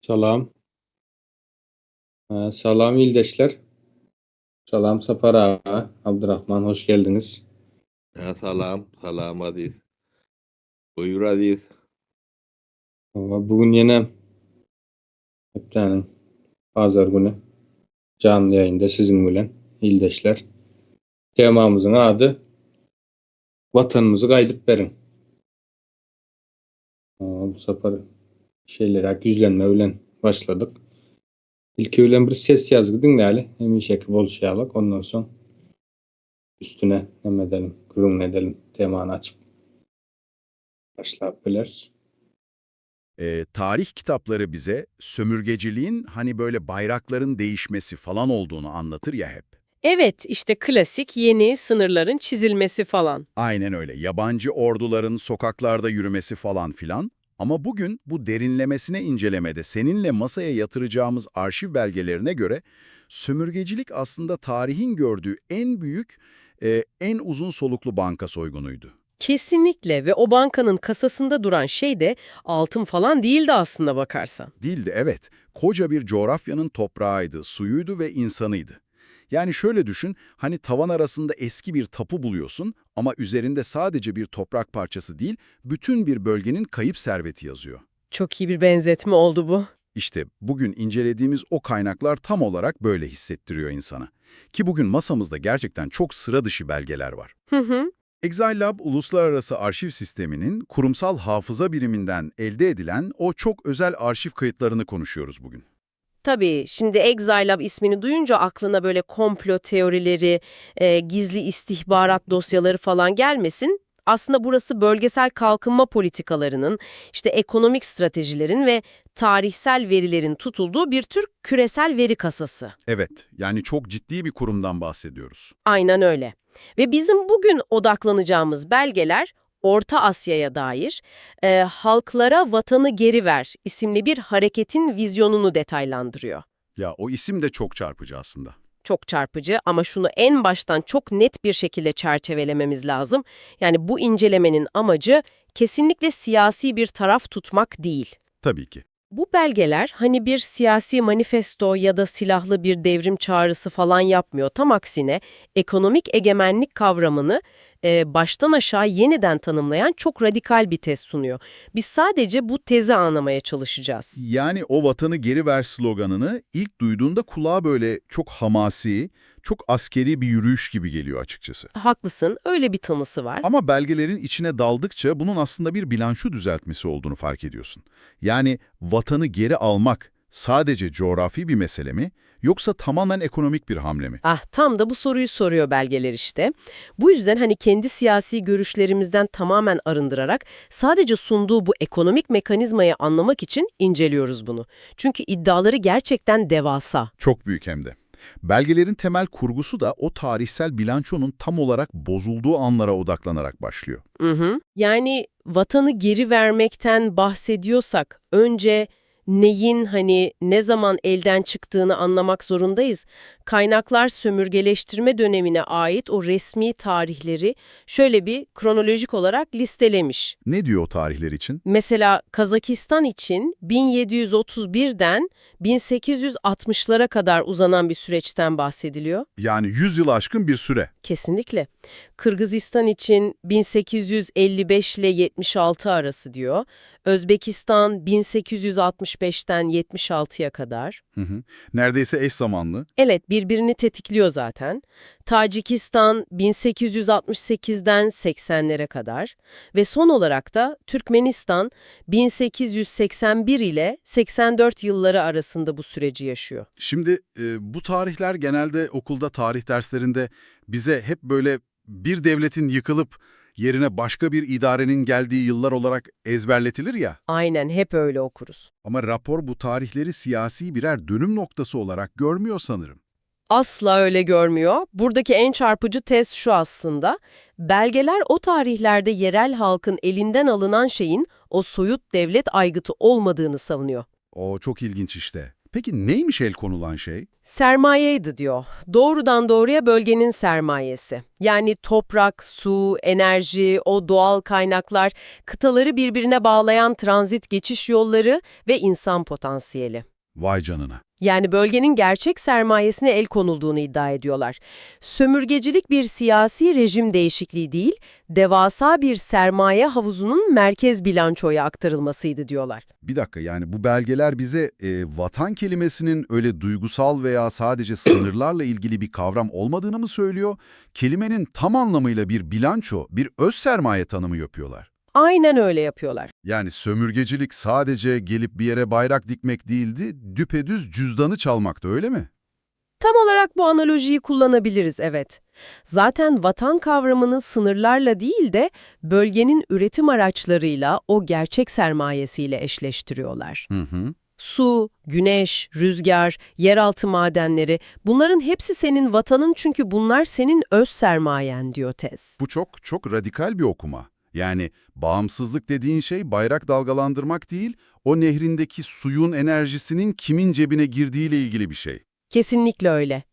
Salam. Salam ildeşler. Salam Sapar aga, Abdurrahman hoş geldiňiz. Ha, salam, salam Aziz. Buyur Aziz. Bu gün ýene hepdäniň bazar güni janly ýaýynda siziň bilen ildeşler. Temamyzyň ady Watanymyzy gaýdyp beriň. Bu sapar şeýleräk ýüzlenme bilen başladyk. Ilki bilen bir ses ýazgy diňläli, hemişeki bolşy ýalak, ondan soň üstüne neme edelim, gürrüň edelim, temany açyp başlap bileris. Tarih kitapları bize sömürgeciliğin hani böyle bayrakların değişmesi falan olduğunu anlatır ya hep. Evet, işte klasik yeni sınırların çizilmesi falan. Aynen öyle. Yabancı orduların sokaklarda yürümesi falan filan. Ama bugün bu derinlemesine incelemede seninle masaya yatıracağımız arşiv belgelerine göre sömürgecilik aslında tarihin gördüğü en büyük, en uzun soluklu banka soygunuydu. Kesinlikle ve o bankanın kasasında duran şey de altın falan değildi aslında bakarsan. Değildi evet. Koca bir coğrafyanın toprağıydı, suyuydu ve insanıydı. Yani şöyle düşün, hani tavan arasında eski bir tapu buluyorsun ama üzerinde sadece bir toprak parçası değil, bütün bir bölgenin kayıp serveti yazıyor. Çok iyi bir benzetme oldu bu. İşte bugün incelediğimiz o kaynaklar tam olarak böyle hissettiriyor insana. Ki bugün masamızda gerçekten çok sıra dışı belgeler var. Hı hı. ExileLab Uluslararası Arşiv Sistemi'nin kurumsal hafıza biriminden elde edilen o çok özel arşiv kayıtlarını konuşuyoruz bugün. Tabii şimdi ExileLab ismini duyunca aklına böyle komplo teorileri, gizli istihbarat dosyaları falan gelmesin. Aslında burası bölgesel kalkınma politikalarının, işte ekonomik stratejilerin ve tarihsel verilerin tutulduğu bir tür küresel veri kasası. Evet, yani çok ciddi bir kurumdan bahsediyoruz. Aynen öyle. Ve bizim bugün odaklanacağımız belgeler Orta Asya'ya dair Halklara Vatanı Geri Ver isimli bir hareketin vizyonunu detaylandırıyor. Ya o isim de çok çarpıcı aslında. Çok çarpıcı ama şunu en baştan çok net bir şekilde çerçevelememiz lazım. Yani bu incelemenin amacı kesinlikle siyasi bir taraf tutmak değil. Tabii ki. Bu belgeler hani bir siyasi manifesto ya da silahlı bir devrim çağrısı falan yapmıyor. Tam aksine ekonomik egemenlik kavramını baştan aşağı yeniden tanımlayan çok radikal bir tez sunuyor. Biz sadece bu tezi anlamaya çalışacağız. Yani o vatanı geri ver sloganını ilk duyduğunda kulağa böyle çok hamasi, çok askeri bir yürüyüş gibi geliyor açıkçası. Haklısın, öyle bir tanısı var. Ama belgelerin içine daldıkça bunun aslında bir bilanço düzeltmesi olduğunu fark ediyorsun. Yani vatanı geri almak sadece coğrafi bir mesele mi yoksa tamamen ekonomik bir hamle mi? Ah, tam da bu soruyu soruyor belgeler işte. Bu yüzden hani kendi siyasi görüşlerimizden tamamen arındırarak sadece sunduğu bu ekonomik mekanizmayı anlamak için inceliyoruz bunu. Çünkü iddiaları gerçekten devasa. Çok büyük hem de. Belgelerin temel kurgusu da o tarihsel bilançonun tam olarak bozulduğu anlara odaklanarak başlıyor. Hı hı. Yani vatanı geri vermekten bahsediyorsak önce neyin hani ne zaman elden çıktığını anlamak zorundayız. Kaynaklar sömürgeleştirme dönemine ait o resmi tarihleri şöyle bir kronolojik olarak listelemiş. Ne diyor o tarihler için? Mesela Kazakistan için 1731'den 1860'lara kadar uzanan bir süreçten bahsediliyor. Yani 100 yıl aşkın bir süre. Kesinlikle. Kırgızistan için 1855 ile 76 arası diyor. Özbekistan 1865'ten 76'ya kadar. Hı hı. Neredeyse eş zamanlı. Evet, birbirini tetikliyor zaten. Tacikistan 1868'den 80'lere kadar ve son olarak da Türkmenistan 1881 ile 84 yılları arasında bu süreci yaşıyor. Şimdi bu tarihler genelde okulda tarih derslerinde bize hep böyle bir devletin yıkılıp yerine başka bir idarenin geldiği yıllar olarak ezberletilir ya. Aynen hep öyle okuruz. Ama rapor bu tarihleri siyasi birer dönüm noktası olarak görmüyor sanırım. Asla öyle görmüyor. Buradaki en çarpıcı tez şu aslında. Belgeler o tarihlerde yerel halkın elinden alınan şeyin o soyut devlet aygıtı olmadığını savunuyor. O çok ilginç işte. Peki neymiş el konulan şey? Sermayeydi diyor. Doğrudan doğruya bölgenin sermayesi. Yani toprak, su, enerji, o doğal kaynaklar, kıtaları birbirine bağlayan transit geçiş yolları ve insan potansiyeli. Vay canına. Yani bölgenin gerçek sermayesine el konulduğunu iddia ediyorlar. Sömürgecilik bir siyasi rejim değişikliği değil, devasa bir sermaye havuzunun merkez bilançoya aktarılmasıydı diyorlar. Bir dakika yani bu belgeler bize e, vatan kelimesinin öyle duygusal veya sadece sınırlarla ilgili bir kavram olmadığını mı söylüyor? Kelimenin tam anlamıyla bir bilanço, bir öz sermaye tanımı yapıyorlar. Aynen öyle yapıyorlar. Yani sömürgecilik sadece gelip bir yere bayrak dikmek değildi, düpedüz cüzdanı çalmaktı öyle mi? Tam olarak bu analojiyi kullanabiliriz, evet. Zaten vatan kavramını sınırlarla değil de bölgenin üretim araçlarıyla o gerçek sermayesiyle eşleştiriyorlar. Hı hı. Su, güneş, rüzgar, yeraltı madenleri bunların hepsi senin vatanın çünkü bunlar senin öz sermayen diyor tez. Bu çok çok radikal bir okuma. Yani bağımsızlık dediğin şey bayrak dalgalandırmak değil, o nehrindeki suyun enerjisinin kimin cebine girdiğiyle ilgili bir şey. Kesinlikle öyle.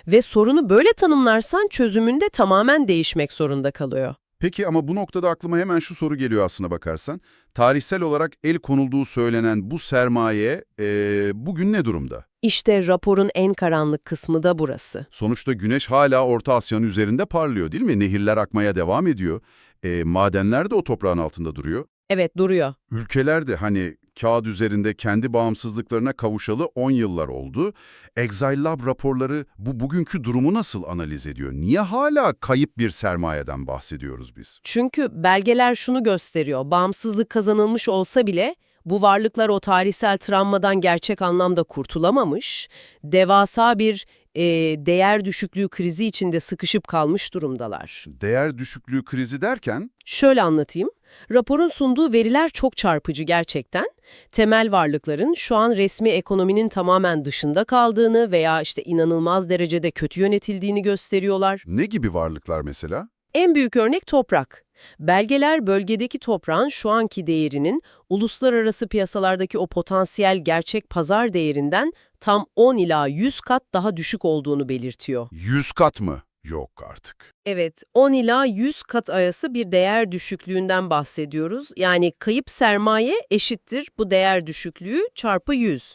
Ve sorunu böyle tanımlarsan çözümünde tamamen değişmek zorunda kalıyor. Peki ama bu noktada aklıma hemen şu soru geliyor aslına bakarsan. Tarihsel olarak el konulduğu söylenen bu sermaye eee, bugün ne durumda? İşte raporun en karanlık kısmı da burası. Sonuçta güneş hala Orta Asya'nın üzerinde parlıyor değil mi? Nehirler akmaya devam ediyor. E, madenler de o toprağın altında duruyor. Evet duruyor. Ülkeler de hani kağıt üzerinde kendi bağımsızlıklarına kavuşalı 10 yıllar oldu. Exile Lab raporları bu bugünkü durumu nasıl analiz ediyor? Niye hala kayıp bir sermayeden bahsediyoruz biz? Çünkü belgeler şunu gösteriyor. Bağımsızlık kazanılmış olsa bile bu varlıklar o tarihsel travmadan gerçek anlamda kurtulamamış, devasa bir e, değer düşüklüğü krizi içinde sıkışıp kalmış durumdalar. Değer düşüklüğü krizi derken Şöyle anlatayım. Raporun sunduğu veriler çok çarpıcı gerçekten. Temel varlıkların şu an resmi ekonominin tamamen dışında kaldığını veya işte inanılmaz derecede kötü yönetildiğini gösteriyorlar. ne gibi varlıklar mesela? En büyük örnek toprak. Belgeler bölgedeki toprağın şu anki değerinin uluslararası piyasalardaki o potansiyel gerçek pazar değerinden tam 10 ila 100 kat daha düşük olduğunu belirtiyor. 100 kat mı? Yok artık. Evet, 10 ila 100 kat arası bir değer düşüklüğünden bahsediyoruz. Yani kayıp sermaye eşittir bu değer düşüklüğü çarpı 100.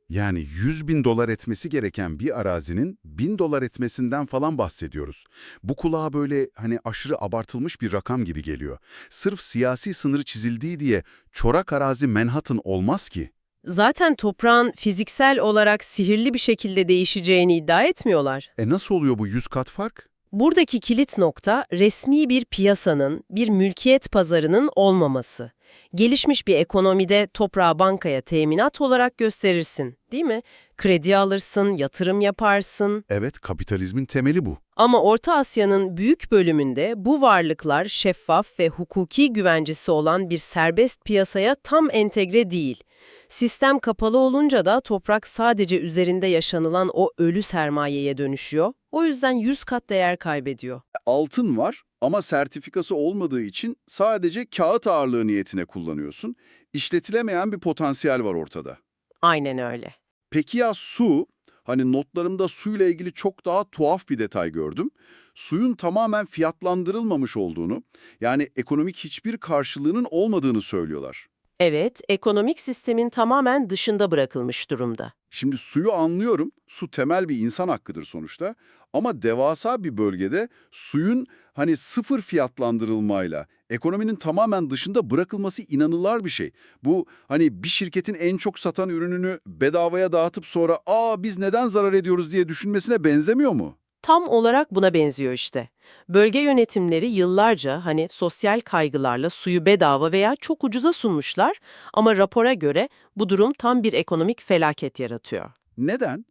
Yani 100 bin dolar etmesi gereken bir arazinin 1000 dolar etmesinden falan bahsediyoruz. Bu kulağa böyle hani aşırı abartılmış bir rakam gibi geliyor. Sırf siyasi sınırı çizildiği diye çorak arazi Manhattan olmaz ki. Zaten toprağın fiziksel olarak sihirli bir şekilde değişeceğini iddia etmiyorlar. E nasıl oluyor bu 100 kat fark? Buradaki kilit nokta resmi bir piyasanın, bir mülkiyet pazarının olmaması. Gelişmiş bir ekonomide toprağı bankaya teminat olarak gösterirsin, değil mi? Kredi alırsın, yatırım yaparsın. Evet, kapitalizmin temeli bu. Ama Orta Asya'nın büyük bölümünde bu varlıklar şeffaf ve hukuki güvencesi olan bir serbest piyasaya tam entegre değil. Sistem kapalı olunca da toprak sadece üzerinde yaşanılan o ölü sermayeye dönüşüyor. O yüzden 100 kat değer kaybediyor. Altın var ama sertifikası olmadığı için sadece kağıt ağırlığı niyetine kullanıyorsun. İşletilemeyen bir potansiyel var ortada. Aynen öyle. Peki ya su? Hani notlarımda suyla ilgili çok daha tuhaf bir detay gördüm. Suyun tamamen fiyatlandırılmamış olduğunu, yani ekonomik hiçbir karşılığının olmadığını söylüyorlar. Evet, ekonomik sistemin tamamen dışında bırakılmış durumda. Şimdi suyu anlıyorum, su temel bir insan hakkıdır sonuçta. Ama devasa bir bölgede suyun hani sıfır fiyatlandırılmayla ekonominin tamamen dışında bırakılması inanılır bir şey. Bu hani bir şirketin en çok satan ürününü bedavaya dağıtıp sonra aa biz neden zarar ediyoruz diye düşünmesine benzemiyor mu? Tam olarak buna benziyor işte. Bölge yönetimleri yıllarca hani sosyal kaygılarla suyu bedava veya çok ucuza sunmuşlar ama rapora göre bu durum tam bir ekonomik felaket yaratıyor. Neden?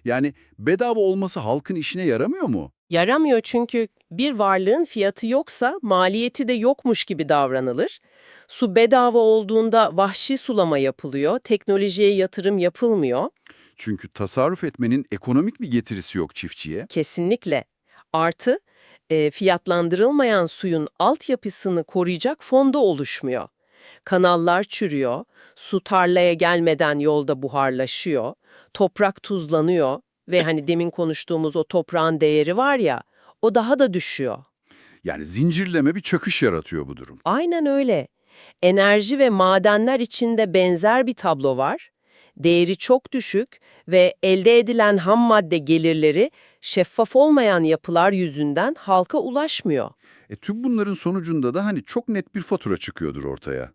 Yani bedava olması halkın işine yaramıyor mu? Yaramıyor çünkü bir varlığın fiyatı yoksa maliyeti de yokmuş gibi davranılır. Su bedava olduğunda vahşi sulama yapılıyor, teknolojiye yatırım yapılmıyor. Çünkü tasarruf etmenin ekonomik bir getirisi yok çiftçiye. Kesinlikle. Artı, fiyatlandırılmayan suyun altyapısını koruyacak fonda oluşmuyor. Kanallar çürüyor, su tarlaya gelmeden yolda buharlaşıyor, toprak tuzlanıyor ve hani demin konuştuğumuz o toprağın değeri var ya, o daha da düşüyor. Yani zincirleme bir çöküş yaratıyor bu durum. Aynen öyle. Enerji ve madenler içinde benzer bir tablo var. Değeri çok düşük ve elde edilen ham madde gelirleri şeffaf olmayan yapılar yüzünden halka ulaşmıyor. E tüm bunların sonucunda da hani çok net bir fatura çıkıyordur ortaya.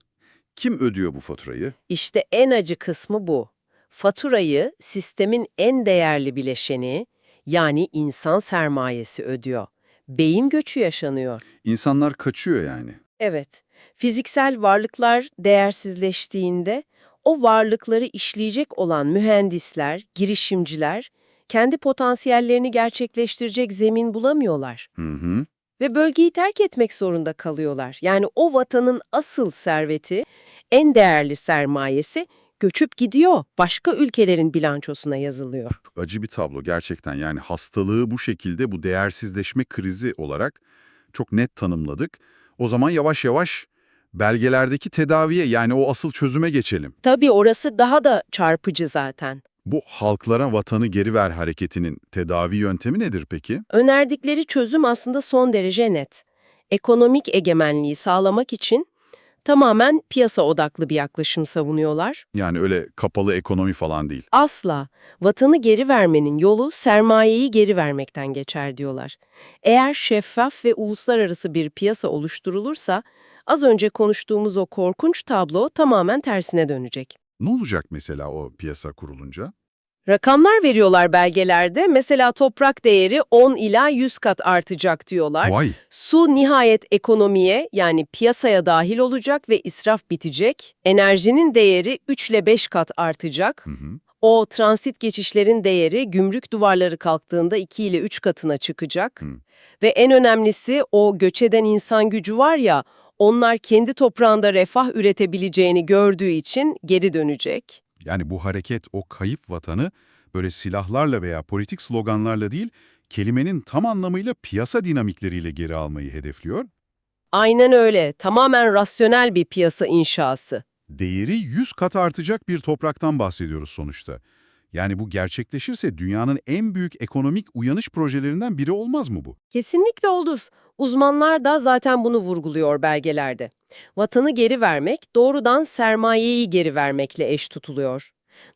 Kim ödüyor bu faturayı? İşte en acı kısmı bu. Faturayı sistemin en değerli bileşeni yani insan sermayesi ödüyor. Beyin göçü yaşanıyor. İnsanlar kaçıyor yani. Evet, fiziksel varlıklar değersizleştiğinde o varlıkları işleyecek olan mühendisler, girişimciler kendi potansiyellerini gerçekleştirecek zemin bulamıyorlar Hı hı. ve bölgeyi terk etmek zorunda kalıyorlar. Yani o vatanın asıl serveti, en değerli sermayesi göçüp gidiyor, başka ülkelerin bilançosuna yazılıyor. Çok acı bir tablo gerçekten. Yani hastalığı bu şekilde bu değersizleşme krizi olarak çok net tanımladık. O zaman yavaş yavaş belgelerdeki tedaviye yani o asıl çözüme geçelim. Tabii orası daha da çarpıcı zaten. Bu halklara vatanı geri ver hareketinin tedavi yöntemi nedir peki? Önerdikleri çözüm aslında son derece net. Ekonomik egemenliği sağlamak için tamamen piyasa odaklı bir yaklaşım savunuyorlar. Yani öyle kapalı ekonomi falan değil. Asla vatanı geri vermenin yolu sermayeyi geri vermekten geçer diyorlar. Eğer şeffaf ve uluslararası bir piyasa oluşturulursa az önce konuştuğumuz o korkunç tablo tamamen tersine dönecek. Ne olacak mesela o piyasa kurulunca? Rakamlar veriyorlar belgelerde. Mesela toprak değeri 10 ila 100 kat artacak diyorlar. Vay! Su nihayet ekonomiye yani piyasaya dahil olacak ve israf bitecek. Enerjinin değeri 3 ile 5 kat artacak. Hı hı. O transit geçişlerin değeri gümrük duvarları kalktığında 2 ile 3 katına çıkacak. Hı. Ve en önemlisi o göç eden insan gücü var ya, onlar kendi toprağında refah üretebileceğini gördüğü için geri dönecek. Yani bu hareket o kayıp vatanı böyle silahlarla veya politik sloganlarla değil, kelimenin tam anlamıyla piyasa dinamikleriyle geri almayı hedefliyor. Aynen öyle, tamamen rasyonel bir piyasa inşası. Değeri 100 kat artacak bir topraktan bahsediyoruz sonuçta. Yani bu gerçekleşirse dünyanın en büyük ekonomik uyanış projelerinden biri olmaz mı bu? Kesinlikle olur. Uzmanlar da zaten bunu vurguluyor belgelerde. Vatanı geri vermek doğrudan sermayeyi geri vermekle eş tutuluyor.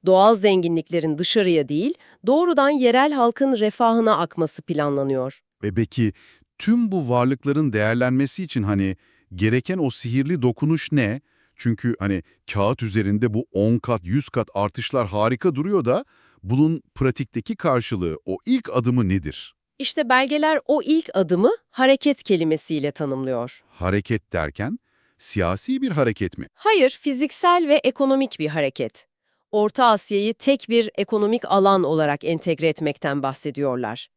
Doğal zenginliklerin dışarıya değil, doğrudan yerel halkın refahına akması planlanıyor. Ve peki tüm bu varlıkların değerlenmesi için hani gereken o sihirli dokunuş ne? Çünkü hani kağıt üzerinde bu 10 kat, 100 kat artışlar harika duruyor da bunun pratikteki karşılığı, o ilk adımı nedir? İşte belgeler o ilk adımı hareket kelimesiyle tanımlıyor. Hareket derken siyasi bir hareket mi? Hayır, fiziksel ve ekonomik bir hareket. Orta Asya'yı tek bir ekonomik alan olarak entegre etmekten bahsediyorlar.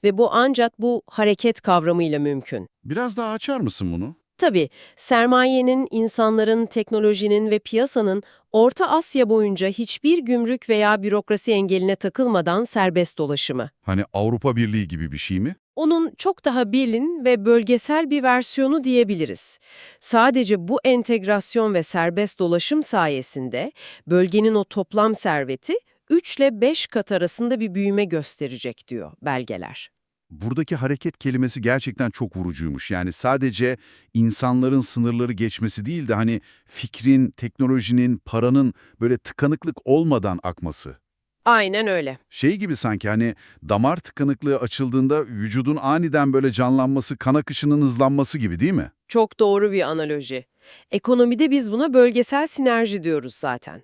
Ve bu ancak bu hareket kavramıyla mümkün. Biraz daha açar mısın bunu? Tabii, sermayenin, insanların, teknolojinin ve piyasanın Orta Asya boyunca hiçbir gümrük veya bürokrasi engeline takılmadan serbest dolaşımı. Hani Avrupa Birliği gibi bir şey mi? Onun çok daha bilin ve bölgesel bir versiyonu diyebiliriz. Sadece bu entegrasyon ve serbest dolaşım sayesinde bölgenin o toplam serveti 3 ile 5 kat arasında bir büyüme gösterecek diyor belgeler. Buradaki hareket kelimesi gerçekten çok vurucuymuş. Yani sadece insanların sınırları geçmesi değil de hani fikrin, teknolojinin, paranın böyle tıkanıklık olmadan akması. Aynen öyle. Şey gibi sanki hani damar tıkanıklığı açıldığında vücudun aniden böyle canlanması, kan akışının hızlanması gibi değil mi? Çok doğru bir analoji. Ekonomide biz buna bölgesel sinerji diyoruz zaten.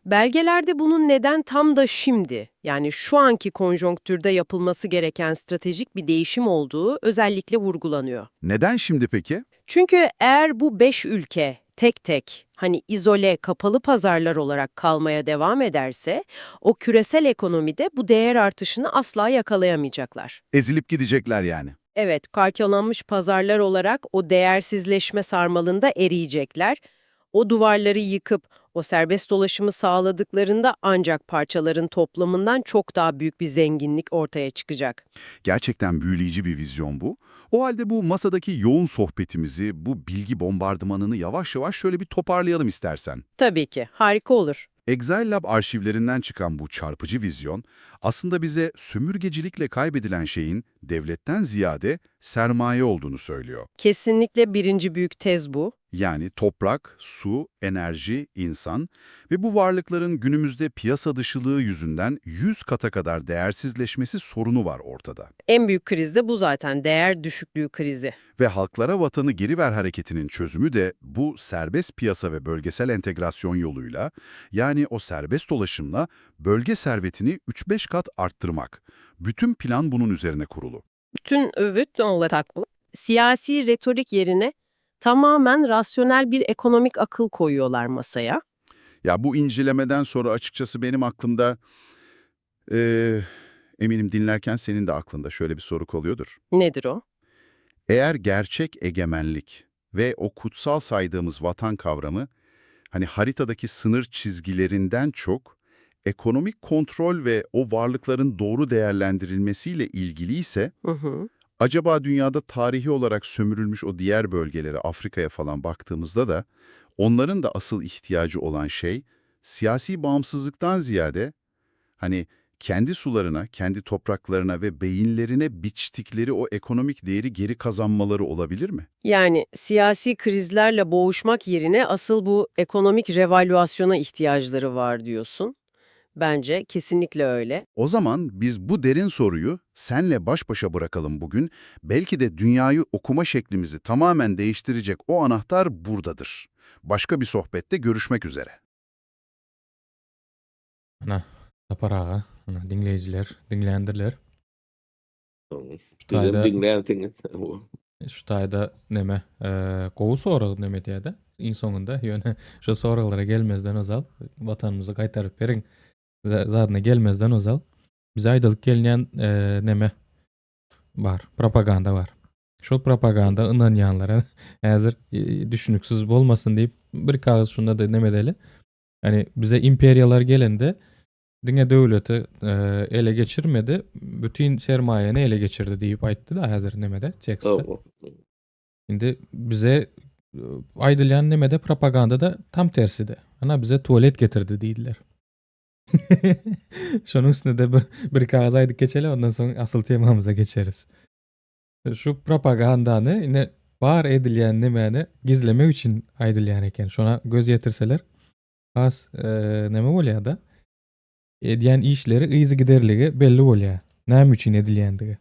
Belgelerde bunun neden tam da şimdi, yani şu anki konjonktürde yapılması gereken stratejik bir değişim olduğu özellikle vurgulanıyor. Neden şimdi peki? Çünkü eğer bu beş ülke tek tek hani izole kapalı pazarlar olarak kalmaya devam ederse o küresel ekonomide bu değer artışını asla yakalayamayacaklar. Ezilip gidecekler yani. Evet, karkalanmış pazarlar olarak o değersizleşme sarmalında eriyecekler. O duvarları yıkıp O serbest dolaşımı sağladıklarında ancak parçaların toplamından çok daha büyük bir zenginlik ortaya çıkacak. Gerçekten büyüleyici bir vizyon bu. O halde bu masadaki yoğun sohbetimizi, bu bilgi bombardımanını yavaş yavaş şöyle bir toparlayalım istersen. Tabii ki, harika olur. Exile Lab arşivlerinden çıkan bu çarpıcı vizyon, aslında bize sömürgecilikle kaybedilen şeyin devletten ziyade sermaye olduğunu söylüyor. Kesinlikle birinci büyük tez bu. Yani toprak, su, enerji, insan ve bu varlıkların günümüzde piyasa dışılığı yüzünden 100 kata kadar değersizleşmesi sorunu var ortada. En büyük kriz de bu zaten, değer düşüklüğü krizi. Ve halklara vatanı geri ver hareketinin çözümü de bu serbest piyasa ve bölgesel entegrasyon yoluyla, yani o serbest dolaşımla bölge servetini 3-5 kat arttırmak. Bütün plan bunun üzerine kurulu. Bütün övüt ne olarak bu? Siyasi retorik yerine tamamen rasyonel bir ekonomik akıl koyuyorlar masaya. Ya bu incelemeden sonra açıkçası benim aklımda, eee, eminim dinlerken senin de aklında şöyle bir soru kalıyordur. Nedir o? Eğer gerçek egemenlik ve o kutsal saydığımız vatan kavramı, hani haritadaki sınır çizgilerinden çok, ekonomik kontrol ve o varlıkların doğru değerlendirilmesiyle ilgiliyse, Hı hı. acaba dünyada tarihi olarak sömürülmüş o diğer bölgelere, Afrika'ya falan baktığımızda da onların da asıl ihtiyacı olan şey siyasi bağımsızlıktan ziyade hani kendi sularına, kendi topraklarına ve beyinlerine biçtikleri o ekonomik değeri geri kazanmaları olabilir mi? Yani siyasi krizlerle boğuşmak yerine asıl bu ekonomik revalüasyona ihtiyaçları var diyorsun. Bence kesinlikle öyle. O zaman biz bu derin soruyu senle baş başa bırakalım bugün. Belki de dünyayı okuma şeklimizi tamamen değiştirecek o anahtar buradadır. Başka bir sohbette görüşmek üzere. Ana, Sapar aga, ana diňleýjiler, diňleýändirler. Şu Sizem taýda diňleýänsiňiz. şu taýda neme, eee gowy sorag neme diýdi. Iň soňunda ýöne şu soraglara gelmezden ozal watanymyzy gaýtaryp beriň zadyna gelmezden ozal bize aýdylyp gelinýän eee neme bar, propaganda bar. Şol propaganda ynanýanlara häzir e, düşünüksiz bolmasyn diýip bir kagyz şunda da neme deli. Hani bize imperiyalar gelende diňe döwleti e, ele geçirmedi, bütün sermaýany ele geçirdi diýip aýtdy da häzir nemede tekstde. Indi bize e, aýdylýan nemede propaganda da tam tersidi. Ana bize tuvalet getirdi diýdiler. Şonuň üstüne de bir, bir kagyz aýdyp geçeli, ondan soň asyl temamyza geçeriz. Şu propagandany ine bar edilýän nemäni gizlemek üçin aýdylýan eken. Şona göz ýetirseler has e, neme bolýar da? Edýän işleri yzy giderligi belli bolýar. Näme üçin edilýändigi.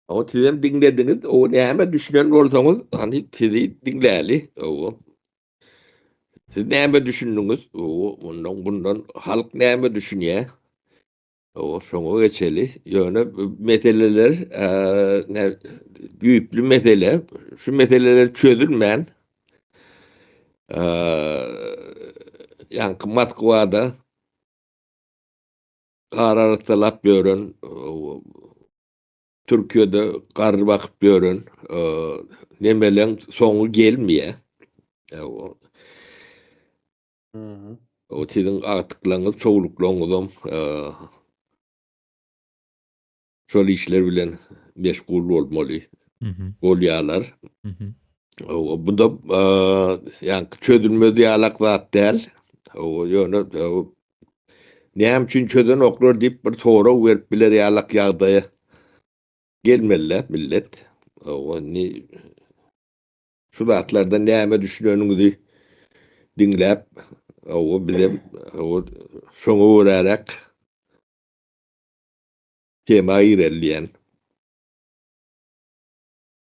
O sizem diňlediňiz, o näme düşünen bolsaňyz, hani sizi diňläli. O Siz näme düşündüňiz? O bundan bundan halk näme düşünýär? O şoňa geçeli. Ýöne bu meseleler eee, ne düýpli mesele. Şu meseleler çözülmän eee ýaňky Moskwada gar arassalap ýören, o, Türkiýede gar bakyp ýören, eee, nemeleň soňy gelmeýär. E, o O siziň agtyklaryňyz, çowluklaryňyzam eee, şol işler bilen meşgul bolmaly Mhm. bolýarlar. Mhm. O, bu da eee, ýaňky çözülmez ýalak zat däl. O ýöne o, näme üçin çözenoklar diýip bir sorag berip biler ýalak ýagdaýa gelmeli millet. O ni şu zatlardan näme düşüneniňizi diňläp, o bizem o şoňa görärek tema gireli diýen.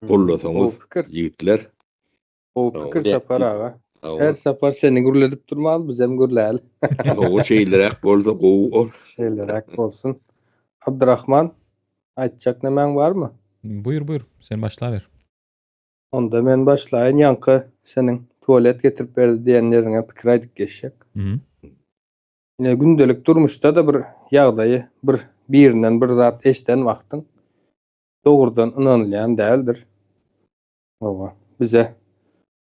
Gollasaňyz Gowy pikir. ýigitler. Gowy Tamam. pikir Sapar aga. O, Her sapar seni gürledip durmaly, bizem gürläli. o şeylerek bolsa gowy ol. Şeýleräk bolsun. Abdurrahman, aýtjak nämäň barmy? Buyur buyur, sen başla ver. Onda men başlaýyn ýaňky seniň tualet getirip berdi diýen ýeriňe pikir aýdyp geçjek. Mhm. Ine gündelik durmuşda da bir ýagdaýy bir birinden bir zat eşden wagtyň dogrudan ynanylýan däldir. Owa, bize.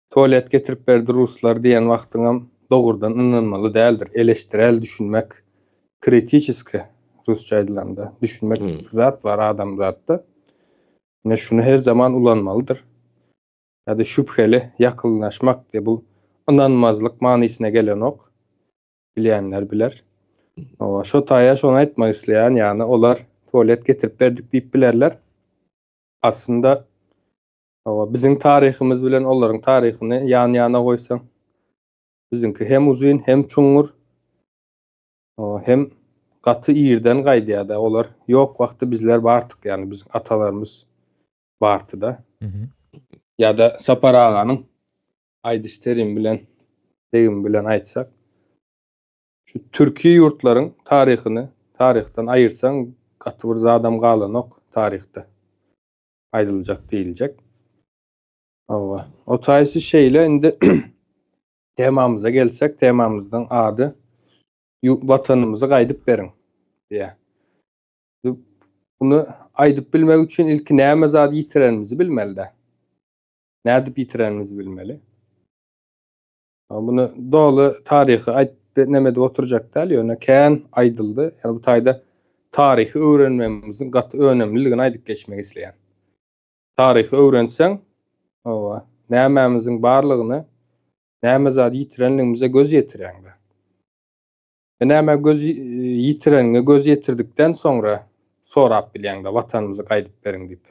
Tualet getirip berdi ruslar diýen wagtyňam dogrudan ynanmaly däldir. Eleştirel düşünmek, kritiçeski rusça aýdylanda, düşünmek hmm. zat bar adamzatda. Ine şuny her zaman ulanmalydyr. Ýa-da şübheli ýakynlaşmak diýe bu ynanmazlyk manysyna gelenok. Bilýänler biler. Owa, şo taýa şony aýtmak isleýän, ýagny olar tualet getirip berdik diýip bilerler. Aslynda Hawa, biziň taryhymyz bilen olaryň taryhyny ýan-ýana goýsaň, biziňki hem uzyn, hem çuňňur, hawa, hem gaty irden gaýdýar-da. Olar ýok wagty bizler bardyk, ýagny biziň atalarymyz bardy-da. Ýa-da Sapar aganyň aýdyş terimi bilen, degimi bilen aýtsak, şu türki ýurtlaryň taryhyny taryhdan aýyrsaň, gaty bir zadam galanok taryhda. aýdyljak diýiljek. Hawa. O taýsy şeýle indi temamyza gelsek, temamyzyň ady Watanymyzy gaýdyp beriň diýýär. Bunu aýdyp bilmek üçin ilki näme zat ýitirenimizi bilmeli-de. Nädip ýitirenimizi bilmeli. Bunu doly taryhy aýdyp näme edip oturjak däl, ýöne kän aýdyldy. Ýani bu taýda taryhy öwrenmegimiziň gaty önemliligini aýdyp geçmek isleýän. Taryhy öwrenseň, hawa, nämämiziň barlygyny, näme zat ýitirenligimize göz ýetirýäň-de. E näme göz ýitireniňe göz ýetirdikden soňra sorap bilýäň-de, watanymyzy gaýdyp beriň diýip.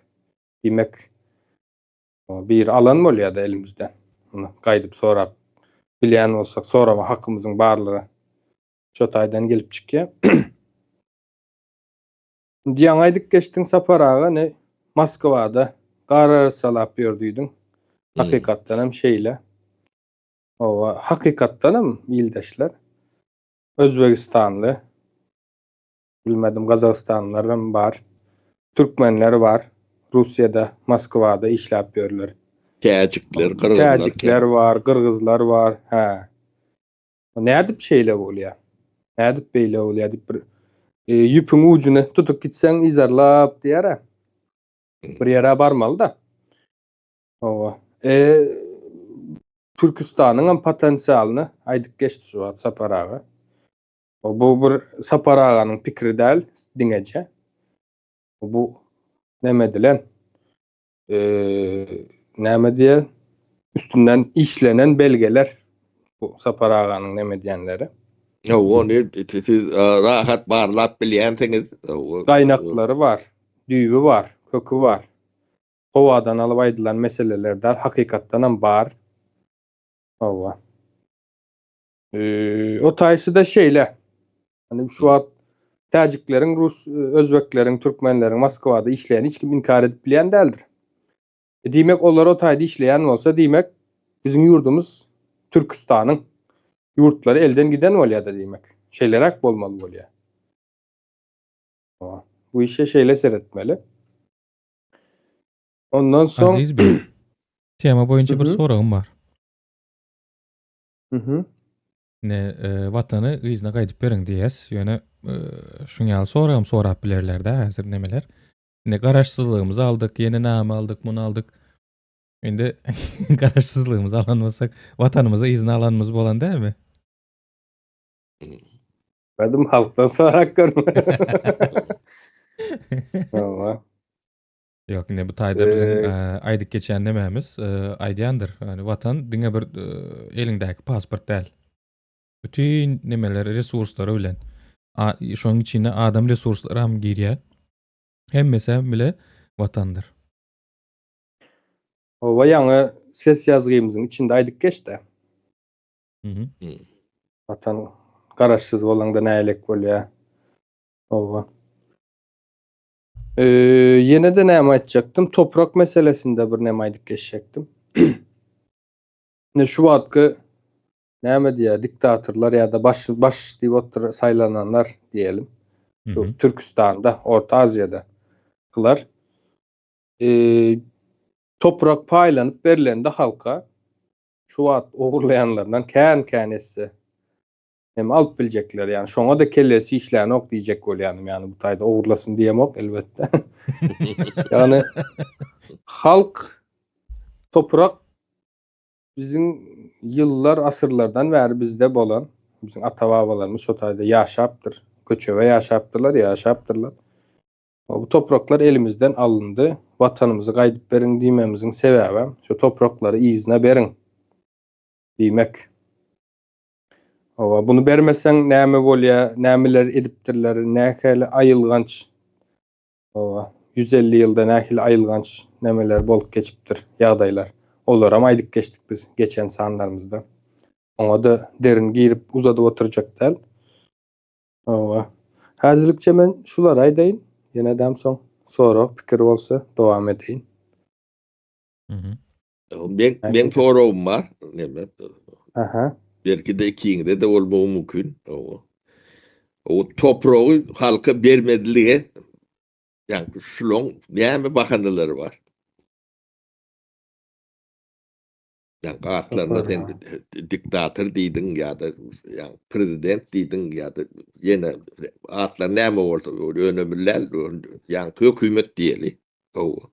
Diýmek, Biri alan bolýar-da elimizden. Muny gaýdyp sorap bilýän bolsak, sorama hakymyzyň barlygy şo taýdan gelip çykýar. Indi ýaňy aýdyp geçdiň Sapar aga, ne Moskwada gar arassalap ýör diýdiň. Hakykatdan hem şeýle. Hawa, hakykatdan hem ildeşler Özbegistanly, Bilmedim Gazagystanlylar hem bar. Türkmenler bar. Russiýada, Moskwada işläp ýörler. Täjikler, gyrgyzlar. Täjikler bar, gyrgyzlar bar. Hä. Nädip şeýle bolýar? Nädip beýle bolýar diýip bir e, ýüpüň ujuny tutup gitseň yzarlap diýär-ä. Bir ýere barmaly-da. Hawa. E, Türküstanyň hem potensialyny aýdyp geçdi şu wagt Sapar aga. Bu bir Sapar aganyň pikiri däl diňeje. Bu näme edilen? Eee, näme diýer? Üstünden işlenen belgeler. Bu Sapar aganyň näme diýenleri. Ýa ony siz rahat barlap bilýänsiňiz. Gaýnaklary bar, düýbi bar, köki bar. Howadan alyp aýdylan meseleler däl, hakykatdanam bar. Hawa. O taýsy-da şeýle. Hani şu wagt täjikleriň, rus, özbekleriň, türkmenleriň Moskwada işleýän hiç kim inkar edip bilýän däldir. E, diýmek, olar o taýda işleýän bolsa, diýmek, biziň ýurdumyz Türküstanyň ýurtlary elden giden bolýar-da diýmek. Şeýleräk bolmaly bolýar. Bu işe şeýle seretmeli. Ondan soň Aziz bey, tema boýunça bir soragym bar. Mhm. Ne e, watany yzyna gaýdyp beriň diýýäs. Ýöne e, şuň ýaly soragam sorap bilerler-de häzir nemeler. Indi garaşsyzlygymyzy aldyk, ýene näme aldyk, muny aldyk. Indi garaşsyzlygymyzy alan bolsak, watanymyzy yzyna alanymyz bolan dälmi? Bilmedim halkdan sorap görme. Hawa. Ýok, indi bu taýda biziň aýdyp geçýän nemämiz, aýdýandyr. Ýani watan diňe bir eliňdäki pasport däl. Bütin nemeler, resurslary bilen. Şonuň içine adam resurslary hem girýär. Hemmesi hem bile watandyr. Hawa, ýaňy ses ýazgymyzyň içinde aýdyp geçdi. Mhm. Watan garaşsyz bolaňda nälik bolýar? Hawa. Ýene-de näme aýtjakdym? Toprak meselesinde bir näme aýdyp geçjekdim. Ine şu wagtky näme diýýär, diktatorlar ýa-da baş baş diýip otur saýlananlar diýelim. Şu Türküstanda, Orta Aziýada kylar. Toprak paýlanyp berlende halka şu wagt ogurlaýanlardan kän-kän esse hem alyp biljekler ýani şoňa-da kellesi işlänok diýjek bolýanym ýani bu taýda ogurlasyn diýemok elbetde. Ýani halk toprak. Biziň ýyllar, asyrlardan bäri bizde bolan, biziň ata-babalarymyz şo taýda ýaşapdyr, göçebe ýaşapdyrlar, ýaşapdyrlar. Bu topraklar elimizden alyndy, Watanymyzy gaýdyp beriň diýmemiziň sebäbem şo topraklary yzyna beriň diýmek. Hawa, buny bermeseň näme bolýar, nämeler edipdirler, nähili aýylganç Hawa, 150 ýylda nähili aýylganç nämeler bolup geçipdir, ýagdaýlar. Olaram aýdyp geçdik biz geçen sanlarymyzda. Oňa-da derin girip uzadyp oturjak däl. Hawa. Häzirlikçe men şulary aýdaýyn. Ýene-dem soň sorag, pikir bolsa dowam edeýin. Men men soragym bar. Neme? Aha. Belki de ikiňde de bolmagy mümkin. O o topragy halka bermedilige ýa şulaň näme bahanalary bar? Ýa atlaryna sen diktator diýdiň ýa-da ýa prezident diýdiň ýa-da ýene atlar näme bolsa önemli däl, ýa hökümet diýeli. O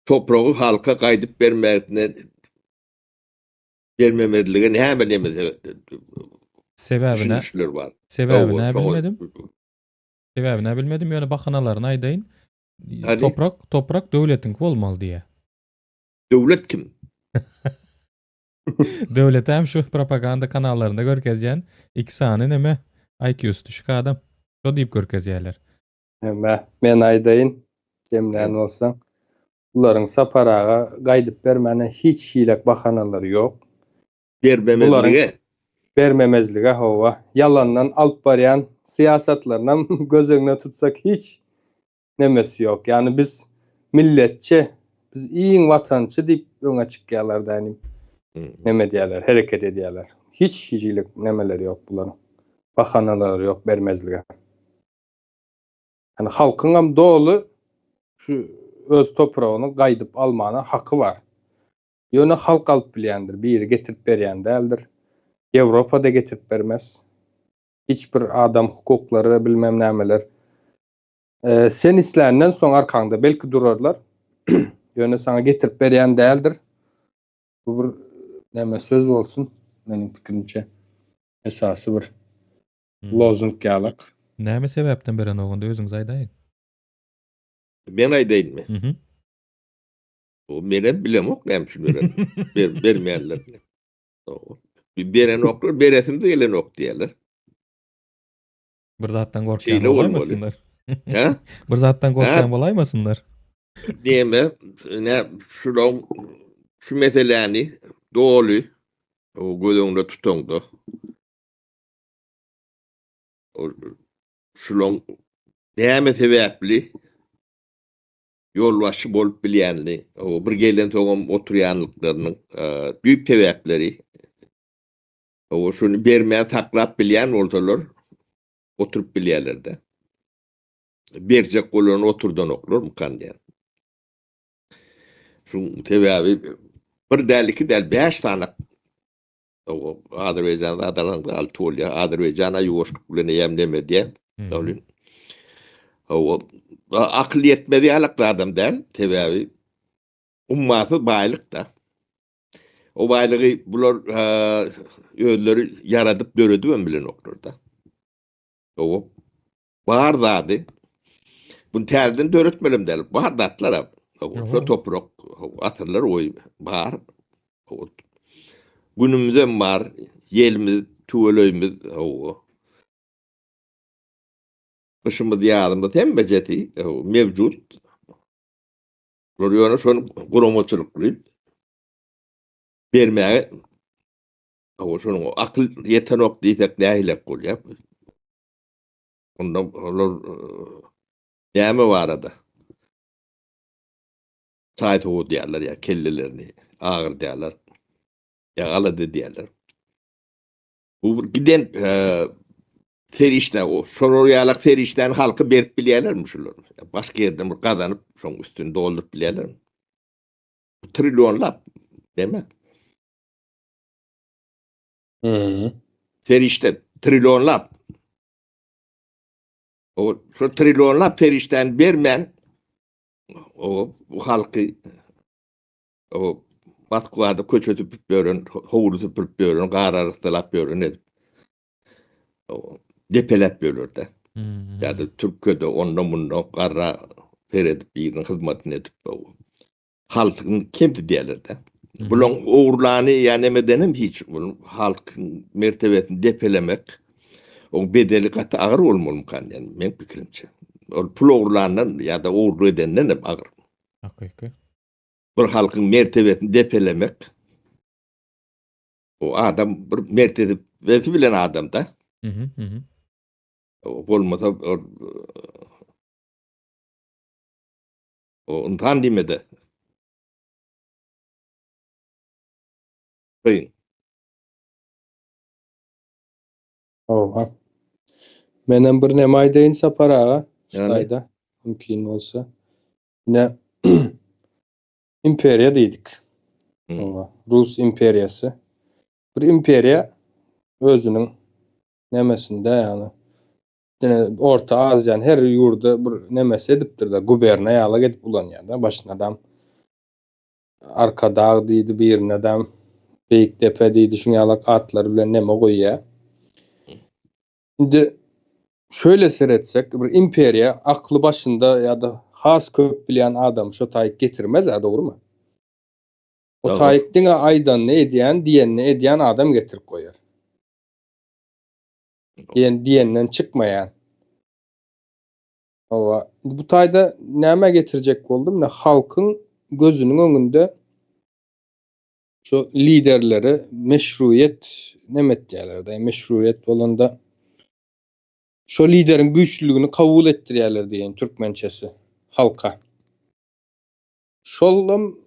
topragy halka gaýdyp bermegine bermemezlige näme neme Sebäbine düşünişler bar. Sebäbini bilmedim. Sebäbini bilmedim, ýöne bahanalaryny aýdaýyn. Toprak, toprak döwletiňki bolmaly diýýär. Döwlet kim? Döwlet hem şu propaganda kanallarynda görkezýän iki sany neme IQ-sy düşük adam. Şo diýip görkezýärler. Neme, men aýdaýyn, jemlän bolsaň. Bularyň Sapar aga gaýdyp bermäne hiç hilek bahanalary ýok. Bermemezlige. Bermemezlige hawa. Ýalandan alyp barýan syýasatlarynam göz öňüne tutsak hiç nemesi ýok. Ýagny biz milletçi, biz iň watançy diýip öňe çykýarlar da ýagny neme edýärler, hereket edýärler. Hiç hijilik nemeleri ýok bularyň. Bahanalary ýok bermezlige. Ýani halkyňam doly şu öz topragyny gaýdyp almana haky bar. Ýöne halk alyp bilýändir, biri getirip berýän däldir. Ýewropa-da getirip bermez. Hiç bir adam hukuklary bilmem nämeler. Sen isländen soň arkaňda belki durarlar. Ýöne saňa getirip berýän däldir. Bu bir näme söz bolsun meniň pikirimçe. Esasy bir lozung ýalak. Näme sebäpden berenok onda özüňiz aýdaýyň. Men aýdaýynmy? Mhm. O menem bilemok näme üçin beren. Ber, bermeýärler. Berenoklar, beresim de gelenok diýerler. Bir zatdan gorkýan bolaýmasynlar. Hä? Bir zatdan gorkýan bolaýmasynlar. Diýme, ne şulaň şu meseläni doly o göz öňünde tutaňda şulaň näme sebäpli ýolbaşçy bolup bilýänini, o bir gelen soňam oturýanlyklarynyň düýp sebäpleri o şuny bermän saklap bilýän bolsalar oturyp bilýärler-de. Berjek bolany oturdanoklarmykan diýýän. Şuň sebäbi bir däl, iki däl, bäş sany O Azerbaýjanda adalan alty bolýar. Azerbaýjana ýuwaşlyk bilen eýýäm neme edýär. Dogry. O akyl ýetmez ýalak adam däl, sebäbi ummasyz baýlyk da. O baýlygy bular özleri ýaradyp döredip hem bilenoklar da. O bar zady bunu täzeden döretmelem däl. Bar zatlar o toprak asyrlar boýy bar. Günümizem bar, ýelimiz, tüweleýimiz, hawa. Gyşymyz, ýazymyz hemmejesi mewjut. Bular ýöne şony guramaçylykly bermäge hawa şonuň akyl ýetenok diýsek nähilek bolýar. Onda olar näme barada? Çaý sowadýarlar ýa kellelerini agyrdýarlar ýa alada edýärler. Bu bir giden serişde, o şolar ýalak serişdäni halka berip bilýärlermi şular? Başga ýerden bir gazanyp, şoň üstüni dolduryp bilýärlermi? Trillionlap, näme? Serişde trillionlap. O şu trillionlap serişdäni bermän o bu halky o Moskwada köçe süpürip ýören, howly süpürip ýören, gar arassalap ýören edip depeläp ýörler-de. Ýa-da Türkiýede onda-munda garra seredip biriniň hyzmatyny edip halkyň kemsidýärler-de. Bulaň ogurlany ýa nemedenem hiç halkyň mertebesini depelemek oň bedeli gaty agyr bolmalymykan diýen meň pikirimçe. Ol pul ogurlandan ýa-da ogurlyk edenden hem agyr. Hakyky. Bir halkyň mertebesini depelemek o adam bir mertebesi bilen adamda. Mhm, mhm. Bolmasa ol o ynsan diýmede. Kyn. Oha. Menem bir neme aýdaýyn Sapar aga, şu Ýagny? taýda mümkin bolsa. Ine imperiýa diýdik. Hmm. Oha. Rus imperiýasy. Bir imperiýa özüniň nemesinde ýagny ine Orta Aziýanyň her ýurda bir nemesi edipdir-de, guberna ýaly edip ulanýar-da, başynadam Arkadag diýdi birinedem, Beýik depe diýdi, şuň ýalak atlar bilen neme goýýar. Indi şöyle seretsek, bir imperiýa akly başynda ýa-da has köp bilýän adam şo taýyk getirmez-ä, dogrumy? O Dogry. taýyk diňe aýdanyny edýän, diýenini edýän adam getirip goýar. Diýen diýenden çykmaýan. Hawa, bu taýda nämä getirjek boldum? Ine halkyň gözüniň öňünde şu liderleri meşruýet neme etýärler-de, meşruýet bolanda şo lideriň güýçlüligini kabul etdirýärler diýen türkmençesi halka. Şolam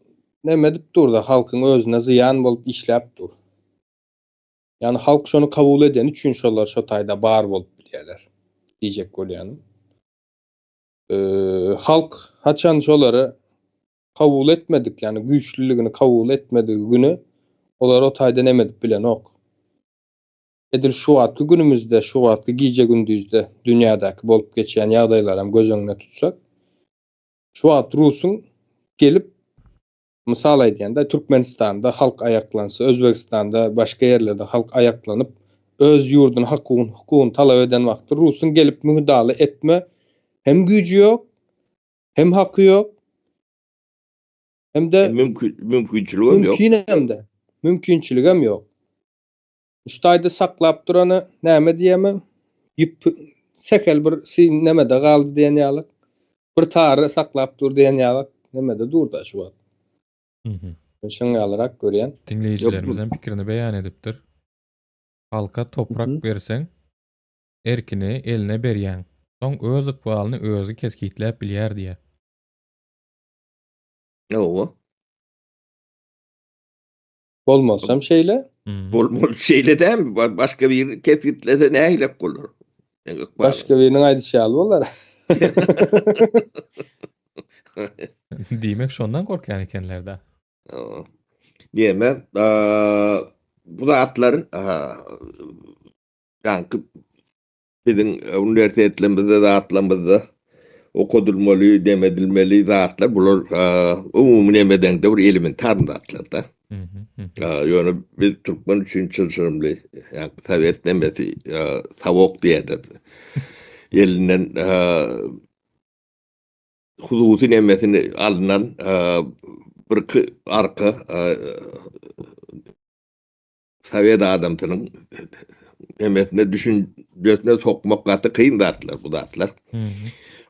neme edip dur-da, halkyň özüne zyýan bolup işläp dur. Ýagny halk şony kabul edeni üçin şolar şo taýda bar bolup bilýärler diýjek bolýanym. Halk haçan şolary kabul etmedik, ýagny güýçlüligini kabul etmedigi güni olar o taýda neme edip bilenok. Edil şu wagtky günümizde, şu wagtky gije-gündizde dünýädäki bolup geçýän ýagdaýlaram göz öňüne tutsak, şu wagt Rusuň gelip Mysal aýdýanda, Türkmenistanda halk aýaklansa, Özbegistanda, başga ýerlerde halk aýaklanyp, öz ýurduny hakugyny, hukugyny talap eden wagty rusuň gelip müdale etme hem güýji ýok, hem haky ýok, hem-de Mümkin, mümkinçiligem ýok. mümkin hem-de, mümkinçiligem ýok. Şu taýda saklap durany näme diýeme, ýüp sähel bir nemede galdy diýen ýaly. Bir tary saklap dur diýen ýaly nemede dur-da şu wagt. Mhm. Men şoň ýalyrak görýän. Diňleýjilerimiz hem pikirini beýan edipdir. Halka toprak Mhm. berseň, erkini eline berýäň. Soň öz ykbalyny özi kesgitläp bilýär diýýär. Hawa. Bolmasam şeýle. Mhm. Bolmaly şeýle dälmi? Başga biri kesgitlese nähilek bolar? Başga biriniň aýdyşy ýaly bolar. Diýmek şondan gorkýan ekenler-dä. Diýme, bu zatlar ýaňky Biziň uniwersitetlerimizde zatlarymyzda okadylmaly, dem edilmeli zatlar bular umumy nemedeňde bir elementar zatlar-da. Ýöne biz türkmen üçin çylşyrymly, ýagny sowet nemesi, sowok diýerler. Elinden hususy nemesini alnan birki arka Sowet adamsynyň nemesine düşünjesine sokmak gaty kyn zatlar bu zatlar.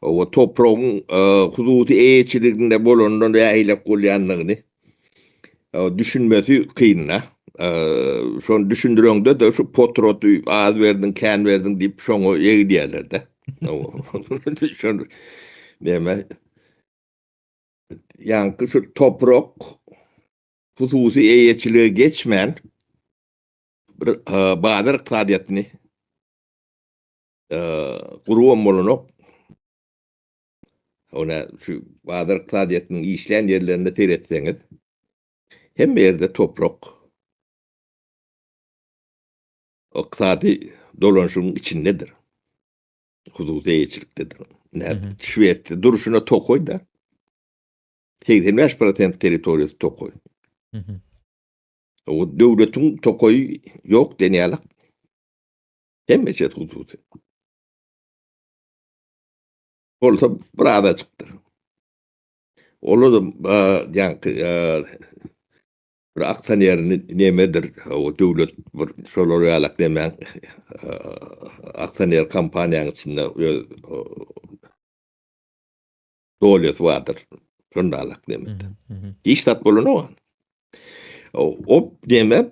O topragyň hususy eýeçiliginde bolandan nähilek bolýandygyny düşünmesi kyn-da. Şony düşündireňde-de şu potroty az berdiň, kän berdiň diýip şoňa egilýärler-de. Şony näme ýaňky şu toprak hususy eýeçilige geçmän bir bazar ykdysadyýetini gurubam bolanok. Ona şu bazar ykdysadyýetiniň işleýän ýerlerinde seretseňiz, hemme ýerde toprak ykdysady dolanyşygyň içindedir. Hususy eýeçilikdedir. Şwesiýa durşuna tokaý-da. 85 prosent territoriýasy tokaý. O döwletiň tokaýy ýok diýen ýaly. Hemmesi hususy. Bolsa bir azajykdyr. Olar da ýaňky bir aksionerini nemedir, o döwlet bir şolar ýalak nemäň aksioner kompaniýanyň içinde öz dolýasy bardyr. Şonda alak nemedir. Hiç zat bolanok. O neme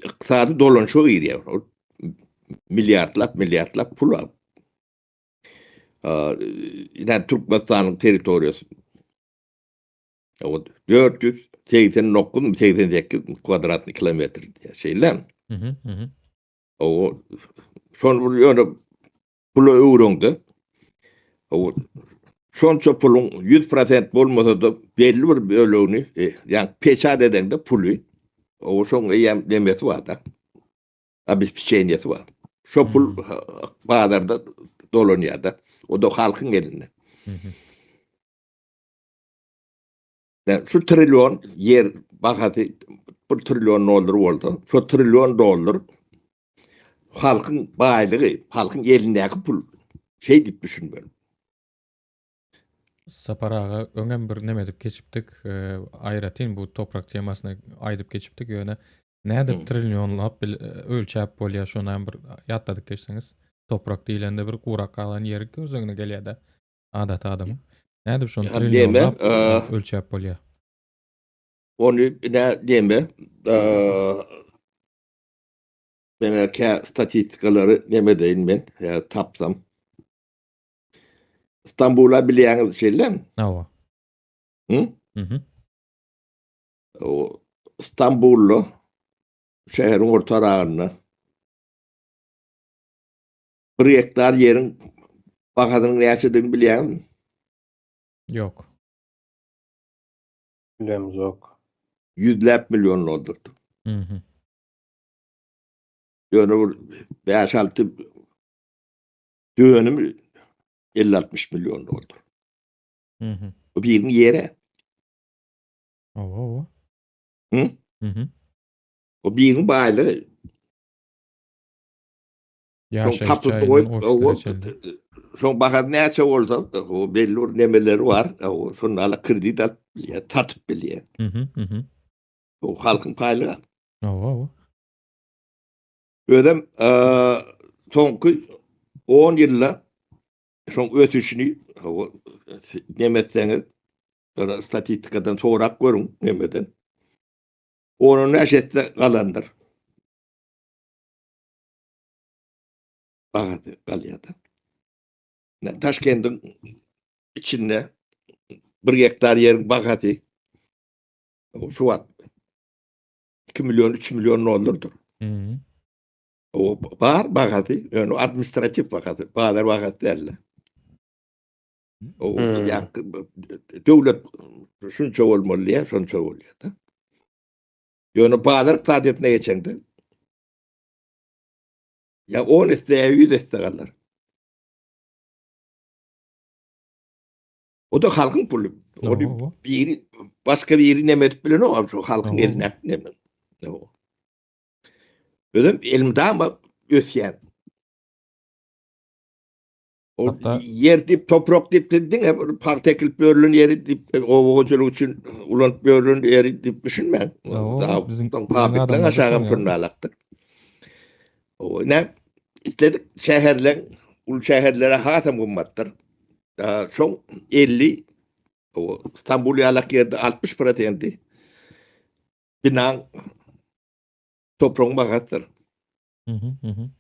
ykdysady dolanyşyga girýär. O milliardlap milliardlap pul al. Ine Türkmenistanyň territoriýasy. O 489 88 kvadratny kilometr diýýär. Şeýle. Mhm, mhm. O şony bir ýöne pula öwreňde o şonça puluň 100% bolmasa-da belli bir bölegini, e, ýagny peçat edeňde puly, o şoň eýýäm nemesi bar-da. Obespečeniýesi bar. Şo pul bazarda dolanýar-da. O da halkyň elinde. Ýa şu trillion ýer bahasy bir trillion dollar bolsa, şo trillion dollar halkyň baýlygy, halkyň elindäki pul. Şeý diýip düşünmeli. Sapar aga öňem bir neme edip geçipdik. Aýratyn bu toprak temasyny aýdyp geçipdik ýöne nädip trillionlap ölçäp bolýar şony hem bir ýatladyp geçseňiz. Toprak diýlende bir gurak galan ýeri göz öňüne gelýär-de adaty adamyň. Nädip şony trillionlap ölçäp bolýar? Ony nä diýme men kä statistikalary neme edeýin men tapsam. Stambula bilýäňiz şeýlemi? Hawa. Hı? Mhm. O Stambulda şäheriň ortaragynda bir gektar ýeriň bahasynyň näçedigini bilýäňizmi? Ýok. Bilemzok. Ýüzläp million dollardyr. Mhm. Ýöne bir 5-6 Dönüm 50-60 milyon dollar. Mhm. Bu biriniň ýeri. Owa, owa. Hı? Mhm. O biriniň baýlygy. Ýaşaýyş tapyp jaýyndan goýup, ofislere çenli. Şoň bahasy näçe bolsa, o belli bir nemeleri bar. O şonda ala kredit alyp bilýär, satyp bilýär. Mhm, mhm. O halkyň paýlygy. Owa, owa. Özem soňky 10 ýylda şoň ösüşini neme etseňiz, ýöne statistikadan sorap görüň nemeden. Ondan näçe etse galandyr. Bahasy galýar-da. Taşkendiň içinde bir gektar ýeriň bahasy şu wagt 2 million, 3 million dollardyr. Mhm. O bar bahasy, ýöne administratiw bahasy, bazar bahasy däl. O Hmm. ýa döwlet şunça bolmaly diýýär, şonça bolýar-da. Ýöne bazar ykdysadyýetine geçende ýa 10 esse, ýa 100 esse galar. O da halkyň puly. Ony biri başga biri neme edip bilenok, şu halkyň eline neme. Özüm elmydama ösýän. O ýer diýip, toprak diýip diňe bir pagta ekilip börülen ýeri diýip, oba hojalygy üçin ulanyp börülen ýeri diýip düşünmäň. Biziň fabrikleň aşagam pürnalakdyr. O ne isledik şäherleň, uly şäherlere hasam gymmatdyr. Şoň 50 o Stambul ýalak ýerde 60 prosenti binaň topragyň bahasydyr. Mhm, mhm.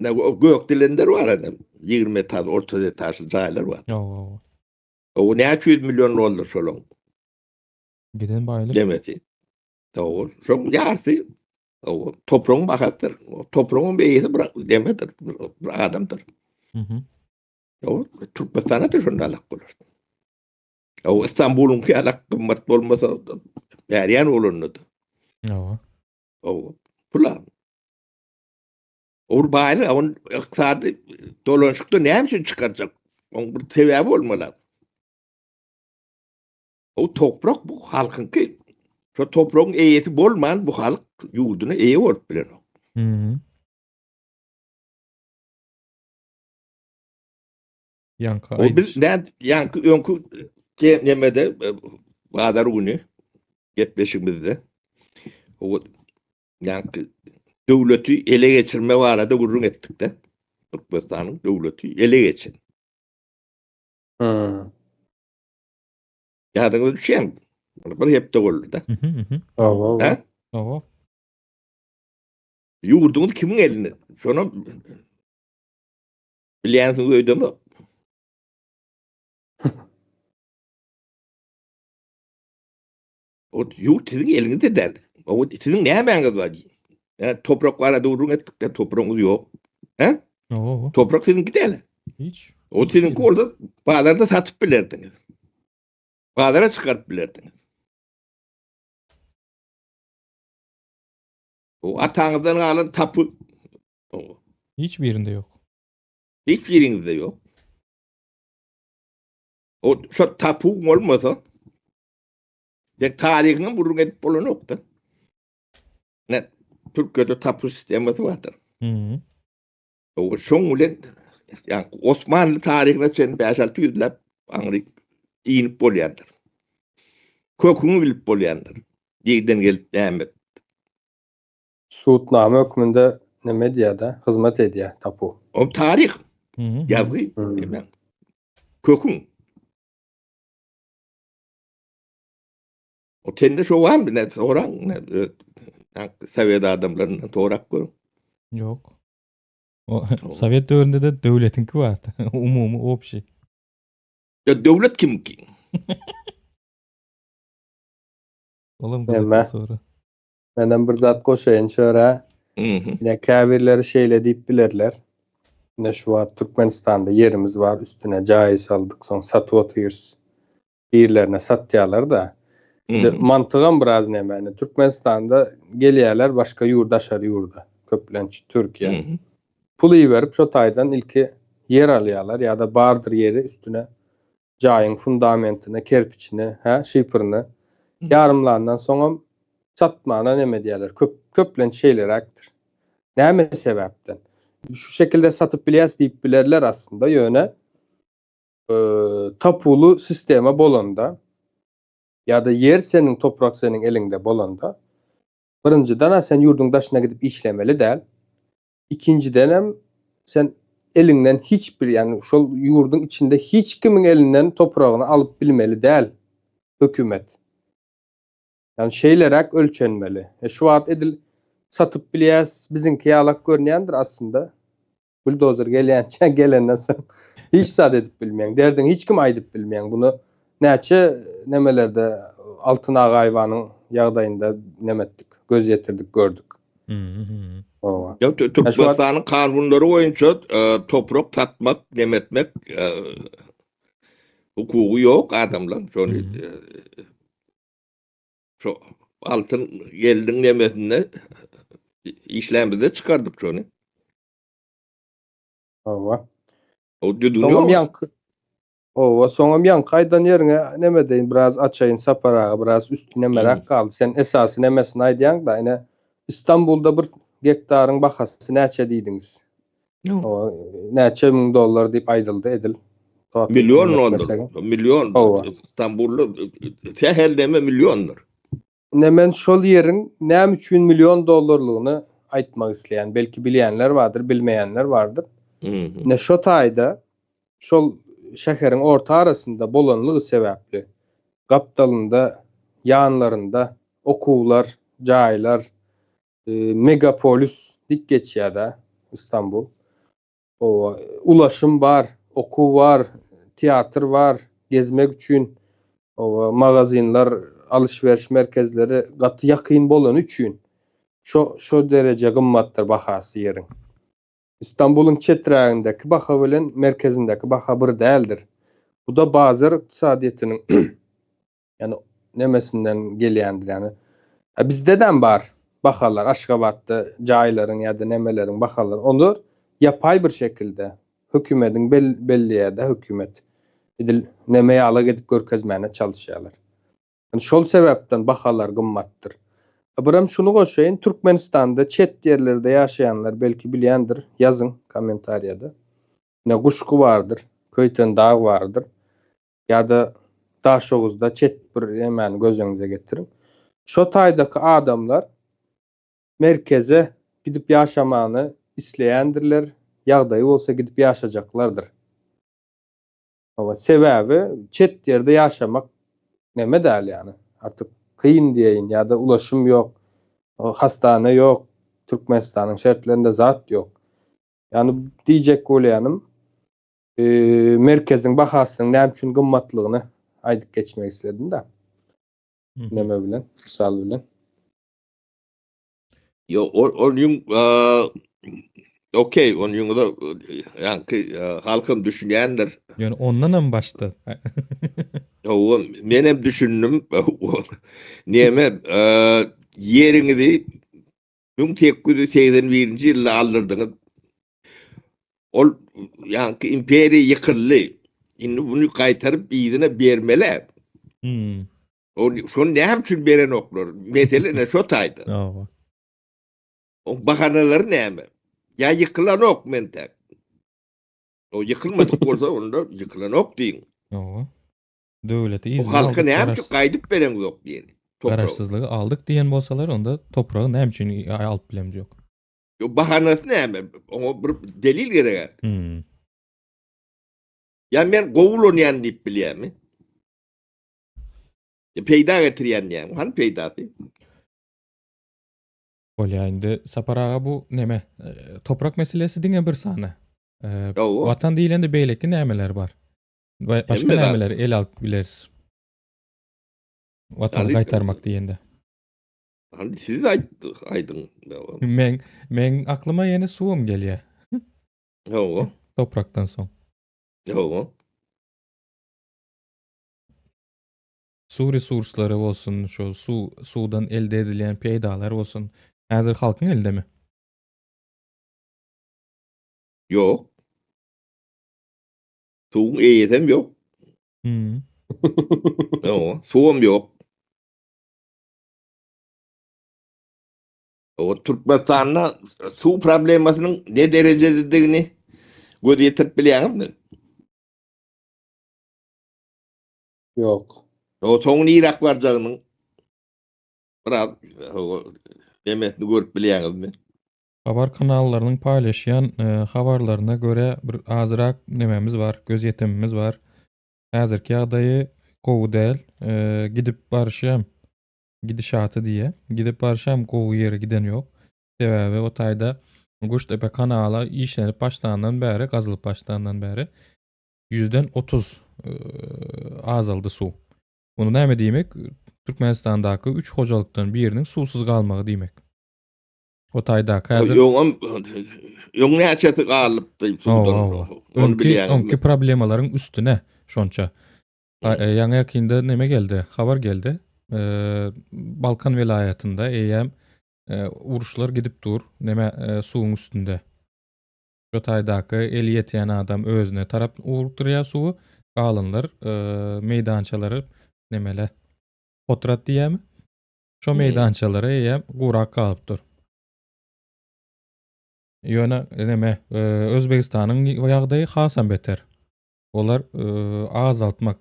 Ne o gök dilender bar adam. 20 etaj, 30 etažly jaýlar bar. Hawa. O näçe ýüz million dollar şolaň. Giden baýlyk. Demesi. Hawa, şoň ýarysy o topragyň bahasydyr. O topragyň eýesi bir demedir, bir adamdyr. Mhm. O Türkmenistanda da şonda alak bolar. O İstanbul'unki alak gymmat bolmasa berýän bolanda da. Hawa. O pula. O bir baýlyk, on ykdysady dolanşykda näme üçin çykarjak? Oň bir sebäbi bolmaly. O toprak bu halkyňky. Şu topragyň eýesi bolman bu halk ýurduna eýe bolup bilenok. Mhm. Ýaňky O biz aýdyş. näme ýaňky öňki nemede e, bazar güni gepleşigimizde o ýaňky döwleti ele geçirme barada gürrüň etdik de. Türkmenistanyň döwleti ele geçen. Hmm. Ýadyňyza düşýärmi? Bir hepde boldy da. Mhm, mhm. Hawa, hawa. Ha? Hawa. Ýurduňyz kimiň elinde? Şonu bilýänsiňiz öýdemok. O ýurt siziň eliňizde däl. O siziň nämäňiz bar? Ýa toprak barada gürrüň etdik de topragyňyz ýok. He? Hawa. Toprak siziňki däl. Hiç. O siziňki bolsa bazarda satyp bilerdiňiz. Bazara çykaryp bilerdiňiz. O ataňyzdan galan tapy o, Hiç birinde ýok. hiç biriňizde ýok. O şu tapu bolmasa de taryhyny gürrüň edip bolanok da. Ne Türkiye'de tapu sisteması vardır. Mhm. O şoň bilen yani Osmanly taryhyna çenli 5-6 ýüzläp aňry inip bolýandyr. Köküňi bilip bolýandyr. Ýerden gelip näme? Sudnama hökmünde neme edýär-de, hyzmat edýär tapu. O taryh Mhm. ýazgy Hmm. näme? Köküň. O tende şo barmy ne soraň ne e, Sovet adamlaryndan sorap görüň. Ýok. O Sovet döwründe de döwletiňki bardy. Umumy obşi. Ya döwlet kimki? Olam Näme? gyzykly soru. Menem bir zat goşaýyn şöra. Mhm. Ne käbirleri şeýle diýip bilerler. Ne şu wagt Türkmenistanda ýerimiz bar, üstüne jaý saldyk, soň satyp otyrys. Birlerine satýarlar da. De, Mhm. mantygam biraz näme? Yani Türkmenistanda gelýärler başga ýurt, daşary ýurda. Köplenç Türkiýe. Mhm. Pul iberip şo taýdan ilki ýer alýarlar ýa-da bardyr ýeri üstüne jaýyň fundamentine, kerpiçini, hä, şipirini ýarymlandan soňam satmana neme diýerler. Köp köplenç şeýleräkdir. Näme sebäpden? Şu şekilde satyp bilýäs diýip bilerler aslynda, ýöne e, tapuly sistema bolanda ýa-da ýer seniň, toprak seniň eliňde bolanda birinjiden ha sen ýurduň daşyna gidip işlemeli däl. Ikinjiden hem sen eliňden hiç bir yani şol ýurduň içinde hiç kimiň elinden topragyny alyp bilmeli däl hökümet. Yani şeýleräk ölçenmeli. E şu wagt edil satyp bilýäs, biziňki ýalak görünýändir aslynda. Buldozer gelýänçä gelenden soň hiç zat edip bilmeýän. Derdin hiç kim aýdyp bilmeýän. Bunu näçe nemelerde Altyn Agaýewanyň ýagdaýynda nemetdik, göz ýetirdik, gördük. Mhm. Owa. Ya Tü- Türkmenistanyň kanunlary boýunça e, toprak satmak, nemetmek e, hukugy ýok adamlar. Şony Mhm. e, şu altyn geldiň nemesinde işlämizde çykardyk şony. Owa. O düzgün Soňam ýok. ýaňky Owa, soňam ýaňky aýdan ýeriňe neme deýin, biraz açaýyn Sapar aga, biraz üstüne merak galdy. Sen esasy nemesini aýdýaň da, ine İstanbulda bir gektaryň bahasy näçe diýdiňiz? Ýok. Owa, näçe müň dollar diýip aýdyldy edil. Milyon dollar. Milyon. Owa. İstanbulda sähel deme milyondur. Ne men şol ýeriň näme üçin milyon dollarlygyny aýtmak isleýän. Belki bilýänler bardyr, bilmeýänler bardyr. Mhm. Ne şo taýda şol şäheriň orta arasynda bolanlygy sebäpli gapdalynda, ýanlarynda okuwlar, jaýlar, e, megapolis dik geçýär da İstanbul. O ulaşım bar, okuw bar, teatr bar, gezmek üçin o magazinler, alışveriş merkezleri gaty ýakyn bolany üçin şo şo dereje gymmatdyr bahasy ýeriň. İstanbul'un çeträgindäki baha bilen merkezindäki baha bir däldir. Bu da bazar ykdysadyýetiniň yani nemesinden gelýändir yani. Ha, bizdeden bar bahalar Aşgabatda jaýlaryň ýa-da nemeleriň bahalary. Onlar yapay bir şekilde hökümetin bel belli ýerde hökümet edil neme ýala gidip görkezmäne çalışýarlar. Yani şol sebäpden bahalar gymmatdyr. Biram şuny goşaýyn, Türkmenistanda çet ýerlerde ýaşaýanlar belki bilýändir, ýazyň kommentariýada. Ne Guşgy bardyr, Köýten dag bardyr ýa-da Daşoguzda çet bir hemäni göz öňüňize getiriň. Şo taýdaky adamlar merkeze gidip ýaşamany isleýändirler, ýagdaýy bolsa gidip ýaşajaklardyr. Hawa, sebäbi çet ýerde ýaşamak neme däl ýany. Artyk kyn diýeýin ýa-da ulaşym ýok, hastane ýok, Türkmenistanyň şertlerinde zat ýok. Ýani diýjek bolýanym, merkeziň bahasynyň näme üçin gymmatlygyny aýdyp geçmek isledim-de. Neme bilen, mysal bilen. Yo, onuň okey, onuň da ýaňky halkam düşünýändir. Ýöne ondan hem başda. Hawa, men hem düşündim. Näme, ýeriňizi 1881-nji ýylda aldyrdyňyz. Ol ýaňky imperiýa ýykyldy. Indi bunu gaýtaryp yzyna bermeli. Hmm. O şony näme üçin berenoklar? Mesele ne şo taýda. Hawa. O bahanalary näme? Ýa ýykylanok mentäk. O ýykylmadyk bolsa onda ýykylanok diýiň. Hawa. Döwleti O yzyna halka aldyk, näme garaş üçin gaýdyp bereňzok diýeni. Topragy. garaşsyzlygy aldyk diýen bolsalar onda topragy näme üçin alyp bilemzok? Yo bahanasy näme? Oňa bir delil gerek. Hmm. Ýa men gowy ulanýan diýip bilýärmi? Ýa peýda getirýän diýýän. Hany peýdasy? Bolýa indi Sapar aga bu neme? E, toprak meselesi diňe bir sany. E, Hawa. Watan diýlende beýleki nämeler bar? Başga Hemme zat. nämeleri ele alyp bileris? Watany Hany- gaýtarmak diýende. Hany siz aýt, aýdyň. Men men aklyma ýene suwum gelýär. Hawa. Toprakdan soň. Hawa. Suw resurslary bolsun, şol suw suwdan elde edilýän peýdalar bolsun. Häzir halkyň elindemi? Ýok. Suwuň eýesem ýok. Hmm. Hawa, suwam ýok. O Türkmenistanda suw problemasynyň ne derejededigini göz ýetirip bilýäňizmi? Ýok. O soň niräk barjagynyň biraz nemesini görüp bilýäňizmi? Habar kanallarynyň paýlaşýan e, habarlaryna görä bir azrak nememiz bar, gözýetimimiz bar. Häzirki ýagdaýy gowy däl. E, gidip barşam gidişaty diýe. Gidip barşam gowy ýere giden ýok. Sebäbi o taýda Guştepe kanala işlenip başlandan bäri, gazylyp başlandan bäri ýüzden 30 e, azaldy suw. Bunu näme diýmek? Türkmenistandaky 3 hojalykdan biriniň suwsuz galmagy diýmek. O taýdaky häzir Ýoňam ýoň näçesi galypdy suwdan. Ony Öňki, bilýäňizmi? öňki problemalaryň üstüne şonça. E, Ýaňy ýakynda neme geldi? Habar geldi. E, Balkan welaýatynda eýýäm e, uruşlar gidip dur. Neme e, suwuň üstünde. Şu taýdaky eli ýetýän adam özüne tarap ugrukdyrýar suwy. Galanlar e, meýdançalary nemele potrat diýýärmi? Şo Hmm. meýdançalara eýýäm gurak galyp dur. Ýöne neme e, Özbegistanyň ýagdaýy hasam beter. Olar e, azaltmak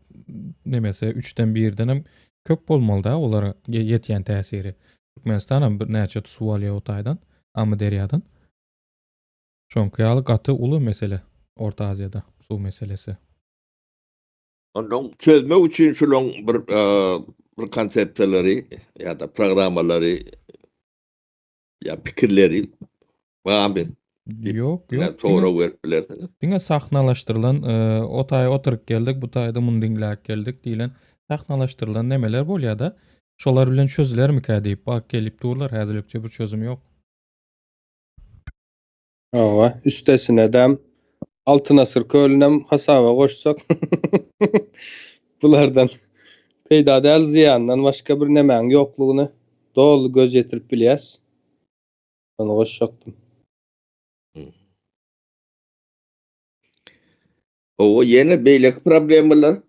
nemesi 3-den 1-den hem köp bolmaly da olara ýetýän täsiri. Türkmenistan hem bir näçe suw alýar o taýdan, Amyderýadan. Şoňky ýaly gaty uly mesele Orta Aziýada suw meselesi. Ondan çözmek üçin şulaň bir e, bir konsepsiýalary ýa-da programmalary ýa pikirleri barmy? Ýok, Ýa ýok. soru berip bilersiňiz. Diňe sahnalaşdyrylan, e, o taýa oturyp geldik, bu taýda muny diňläp geldik diýlen sahnalaşdyrylan nemeler bolýar da. Şolar bilen çözülermikä diýip bak gelip durlar. Häzirlikçe bir çözüm ýok. Hawa, üstesine dem Altyn Asyr kölünem hasaba goşsak bulardan peýda däl zyýandan başga bir nemäň ýoklugyny doly göz ýetirip bilýäs. Onu goşjakdym. O ýene beýleki problemalar.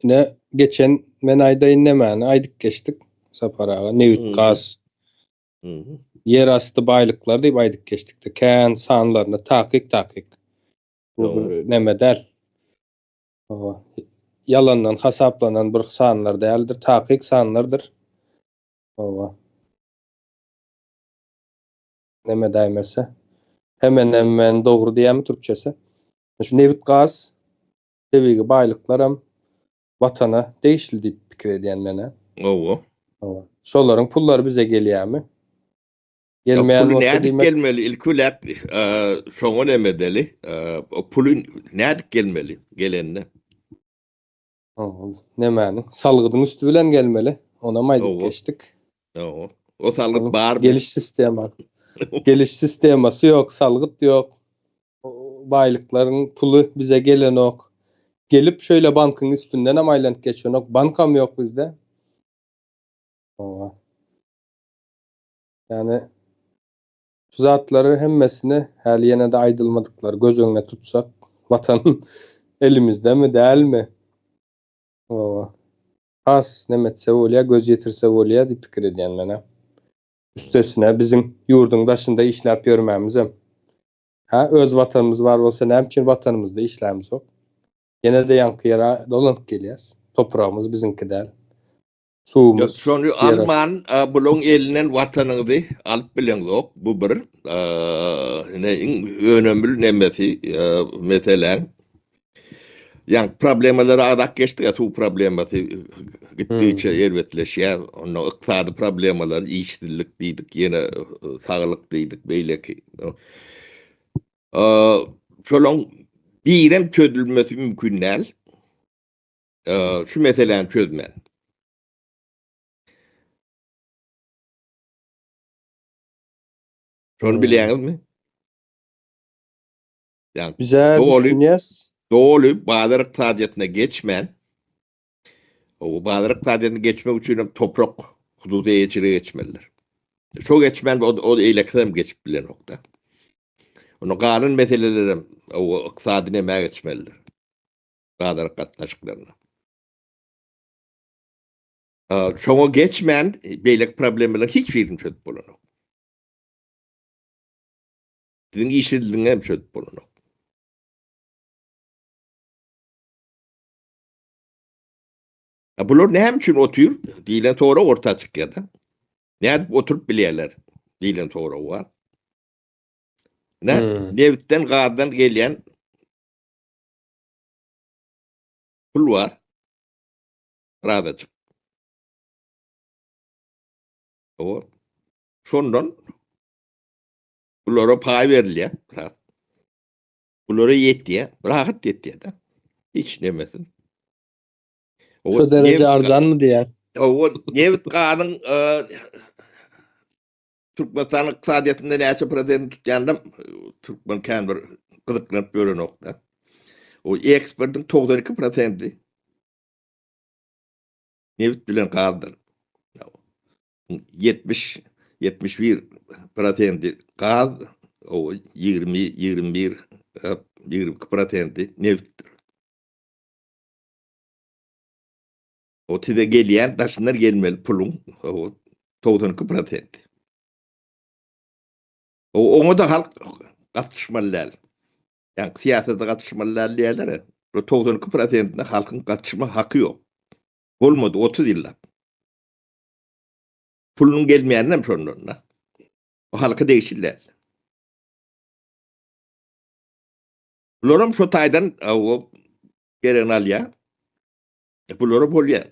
Ine geçen men aýdaýyn nämäni aýdyp geçdik Sapar aga. Nebit, gaz, ýerasty baýlyklar diýip aýdyp geçdik-de. Kän sanlaryny takyk takyk. Bu bir näme däl. Ýalandan hasaplanan bir sanlar däldir, takyk sanlardyr. Hawa. Näme däýmese. Hemen hemen dogry diýýärmi türkçesi? Şu nebit gaz tebigy baýlyklaram watana degişli diýip pikir edýän men-ä. Hawa. Hawa. Şolaryň pullary bize gelýärmi? Gelmeýän Puly bolsa nädip diýmek gelmeli? Ilki bilen şoňa näme edeli? O puly nädip gelmeli gelende? Hawa, nämäniň? Salgydyň üsti bilen gelmeli. Onam aýdyp Hawa. geçdik. Hawa. O salgyt Onuň barmy? geliş sistema. Geliş sistemasy ýok, salgyt ýok. Baýlyklaryň puly bize gelenok. Gelip şöyle bankyň üstündenem aýlanyp geçenok. Bankam ýok bizde. Hawa. Ýani şu zatlary hemmesini häli ýene-de aýdylmadyklary göz öňüne tutsak, watan elimizdemi, dälmi? Hawa. Has neme etse bolýar, göz ýetirse bolýar diýip pikir edýän men-ä. Üstesine biziň ýurduň daşynda işläp ýörmämizem. Hä, öz watanymyz bar bolsa näme üçin watanymyzda işlämizok? Ýene-de ýaňky ýere dolanyp gelýäs. Topragymyz biziňki däl. Suwumyz, Şony alman, bulaň elinden watanyňyzy alyp bileňzok. Bu bir. Ine iň önemli nemesi, meseläň. Ýa problemalara agzap geçdik, suw problemasy gitdigiçe erbetleşýär. Onda ykdysady problemalar, işsizlik diýdik, ýene saglyk diýdik, beýleki. Şolaň birem çözülmesi mümkin däl. Şu meseläni çözmän. Şony bilýäňizmi? Ýa Bize doly düşünýäs. Doly bazar ykdysadyýetine geçmän, o bazar ykdysadyýetine geçmek üçin hem toprak hususy eýeçilige geçmelidir. Şo geçmän o, o eýlekisi geçip bilenokda. Onu galan meselelerem o ykdysady nämä geçmelidir. Bazar gatnaşyklaryna. Şoňa geçmän beýleki problemalaryň hiç birini çözüp bolanok. Siziň işsizligiňi hem çözüp bolanok. Bular näme üçin otyr diýlen sorag orta çykýar-da. Nädip oturyp bilýärler diýlen sorag bar. Ne? Hmm. Nebitden, gazdan gelýän pul bar. Birazajyk. O şondan bulara paý berilýär biraz. Bulara ýetýär, rahat ýetýär-de. Hiç nemesin. Şu dereje arzanmy diýýär? O nebit gazyň e, Türkmenistan ykdysadyýetinde näçe prosent tutýandan türkmen kän bir gyzyklanyp ýörenok-da. O eksportyň 92 prosenti nebit bilen gazdyr. 70 71 prosenti gaz, o 20 21 22 prosenti nebitdir. O size gelýän daşyndan gelmeli puluň o 92 prosenti. O oňa da halk gatyşmaly däl. Ýa syýasata gatyşmaly däl diýerler. Bu 92 prosentine halkyň gatyşma haky ýok. Bolmady 30 ýyllap. Pulunyň gelmeýäni hem şondan da. O halka degişli däl. Bularam şo taýdan o geregini alýar. E, bulara bolýar.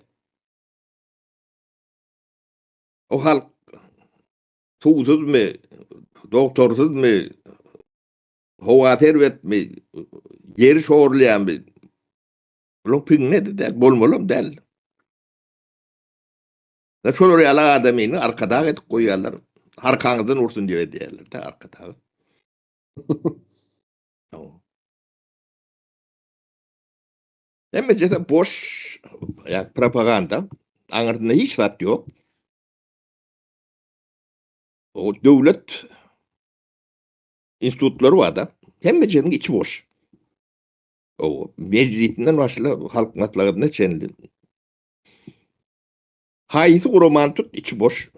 O halk suwsuzmy, doktorsyzmy, howa erbetmi, ýeri şorlaýarmy? Bular piňne däl, bolmalam däl. Da şolar ýaly adamyny arkadag edip goýýarlar. Arkaňyzdan ursun diýip edýärler de arkadag. Hemmejesi boş ýa propaganda. Aňyrsynda hiç zat ýok. O döwlet institutlary bar da. Hemmejesiniň içi boş. O mejlisinden başla halk maslahatyna çenli. Haýsy guramany tut içi boş.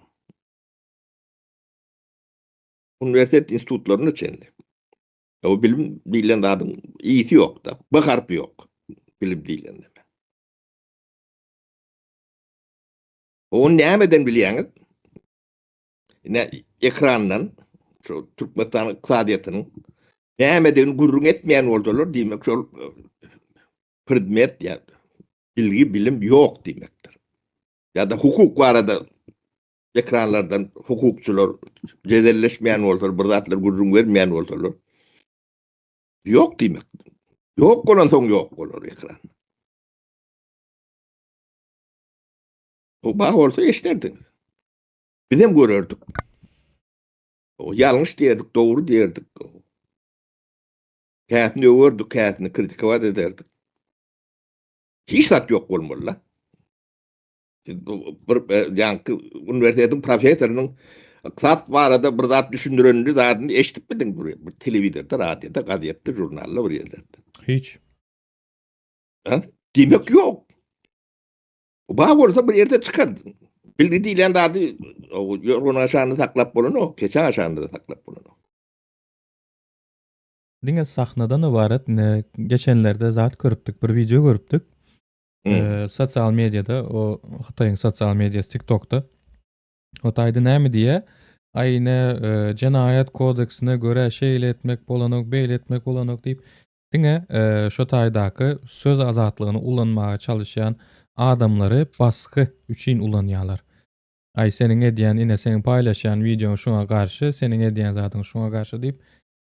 Uniwersitet institutlaryna çenli. O bilim diýlen zadyň iyisi ýok da. B harpy ýok. Bilim diýlen neme. Ony nämeden bilýäňiz? Ne ekrandan şu Türkmenistan ykdysadyýetiniň nämedigini gürrüň etmeýän bolsalar, diýmek şol e, predmet ýa bilgi, bilim ýok diýmekdir. Ýa-da hukuk barada ekranlardan hukukçylar jedelleşmeýän bolsalar, bir zatlar gürrüň bermeýän bolsalar, ýok diýmek. Ýok bolan soň ýok bolar ekran. O bar bolsa eşderdiňiz. Biz hem görerdik. O ýalňyş diýerdik, dogry diýerdik. Käsini öwerdik, käsini kritikowat ederdik. Hiç zat ýok bolmaly la. Bir e, ýaňky uniwersitetiň professorynyň ykdysat barada bir zat düşündirenini zadyny eşidip bildiň bir, bir telewizorda, radioda, gazetde, žurnalda bir ýerlerde. Hiç. Ha? Diýmek ýok. Bar bolsa bir ýerde çykar. Bilgi diýlen zady ýorgan aşagynda saklap bolanok, keçe aşagynda da saklap bolanok. Diňe sahnadan ybarat ne geçenlerde zat görüpdik, bir video görüpdik. Hmm. Ee, sosial mediada o Hytaýyň sosial mediasy TikTokda. O taýda näme diýe? Aý ne e, jenaýat kodeksine görä şeýle etmek bolanok, beýle etmek bolanok diýip Diňe şo taýdaky söz azatlygyny ulanmaga çalyşýan adamlary basgy üçin ulanýarlar. Aý seniň edýän ine seniň paýlaşýan wideoň şuňa garşy, seniň edýän zadyň şuňa garşy diýip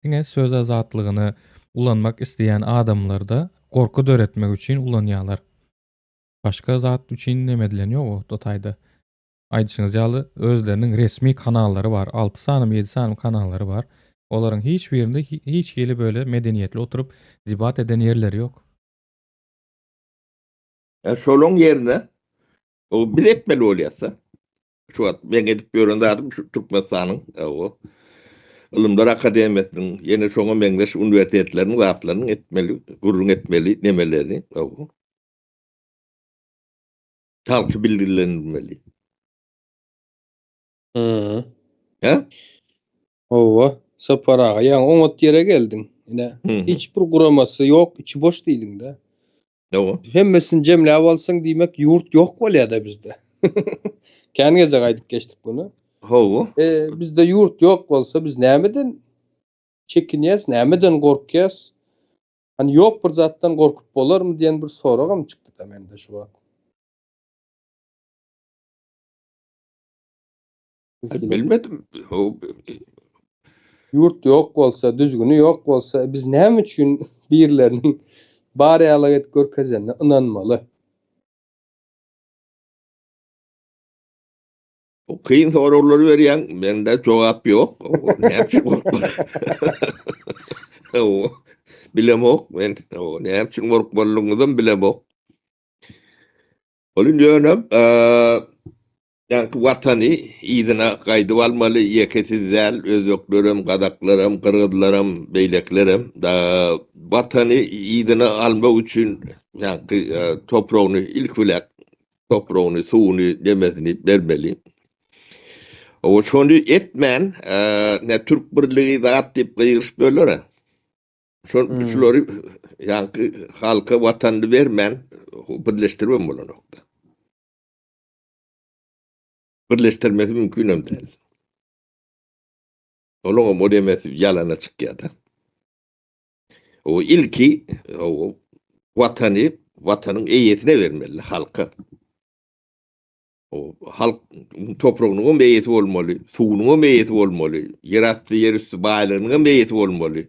diňe söz azatlygyny ulanmak isleýän adamlarda gorky döretmek üçin ulanýarlar. Başga zat üçin neme edilen ýok o taýda. Aýdyşyňyz ýaly, özleriniň resmi kanallary bar. 6 sanymy, 7 sanymy kanallary bar. Olaryň hiç birinde hiç hili böyle medeniýetli oturyp debat eden ýerleri ýok. Ýa şolaň ýerine o biz etmeli bolýarsa. Şu wagt men edip ýören zadym şu Türkmenistanyň o Ylymlar akademiýasynyň ýene şoňa meňzeş uniwersitetleriniň zatlarynyň etmeli, gürrüň etmeli nemelerini. O. Halky bilgilendirmeli. Hı. He? Hawa, Sapar aga, ýaňy oňat ýere geldiň. Ine, hiç bir guramasy ýok, içi boş diýdiň-de. Hawa. Hemmesini jemläp alsaň, diýmek, ýurt ýok bolýar-da bizde. Kän gezek aýdyp geçdik muny. Hawa. E, bizde ýurt ýok bolsa, biz nämeden çekinýäs, nämeden gorkýas? Hani ýok bir zatdan gorkup bolarmy diýen bir soragam çykdy-da mende şu wagt. Bilmedim. Ýurt ýok bolsa, düzgüni ýok bolsa, biz näme üçin birileriniň bar ýaly edip görkezenine ynanmaly? O kyn soraglary berýäň, mende jogap ýok. Näme üçin gorkmaly? Bilemok men. Näme üçin gorkmalydygyňyzam bilemok. Ol indi ýöne ýaňky watany yzyna gaýdyp almaly, ýeke siz däl, özbeklerem, gazaklaram, gyrgyzlaram, beýlekilerem watany yzyna almak üçin ýaňky topragyny ilki bilen topragyny, suwuny, demesini bermeli. Owa şony etmän, ne türk birligi zat diýip gygyryşyp ýörler-ä. Şol hmm. şulary ýaňky halka watanyny bermän birleşdirip bolanokda. Birleşdirmesi mümkin hem däl. Onuň o demesi ýalana çykýar-da. O ilki o watany watanyň eýesine bermeli, halka. O halk topragynyň hem eýesi bolmaly, suwunyň hem eýesi bolmaly, ýerasty, ýerüsti baýlygynyň hem eýesi bolmaly.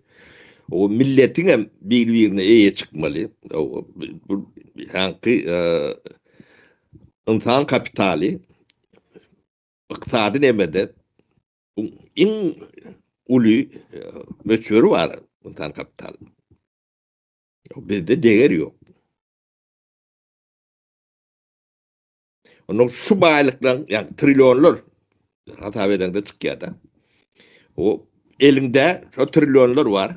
O milletiň hem bir-birine eýe çykmaly. O bu haňky e, ynsan kapitaly ykdysady nemede iň uly e, möçberi bar ynsan kapitaly. Bizde deger ýok. Ondan şu baýlyklar, ýa trillionlar hasap edeňde çykýar da. O elinde şu trillionlar bar.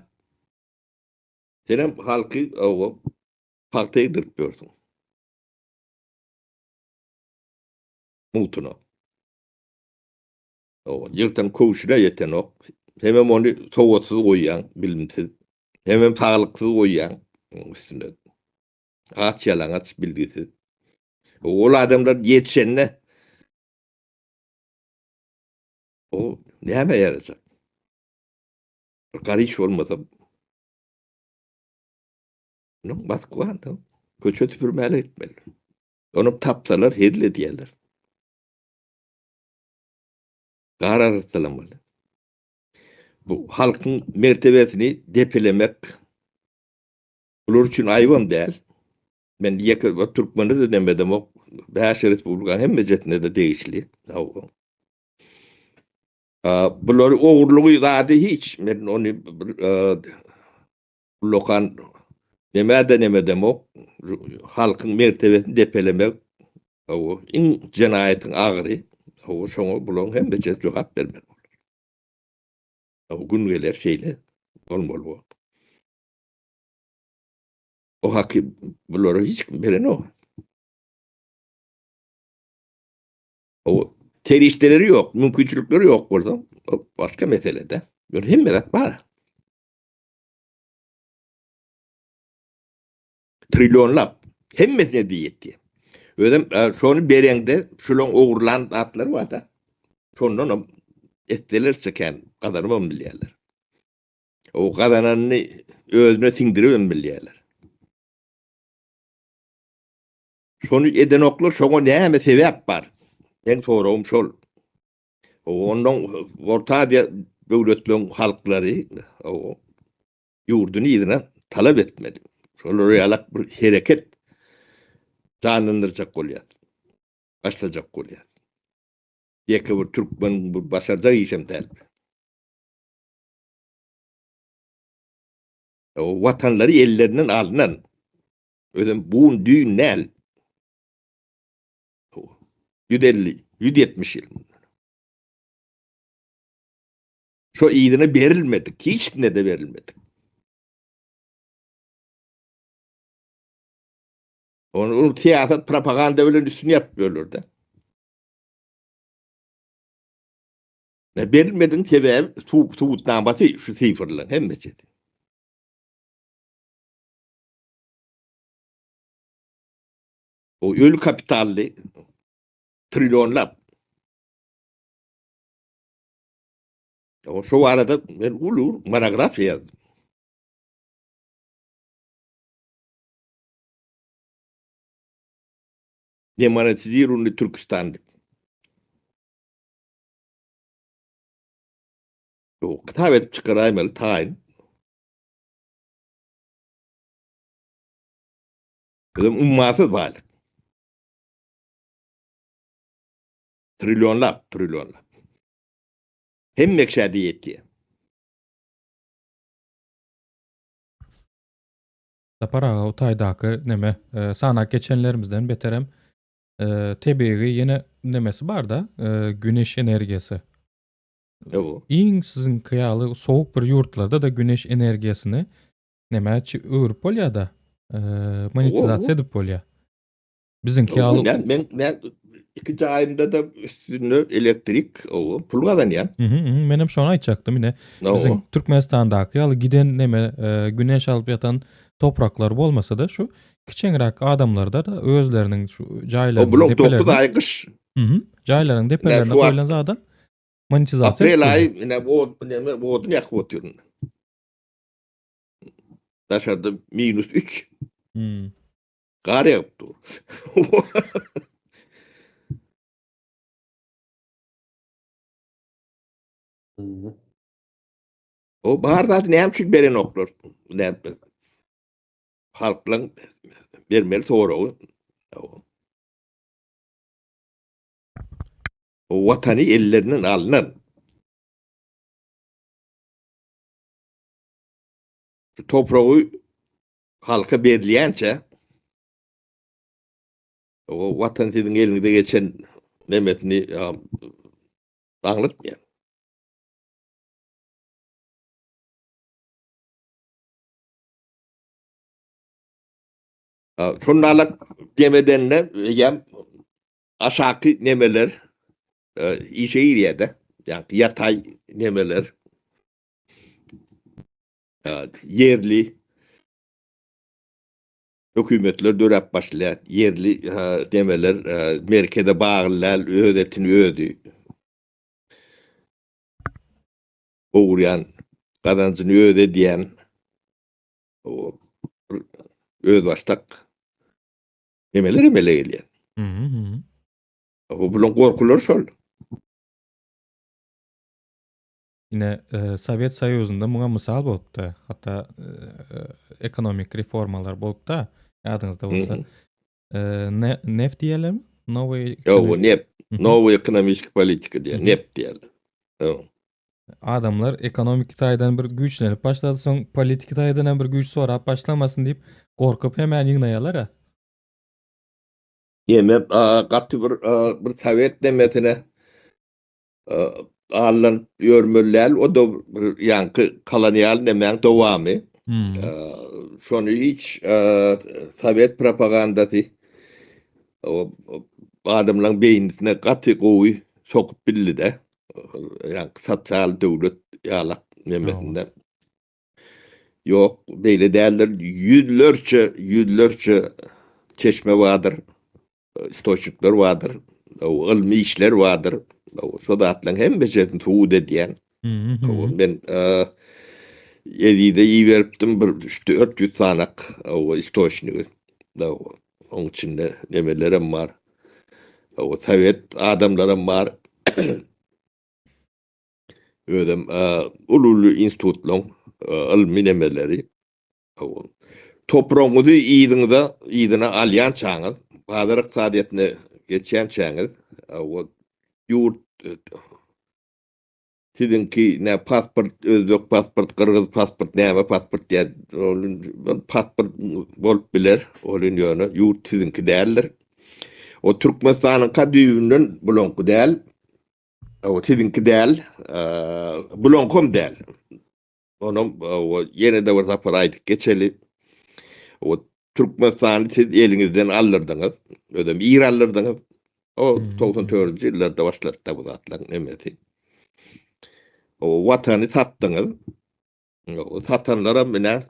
Senem halky owa pagta egdirip ýörsüň. Mugtuna. Owa, ýyltan köwşüne ýetenok. Hemem ony sowatsyz goýýaň, bilimsiz. Hemem saglyksyz goýýaň üstüne. Aç ýalaňaç, bilgisiz. Ol adamlar ýetişende o näme ýarajak? Bir garyş bolmasa Munuň Moskwada köçe süpürmäne gitmeli. Ony tapsalar hezil edýärler. Gar arassalamaly. Bu halkyň mertebesini depelemek bular üçin aýybam däl. Men ýeke bir türkmene de demedemok. Bäş respublikanyň hemmejesine-de degişli. Bulary ogurlygy zady hiç. Men ony Ullakan neme-de nemedemok, halkyň mertebesini depelemek, hawa, iň jenaýatyň agyry, hawa, şoňa bularyň hemmesi jogap bermeli bolar. Hawa, gün geler şeýle bolmaly bu. O haky bulara hiç kim berenok. Hawa, serişdeleri ýok, mümkinçilikleri ýok bolsa, o başga mesele-de. Ýöne hemme zat bar. Trillionlap hemmesine diýetdi. Özem e, şony bereňde şulaň ogurlan zatlary bar-da. Şondan hem etselerçe kän gazanybam bilýärler. O gazananyny özüne siňdiribem bilýärler. Şony edenoklar şoňa näme sebäp bar? Meň soragym şol. Ondan Orta Aziýa döwletleriň halklary ýurduny yzyna talap etmeli. Şolar ýalak bir hereket janlandyrjak bolýar. Başlajak bolýar. Ýeke bir türkmen bu başarjak işem däl. O watanlary ellerinden alnan. Özem bu düýn däl. 150, 170 ýyl mundan. Şo yzyna berilmedik, hiç kimne-de berilmedik. Onu, onu siýasat propaganda bilen üstüni ýapyp ýörler-de. Ne berilmediň sebäbi su subutnamasy şu sifrler hemmesi. O öli kapitally trillionlap. O şu arada men uly monografiýa ýazdym. Demonetizirowny Türkistan diýip. O kitap edip çykaraýmaly taýyn. Özem ummasyz baýlyk. Trillionlap, trillionlap. Hemme kişä-de ýetýär. Sapar aga o taýdaky neme e, sanak geçenlerimizden beterem e, tebigy ýene nemesi bar-da e, güneş energiýasy. Ýo. Iň siziňki ýaly sowuk bir ýurtlarda-da güneş energiýasyny Näme öwrüp bolýar-da? Monetizasiýa edip bolýar. Biziňki ýaly. Men men men iki jaýymda-da üstünde elektrik, o pul gazanýan. Mhm, men hem şony aýtjakdym ine. Biziň Türkmenistandaky ýaly giden neme güneş alyp ýatan topraklar bolmasa-da şu kiçeňräk adamlarda-da özleriniň şu jaýlarynyň O blok 9 aý gyş. Mhm. Jaýlaryň depelerine goýlan zadan monetizasiýa. Aprel aýy ine bu neme odun ýakyp otyryn. Daşarda minus 3. Hmm. Gar ýagyp dur. Hmm. O bar zady näme üçin berenoklar? Näme? Halklaň bermeli soragy. O watany ellerinden alynan. Şu topragy halka berilýänçä o watan siziň eliňize geçen nemesini aňlatmaýar. Şonda demedende ýa aşaky nemeler işe girýär-de. Ýa ýataý nemeler. Ýerli hökümetler döräp başlaýar. Ýerli nemeler merkeze bagly däl, öz etini özi gowurýan, gazanjyny özi edýän özbaşdak nemeler emele gelýär. Bu bularyň gorkulary şol. Ine, Sowet Soýuzynda muňa mysal bolupdy. Hatda ekonomik reformalar bolupdy, ýadyňyzda bolsa. Neft diýerlermi? Nowy Ýok, nep. Nowy ekonomik politika diýer, nep diýerler. Adamlar ekonomik taýdan bir güýçlenip başlady, soň politiki taýdan hem bir güýç sorap başlamasyn diýip, gorkup hemen ýygnaýarlar-a. Ýene gaty bir bir sowet nemesine Aldan ýörmeli däl, o da bir ýaňky kolonial nemäň dowamy. Şony hiç sowet propagandasy o adamlaryň beýnisine gaty gowy sokup bildi-de. Ýaňky sosial döwlet ýalak nemesinde. Ýok, beýle däldir. Ýüzlerçe, ýüzlerçe çeşme bardyr. Istoçnikler bardyr, ylmy işler bardyr. Şo zatlaryň hemmesini subut edýän. Men Ezize iberipdim bir 400 sanak istoçnigi. Oň içinde nemelerem bar. Sowet adamlaram bar. Özem uly-uly institutlaryň ylmy nemeleri. Topragyňyzy yzyňyza yzyna alýançaňyz, bazar ykdysadyýetine geçýänçäňiz, ýurt siziňki nä pasport, özbek pasport, gyrgyz pasport, näme pasport diýýär, ol pasport bolup biler, ol ýöne ýurt siziňki däldir. O Türkmenistanyňka düýbünden bulaňky däl, o siziňki däl, bulaňkam däl. Onam ýene-de bir sapar aýdyp geçeli. O Türkmenistany siz eliňizden aldyrdyňyz. Özem ir aldyrdyňyz. O 94-nji ýyllarda başlady bu zatlaryň hemmesi. O watany satdyňyz. O satanlaram ine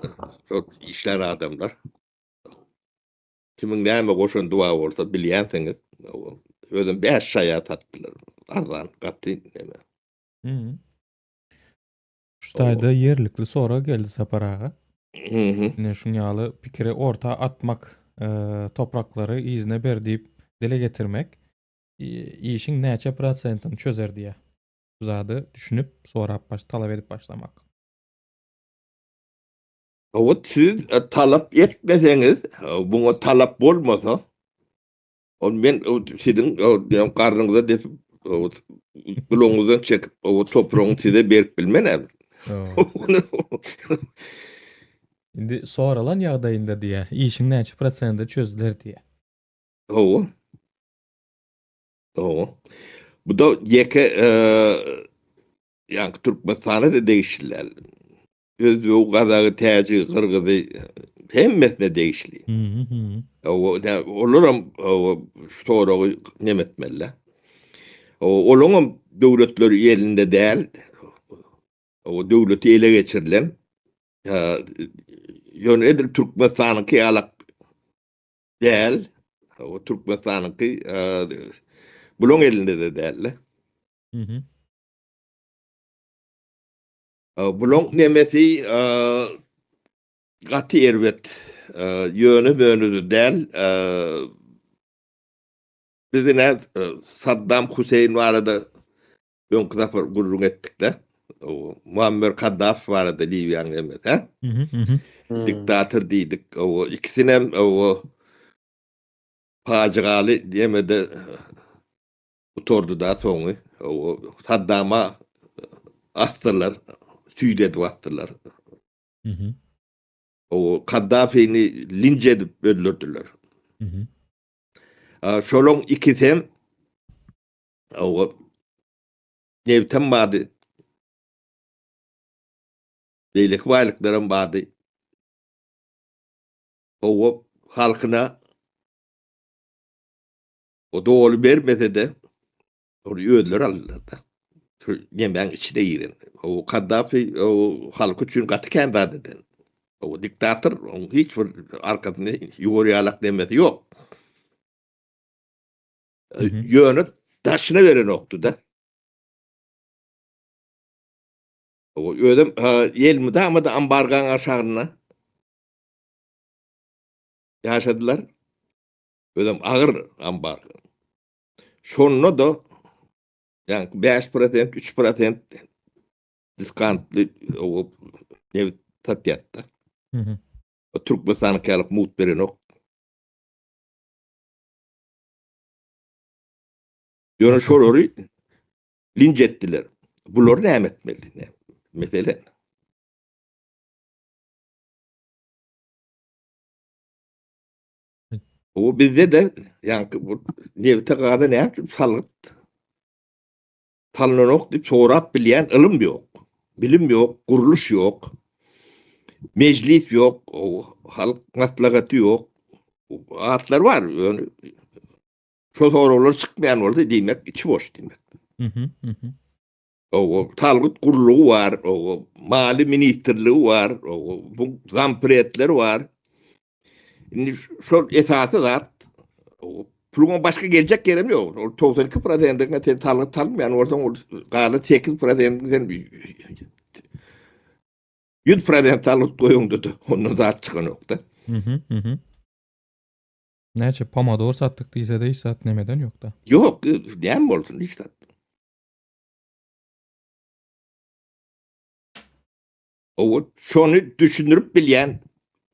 şol işlän adamlar. Kimiň näme goşan duwa bolsa bilýänsiňiz. Özem 5 şaýa satdylar. Arzan gaty näme. Şu taýda ýerlikli sorag geldi Sapar aga. Ine şuň ýaly pikiri orta atmak, e, topraklary yzyna ber diýip dile getirmek işiň näçe prosentini çözer diýýär. Şu zady düşünip, sorap baş, talap edip başlamak. Hawa, siz e, talap etmeseňiz, e, buňa talap bolmasa, Ol men siziň garnyňyza depip, gulagyňyzdan çekip, o topragyny size berip bilmen. Indi soralan ýagdaýynda diýä, işiň näçe prosenti çözüler diýä. Hawa. Hawa. Bu da ýeke ýa Türkmenistana da degişli däl. Özbegi, gazagy, täjigi, gyrgyzy hemmesine degişli. Olaram şu soragy neme etmeli. Olaňam döwletleri elinde däl. O döwleti ele geçirilen. Ýöne edil Türkmenistanyňky ýalak däl. O Türkmenistanyňky bulaň elinde-de däl. Bulaň nemesi gaty erbet. Ýöne möne-de däl. Biz ine Saddam Huseýn barada öňki sapar gürrüň etdik-de. Muammer Kaddafi barada Liwiýanyň nemesi, hä? Diktator diýdik. O ikisinem o pajygaly nemede Gutardy-da soňy. Saddama asdylar, süýt edip asdylar. O Kaddafini linç edip öldürdiler. Şolaň ikisem o nebtem bardy. Beýleki baýlyklaram bardy. Hawa. halkyna o doly bermese-de ony özleri aldylar-da. Şu nemäň içine giren. O Kaddafi o halky üçin gaty kän zat eden. O diktator, oň hiç bir arkasyny ýuwar ýalak nemesi ýok. Ýöne daşyna berenokdy-da. O özem elmydama da ambargaň aşagynda ýaşadylar. Özem agyr ambarga. Şonda-da ýa 5%, 3% diskantly o nebit satýardy. Hı hı. O Türkmenistanyňky ýaly mugt berenok. Ýöne şolary linç etdiler. Bulary näme etmeli? Mesele. O bizde de ýaňky bu nebite gaza näme üçin salgyt salynanok diýip sorap bilýän ylym ýok. Bilim ýok, gurluş ýok. Mejlis ýok, halk maslahaty ýok. Atlar bar, ýöne şo soraglar çykmaýan bolsa diýmek içi boş diýmek. Mhm, mhm. O salgyt gurlugy bar, o mali ministrligi bar, o bu zampredler bar. Indi şol esasy zat puluň başga geljek ýerem ýok. Ol 92%-ine sen salgyt salmaýan bolsaň, ol galan 8%-ni sen 100% salgyt goýuňda-da ondan zat çykanok-da. Mhm, mhm. Näçe pomodor satdyk diýse-de hiç zat nemeden ýok-da. Ýok, näme bolsun hiç zat. Owa, şony düşündirip bilýän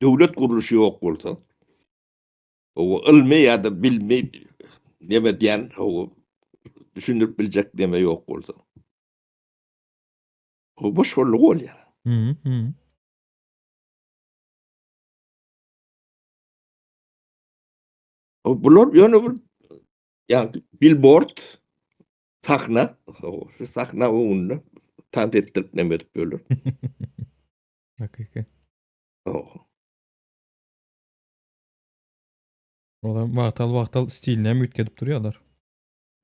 döwlet gurluşy ýok bolsa, owa, ylmy ýa-da bilmi neme diýen, owa, düşündirip biljek neme ýok bolsa, o boş boldugy bolýar. Hı hı. O bular ýöne bir ýa billboard Sahna, şu sahna öňünde tans etdirip neme edip ýörler. Hakyky. Oh. Olar wagtal-wagtal stilini hem üýtgedip durýarlar.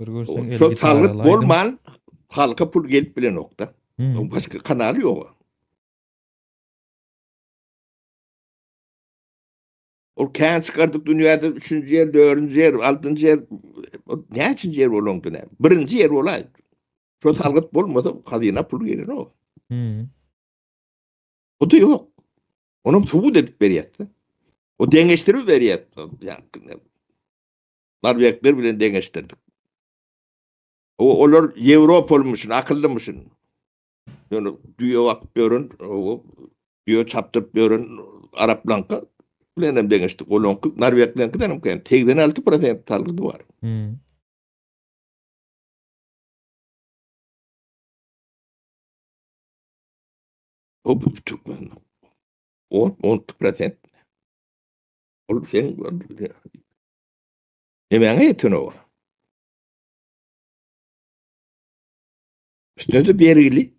Bir görseň el Şol gitaraly salgyt aýdym. bolman halka pul gelip bilenokda. Hmm. Başga kanaly ýok. Ol kän çykardyk dünýäde üçünji ýer, dördünji ýer, altynjy ýer, näçinji ýer bolaňda näme? Birinji ýer bolaý. Şo salgyt bolmasa hazyna pul gelenok. Hmm. O da ýok. Onam subut edip berýär. O deňeşdirip berýär. Norwegler bilen deňeşdirdik. O olar Ýewropalymyşyn, akyllymyşyn. Ýöne düýe bakyp ýören, düýe çapdyryp ýören araplaňka bilen hem deňeşdik. Olaňky norwegleňkiden hem kän. 86% salgydy bar. Hmm. O bu türkmen. 10 12%. Ol sen Nemäňe ýeten o? Üstüne-de bergili.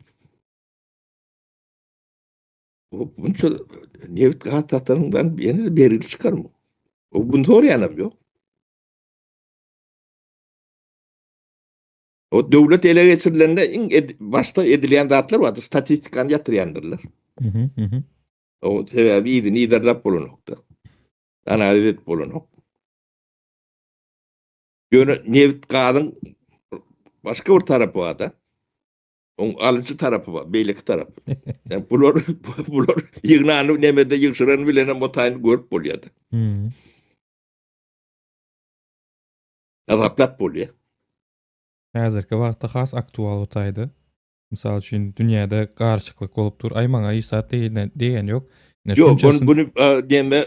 O bunça nebit gaz satanyňdan ýene-de bergili çykarmy? O bunu soraýanam ýok. O döwlet ele geçirilende iň ed başda edilýän zatlar bardyr, statistikany ýatyrýandyrlar. Mhm, mhm. O sebäbi yzyny yzarlap bolanokda. Analiz edip bolanok. Ýöne nebit gazyň başga bir tarapy bar-da. Oň alyjy tarapy bar, beýleki tarapy. Yani bular bular ýygnany nemede ýygşyran bilen hem o taýyny görüp bolýar-da. Hmm. Hasaplap bolýar. Häzirki wagtda has aktual o taýda. Mysal üçin dünýäde garyşyklyk bolup dur. Aý maňa hiç zat degen ýok. Ine Ýok, şunçasyny bunu neme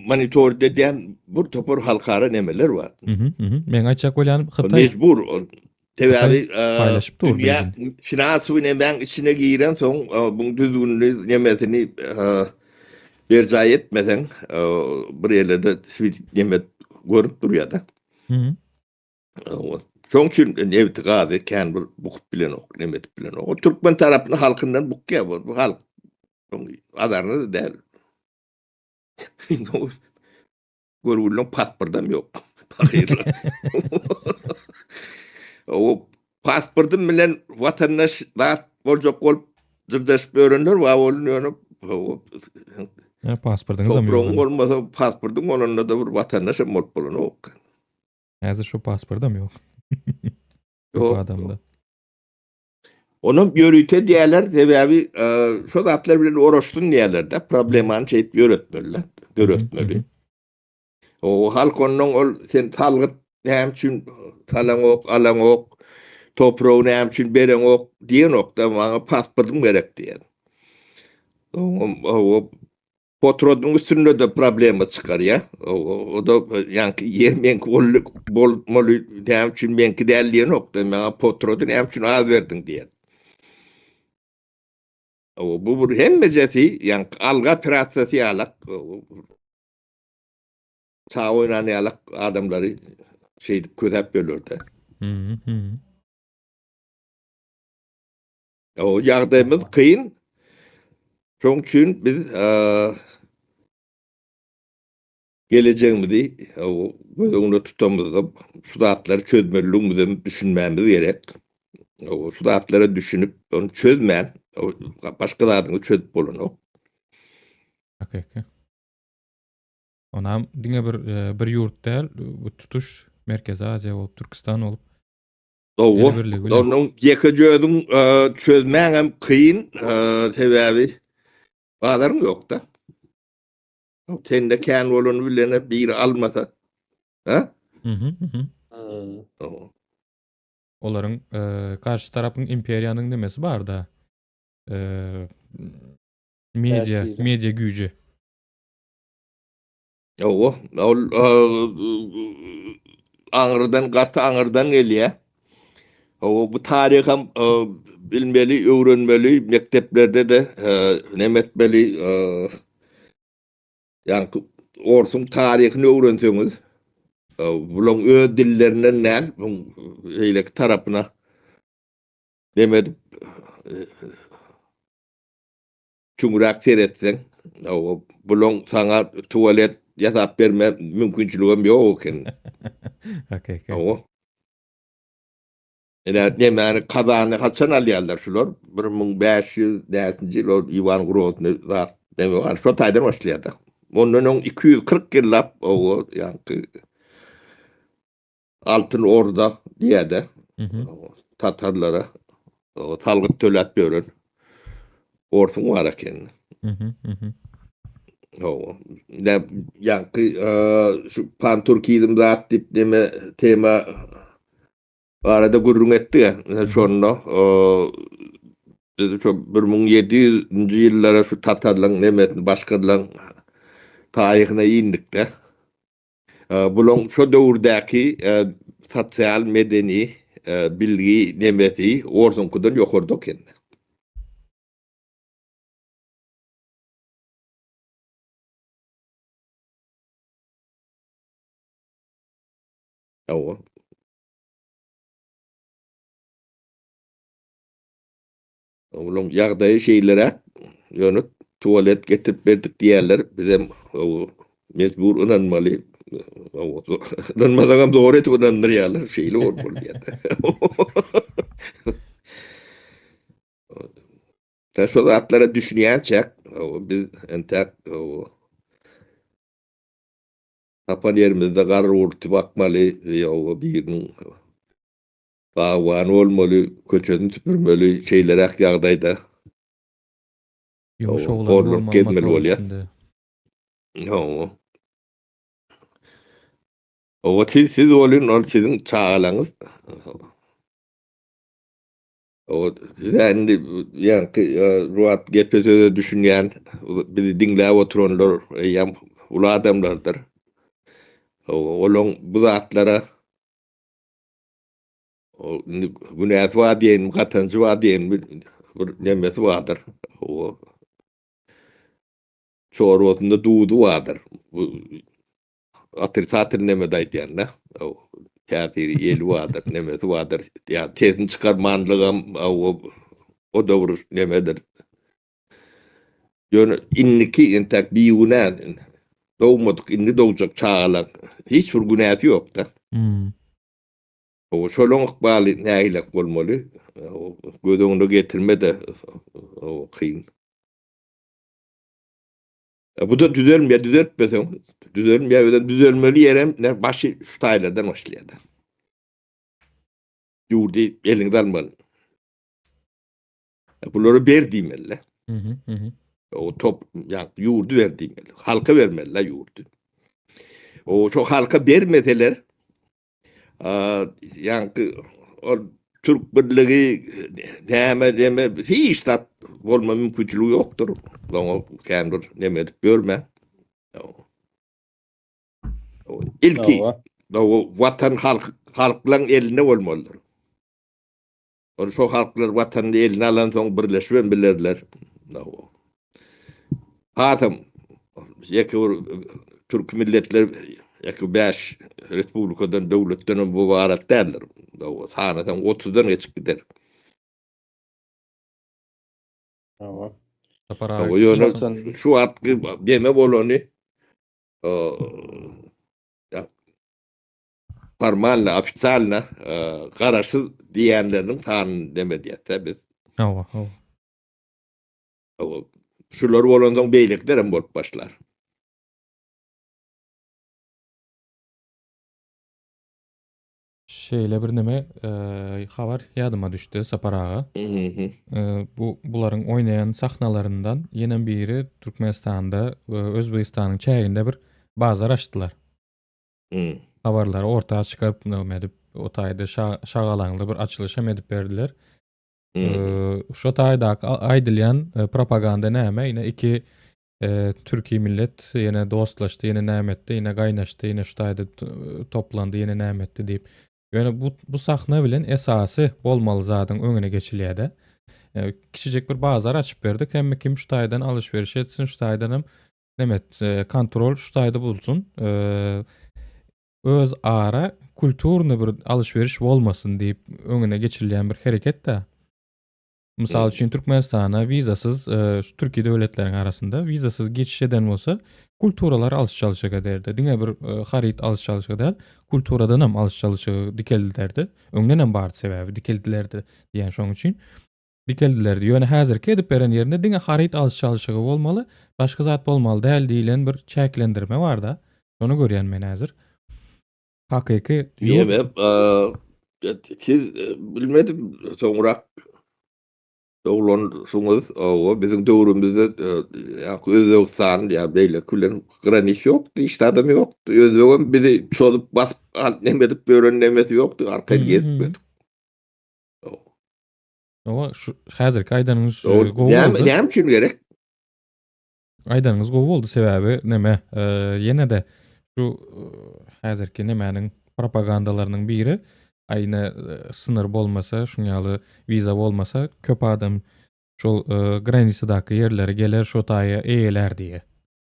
monitor edýän bir topar halkara nemeler bar. Mhm, mhm. Meň aýtjak bolýanym Hytaý Mejbur ol. Sebäbi paýlaşyp dur dünýä bilgin. finansowy nemäň içine giren soň buň düzgünli nemesini berjaý etmeseň bir ýerlerde neme görüp durýar-da. Mhm. Şoň üçin nebiti gazy kän bir bukup bilenok, neme edip bilenok. O türkmen tarapyny halkyndan bukýar bu, bu halk. Şoň azaryna-da däl. Görgüliň pasportam ýok. Pahyrlar. O pasportym bilen watandaş zat boljak bolup dyrjaşyp ýörenler bar bolun ýöne Ya pasportyňyz hem ýok. bolmasa pasportyň bolanda da bir watandaş hem bolup bolanok. Häzir şu pasportam ýok. Ýok adamda. Onam ýörite diýerler, sebäbi şo zatlar bilen uğraşsyn diýerler-de, problemany şeýdip ýöretmeli, döretmeli. O halk ondan ol sen salgyt näme üçin salaňok, alaňok, topragy näme üçin bereňok diýenok-da, maňa pasportym gerek diýen. O Potrodyň üstünde-de problema çykarýar. O-da ýaňky ýer meňki boldy, bolmaly, näme üçin meňki däl diýenok-da, maňa potrody näme üçin az berdiň diýen. O bu bir hemmejesi ýaňky algy operasiýasy ýalak, çaga oýnan ýalak adamlary şeýdip kösäp ýörler-de. O ýagdaýymyz kyn. Şoň üçin biz gelejegimizi göz öňünde tutamyzda şu zatlary çözmelidigimizi düşünmämiz gerek. Şu zatlara düşünip, ony çözmän, başga zadyňy çözüp bolanok. Hakyky. Onam diňe bir bir ýurt däl, bu tutuş Merkezi Aziýa bolup, Türküstan bolup Dogry. Onuň ýekeje özüň çözmäňem kyn, sebäbi bazaryň ýok-da. Sende kän bolany bilene biri almasa. Ha? Mhm. Olaryň garşy tarapyň imperiýanyň nemesi bar-da. Media, media güýji. Ýowa, ol aňyrdan gaty aňyrdan gelýär. Hawa, bu taryham bilmeli, öwrenmeli, mekdeplerde-de neme etmeli, ýaňky orsuň taryhyny öwrenseňiz, bulaň öz dillerinden däl, buň beýleki tarapyna neme edip Çuňrak seretseň, bulaň saňa tualet ýasap berme mümkinçiligem ýok eken. Hakyky. Hawa. Ine, nemäni, Kazany haçan alýarlar şular? 1500 näçinji ýyl ol Iwan Grozny zat, neme bar, şo taýdan başlaýar-da. Ondan öň 240 ýyllap, hawa, ýaňky Altyn Orda diýýär-de, tatarlara salgyt töläp ýören orsuň bar eken. Hawa. Ýaňky şu panturkizm zat diýip neme tema barada gürrüň etdik. Şonda biz şu 1700-nji ýyllara şu tatarlaryň nemesini, başgyrlaryň taryhyna indik-de. Bulaň şo döwürdäki sosial medeni bilgi nemesi orsuňkydan ýokarda eken. Hawa. Olaň ýagdaýy şeýleräk, ýöne tualet getirip berdik diýýärler, bizem mejbur ynanmaly. Ynanmasaňam zor edip ynandyrýarlar, şeýle bolmaly diýýärler. Tä şo zatlara düşünýänçäk, biz entäk tapan ýerimizde gar urty bakmaly, biriniň Bagban bolmaly, köçesini süpürmeli, şeýleräk ýagdaýda. Ýumuş oglany bolmaly gezmeli bolýar. Hawa. Owa siz siz bolun, ol siziň çagalaňyz. Owa size indi ýaňky ruwat gepe söze düşünýän, bizi diňläp oturanlar eýýäm uly adamlardyr. Owa olaň bu zatlara O indi günäsi bar diýenmi, gatanjy bar diýenmi bir nemesi bardyr. O çorbasynda duzy bardyr. Bu otrisatel nemede aýdýan-da. O täsiri eli bardyr, nemesi bardyr. Ýa sesini çykarmanlygam o o da bir nemedir. Ýöne indiki entäk bigünä. Dogmadyk, indi dogjak çagalar hiç bir günäsi ýok-da. Hmm. O şolaň ykbaly nähilek bolmaly? Göz öňüne getirme-de o kyn. E, bu da düzelmeýär, düzeltmeseň, düzelmeýär, özem düzelmeli ýerem ne başy şu taýlardan başlaýar. Ýurdy eliňde almaly. E, bulary ber diýmeli. Mhm, mhm. O top, ýa ýurdy ber diýmeli. Halka bermeli ýurdy. O şo halka bermeseler, ýaňky ol Türk birligi näme deme hiç zat bolma mümkinçiligi ýokdur. Oňa kän bir neme edip ýörme. Ilki o watan halk halklaryň elinde bolmalydyr. Ol şo halklar watanyny eline alan soň birleşibem bilerler. Hasam ýeke bir türki milletler ýeke 5 respublikadan döwletden hem bu barat däldir. Sanasaň 30-dan geçip gider. Hawa. Sapar Hawa, aga, ýöne şu wagtky deme bolany formalno, ofitsialno garaşsyz diýenleriniň sanyny deme diýýäs-dä biz. Hawa, hawa. Hawa, şular bolansoň beýlekiler hem bolup başlar. Şeýle bir neme habar ýadyma düşdi Sapar aga. Bu bularyň oýnaýan sahnalaryndan ýene biri Türkmenistanda Özbegistanyň çäginde bir bazar açdylar. Habarlary orta çykaryp neme edip o taýda şagalaňly bir açylyş hem edip berdiler. Şo taýdaky aýdylýan propaganda näme? Ine iki Türki millet ýene dostlaşdy, ýene näme etdi, ýene gaýnaşdy, ýene şu taýda toplandy, ýene näme etdi diýip. Ýöne bu bu sahna bilen esasy bolmaly zadyň öňüne geçilýär-de. Kiçijek bir bazar açyp berdik. Hemme kim şu taýdan alyş-veriş etsin, şu taýdan hem näme kontrol şu taýda bolsun. Öz ara kulturny bir alyş-veriş bolmasyn diýip öňüne geçirilýän bir hereket-de. Mysal üçin Türkmenistana wizasyz e, şu türki döwletleriň arasynda wizasyz geçiş eden bolsa kulturalar alyş-çalşyk ederdi. Diňe bir e, haryt alyş-çalşygy däl, kulturadan hem alyş-çalşygy dikeldilerdi. Öňden hem bardy sebäbi dikeldilerdi diýen şoň üçin. Dikeldilerdi. Ýöne häzirki edip beren ýerinde diňe haryt alyş-çalşygy bolmaly, başga zat bolmaly däl diýlen bir çäklendirme bar-da. Şony görýän men häzir. Hakyky ýurt. Siz bilmedim soňrak doglansyňyz, owa biziň döwrümizde ýa Özbegistan ýa beýleki bilen granis ýokdy, hiç zadam ýokdy. Özbegem bizi çozup basyp alyp neme edip ýören nemesi ýokdy, arkaýyn gezip ýördük. Owa şu häzirki aýdanyňyz gowy boldy. Näme üçin gerek? Aýdanyňyz gowy boldy sebäbi neme ýene-de şu häzirki nemäniň propagandalarynyň biri aýna synyr bolmasa şuň ýaly wiza bolmasa köp adam şol granisadaky ýerlere geler şo taýa eýelär diýe.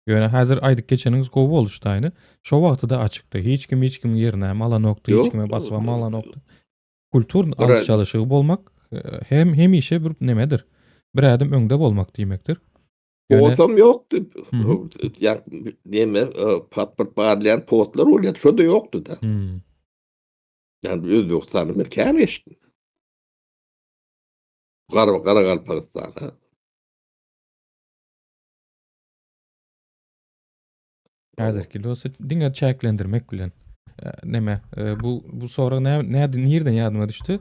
Ýöne häzir aýdyp geçeniňiz gowy boldy şu taýyny. Şo wagty-da açykdy. Hiç kim hiç kimiň ýerine hem alanokdy, hiç kime basybam alanokdy. Kultur alyş-çalyşygy bolmak hem hemişe bir nemedir. Bir ädim öňde bolmak diýmekdir. Potam ýokdy. Ýa neme pasport barlaýan potlar bolýar, şo-da ýokdy-da. Ýani Özbegistanda men kän geçdim. Gara Garagalpagystana. Häzirki bolsa diňe çäklendirmek bilen. Neme bu bu sorag nä nä nirden ýadyma düşdi?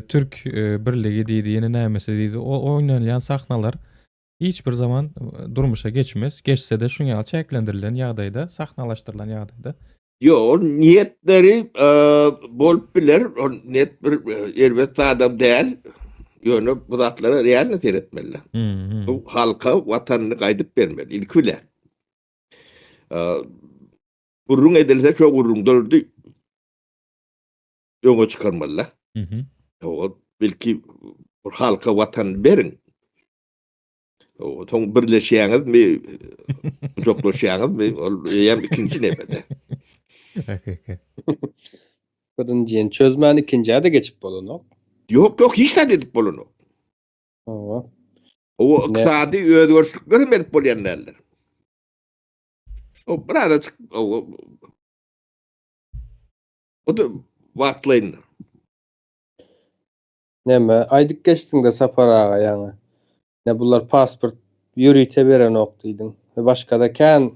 Türk birligi diýdi, ýene nämesi diýdi. O oýnalýan sahnalar hiç bir zaman durmuşa geçmez. Geçse-de şuň ýaly çäklendirilen ýagdaýda, sahnalaşdyrylan ýagdaýda. Ýok, ol niýetleri bolup biler, ol niýet bir erbet zadam däl. Ýöne bu zatlara realno seretmeli. Bu halka watanyny gaýdyp bermeli ilki bilen. Gürrüň edilse şo gürrüňlerdi öňe çykarmaly. O belki bir halka watanyny beriň. Soň birleşýäňizmi, gujaklaşýaňyzmy, ol eýýäm ikinji nebede. Hakyky. Birinjini çözmän ikinjä-de geçip bolanok. Ýok, ýok, hiç zat edip bolanok. Hawa. O ykdysady özgerişlikler hem edip bolýan däldir. O birazajyk o o da wagtlaýyn. Näme, aýdyp geçdiňde Sapar aga ýaňy. Ne bular pasport ýörite berenok diýdiň. We başgada kän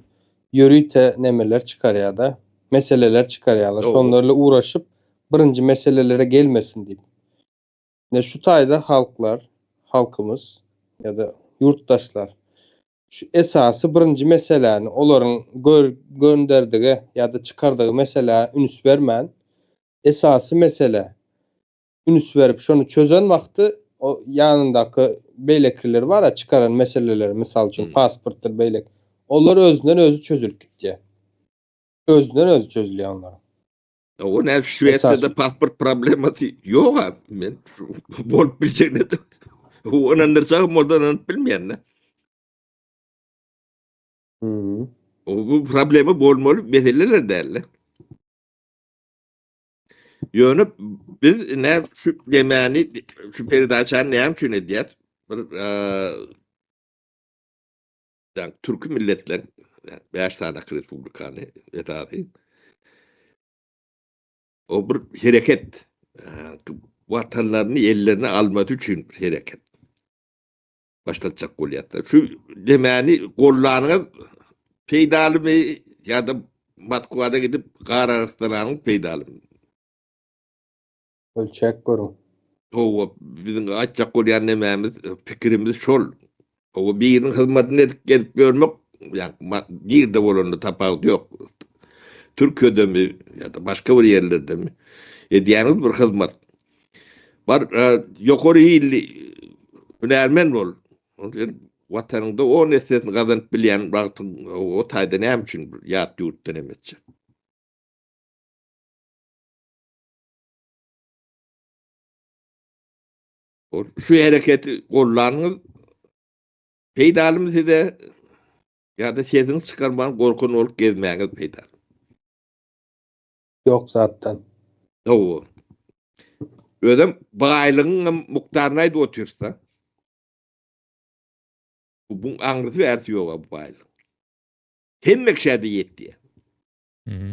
ýörite nemeler çykarýada, meseleler çykarýarlar. Şonlarla uğraşyp birinji meselelere gelmesin diýip. Ne şu taýda halklar, halkymyz ýa-da ýurtdaşlar şu esasy birinji meseläni olaryň gör, gönderdigi ýa-da çykardygy meselä üns bermän esasy mesele üns berip şonu çözen wagty o ýanyndaky beýlekiler bar çıkaran meseleleri misal üçin hmm. pasportdyr beýlek. Olar özünden özü çözülip gitdi. Özünden özü çözülýär onlar. O ne Şwesiýada pasport problemasy ýok ha. Men bolup biljek ne. O ynandyrjagym bolsa ynanyp bilmeýän ne. Hmm. O bu problemi bolmaly meseleler däl. Ýöne biz ne şu demäni şu peridaçany näme üçin edýär? Bir yani türkü milletler 5 sany respublikany esasy o bir hereket vatanlaryny ellerine almasy üçin bir hereket başlatjak bolýarlar. Şu demäni gollanyňyz peýdalymy ýa-da Moskwada gidip gar arassalanyň peýdalymy? Ölçäp görüň. Hawa, biziň aýtjak bolýan nemämiz, pikirimiz şol. Hawa, biriniň hyzmatyny edip gezip ýörmek, ýa nirde bolanda tapawudy ýok. Türkiýedemi ýa-da başga bir ýerlerdemi edýäniňiz bir hyzmat. Bar, ýokary hilli hünärmen bol. Sen watanyňda on essesini gazanyp bilýän wagtyň o taýda näme üçin bir ýat ýurtda neme etjek? Şu hereketi gollanyňyz peýdalymy size ýa-da sesiňizi çykarman gorkan bolup gezmäňiz peýdaly? Ýok zatdan. Hawa. Özem baýlygyň hem mukdaryny aýdyp otyrys-da. Bu aňrysy bärisi ýok bu baýlyk. Hemme kişä-de ýetýär. Mhm.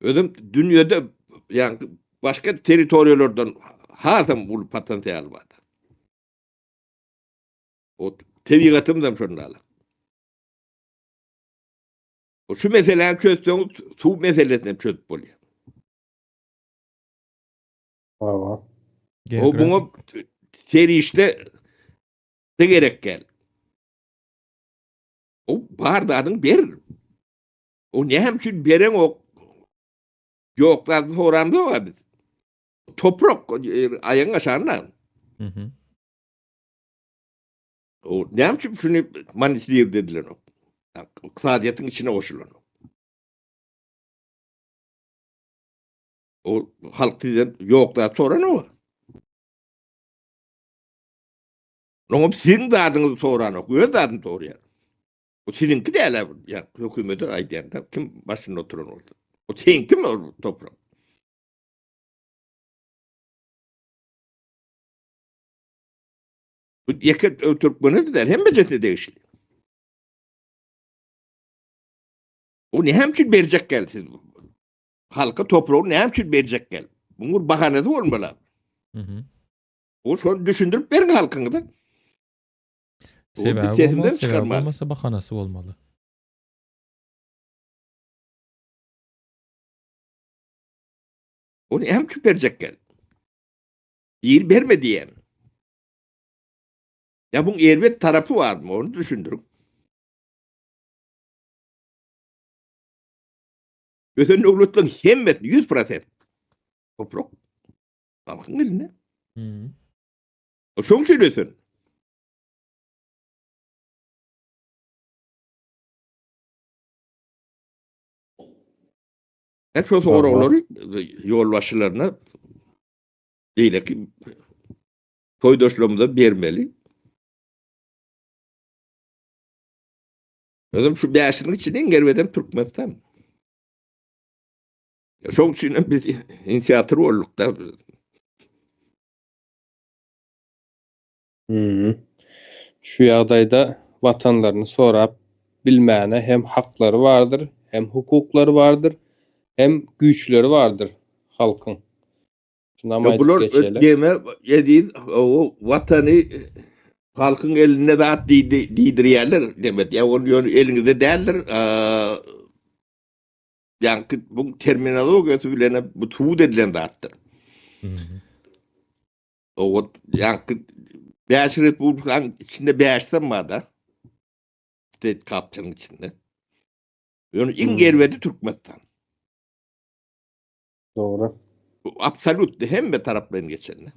Özem dünýede ýa başga territoriýalardan hasam uly potensial bar. O tebigatymyz hem şonda alak. O şu meseläni çözseňiz suw meselesini hem çözüp bolýar. Hawa. O buňa serişde de gerek gel. O bar zadyň ber. O näme üçin beren ok? Ýok zady soramda ýok biz. Toprak aýagyň aşagynda. Mhm. O näme üçin şuny monetizir dediler ok? Ykdysadyýetiň içine goşulan. O halk sizden ýok zat soranok. Oňa siziň zadyňyzy soranok, öz zadyny sorýar. O siziňki däl, ýa hökümete aýdýan da, kim başynda oturan bolsa. O seňkimi ol toprak? Bu ýeke türkmene de däl, hemmejesine degişli. O näme üçin berjek gel siz? Halka topragy näme üçin berjek gel? Buň bir bahanasy bolmaly. Mhm. O şony düşündirip beriň halkyňyza. Sebäbi bolmaly, sebäbi bolmasa bahanasy bolmaly. Ony näme üçin berjek gel? Bir berme diýen. Ya buň erbet tarapy barmy? Ony düşündiriň. Ösen döwletleriň hemmesini 100% toprak halkyň elinde. Hmm. Şoň üçin ösen. Hep şu soraglary ýolbaşçylaryna beýleki toýdaşlarymyza bermeli. Özüm şu bäşiniň içinde iň erbedem Türkmenistan. Şoň üçin hem biz inisiator bolduk da. Hmm. Şu ýagdaýda watanlaryny sorap bilmäne hem haklary bardyr, hem hukuklary bardyr, hem güýçleri bardyr halkyň. Şunam Ya aýdyp bular geçeli. deme eziz o watany halkyň elinde zat diýdi diýdirýärler demek. Ya ol ýöne eliňizde däldir. Ýa bu terminologiýasy bilen bu subut edilen zatdyr. O ýa 5 respublikanyň içinde 5-sem bar da. State capture içinde. Ýöne iň Hmm. erbedi Türkmenistan. Dogry. Bu absolut hemme taraplaýyn geçende.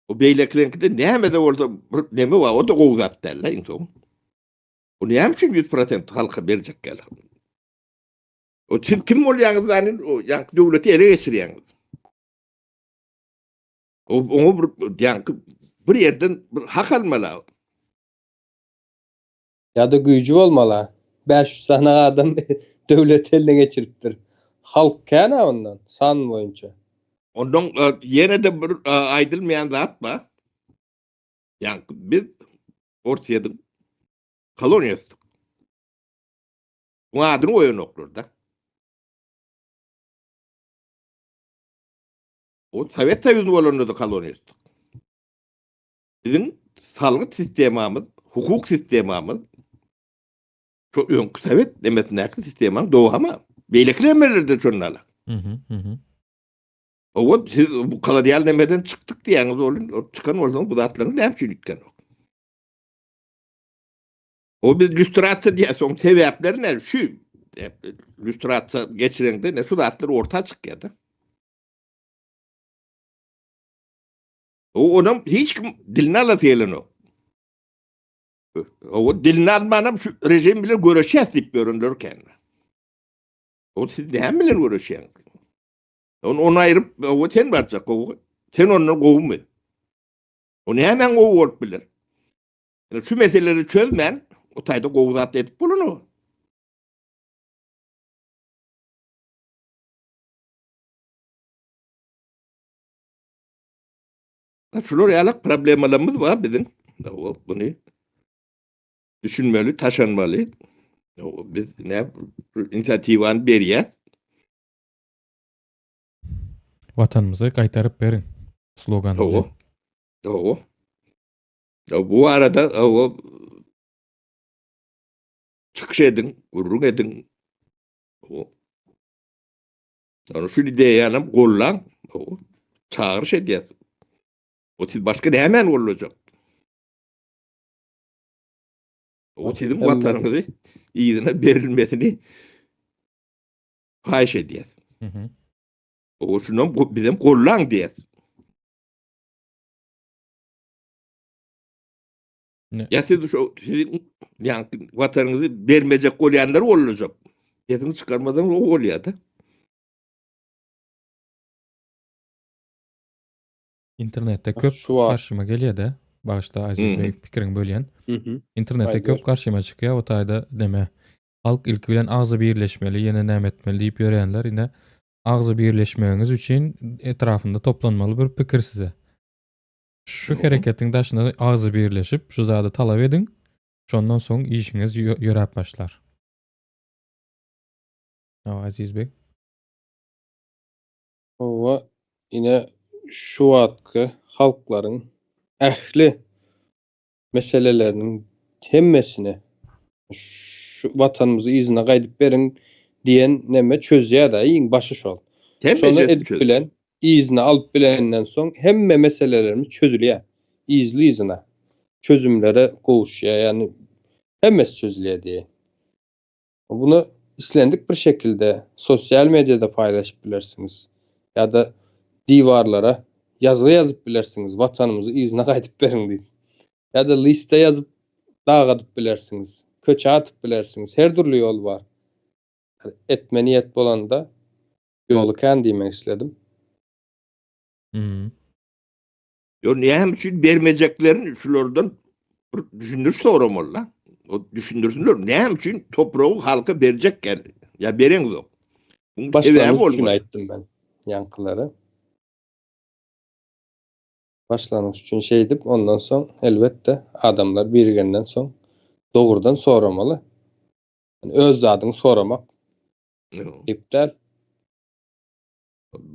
O beýlekileňkide näme de bolsa bir neme bar, o da gowy zat däl-de iň soň. O näme üçin 100% halka berjek gel? O siz kim bolýaňyz zany, o ýaňky döwleti ele geçirýäňiz. O oňa bir ýaňky bir ýerden bir hak almaly. Ýa-da güýji bolmaly. 500 sany adam döwlet eline geçiripdir. Halk kän ondan san boýunça. Ondan e, ýene de bir e, aýdylmaýan zat bar. Ýaňky biz Orsýetiň koloniýasydyk. Bu adyny goýanoklar da. O Sowet Soýuzy bolanda da koloniýasydyk. Biziň salgyt sistemamyz, hukuk sistemamyz şu öňki Sowet demesindäki sistemanyň dowamy. Beýleki nemelerde şonda ala. Mhm, mhm. O siz bu kolonial nemeden çykdyk diýýäňiz olun, o çykan bolsaň bu zatlaryň näme üçin üýtgenok? O bir lüstrasiýa diýýär, soň sebäpleri ne? Şu lüstrasiýa geçireňde ne şu zatlar orta çykýar da. O onam hiç kim dilini alasy gelenok. O dilini almanam şu rejim bilen göreşýäs diýip ýörenler eken. O siz näme bilen göreşýäňiz? Onu onu aýryp, o sen barjak gowy. Sen ondan gowumy? O nämäň gowy bolup biler? Yani şu meseleleri çözmän, o taýda gowy zat edip bolanok. Şular ýaly problemalarymyz bar biziň. O bunu düşünmeli, taşanmaly. O biz ne inisiatiwany berýär. Watanymyzy gaýtaryp beriň slogany. Owo. Owo. Bu arada owo çykyş ediň, gürrüň ediň. Owo. Ýani şu ideýany gollaň. Owo. Çagyryş edýäs. O siz başga nämäni gollajak? O siziň watanyňyzy yzyna berilmesini haýyş edýäs. Mhm. O şundan bizem gollaň diýýäs. Ne? Ya siz şu siziň ýa watanyňyzy bermejek bolýanlar boljak. Sesiňi çykarmadan o bolýar da. Internetde köp Şu wagt. garşyma gelýär-de. Başda Aziz Mhm. Bey pikiriňi bölýän. Mhm. Internetde Aýdyber. köp garşyma çykýar o taýda deme. Halk ilki bilen agzy birleşmeli, ýene näme etmeli diýip ýörenler ine agzy birleşmegiňiz üçin etrafynda toplanmaly bir pikir size. Şu Mhm. hereketiň daşyna agzy birleşip şu zady talap ediň. Şondan soň işiňiz ýöräp başlar. Hawa Aziz Bey. Hawa, ine şu wagtky halklaryň ähli meseleleriniň hemmesini şu watanymyzy yzyna gaýdyp beriň diýen neme çözýär-de, iň başy şol. Şony edip bilen, yzyna alyp bilenden soň hemme meselelerimiz çözülýär. Yzly-yzyna çözümlere gowuşýar, ýagny hemmesi çözülýär diýeýin. Bunu islendik bir şekilde sosyal mediada paýlaşyp bilersiňiz. Ýa-da diwarlara ýazgy ýazyp bilersiňiz, watanymyzy yzyna gaýdyp beriň diýip. Ýa-da liste ýazyp dagadyp bilersiňiz, köçe atyp bilersiňiz. Her dürli ýol bar. Etme niýet bolanda ýoly kän diýmek isledim. Hmm. Yo näme üçin bermejeklerini şulardan bir düşündiriş soramaly la. O düşündirsinler. Näme üçin topragy halka berjek gel. Ya beren yok. Bunun sebäbi Başlangyç üçin bolmaly. aýtdym ben ýaňkylary. Başlangyç üçin şeýdip, ondan soň elbetde adamlar birigenden soň dogrudan soramaly. Yani öz zadyňy soramak diýip däl.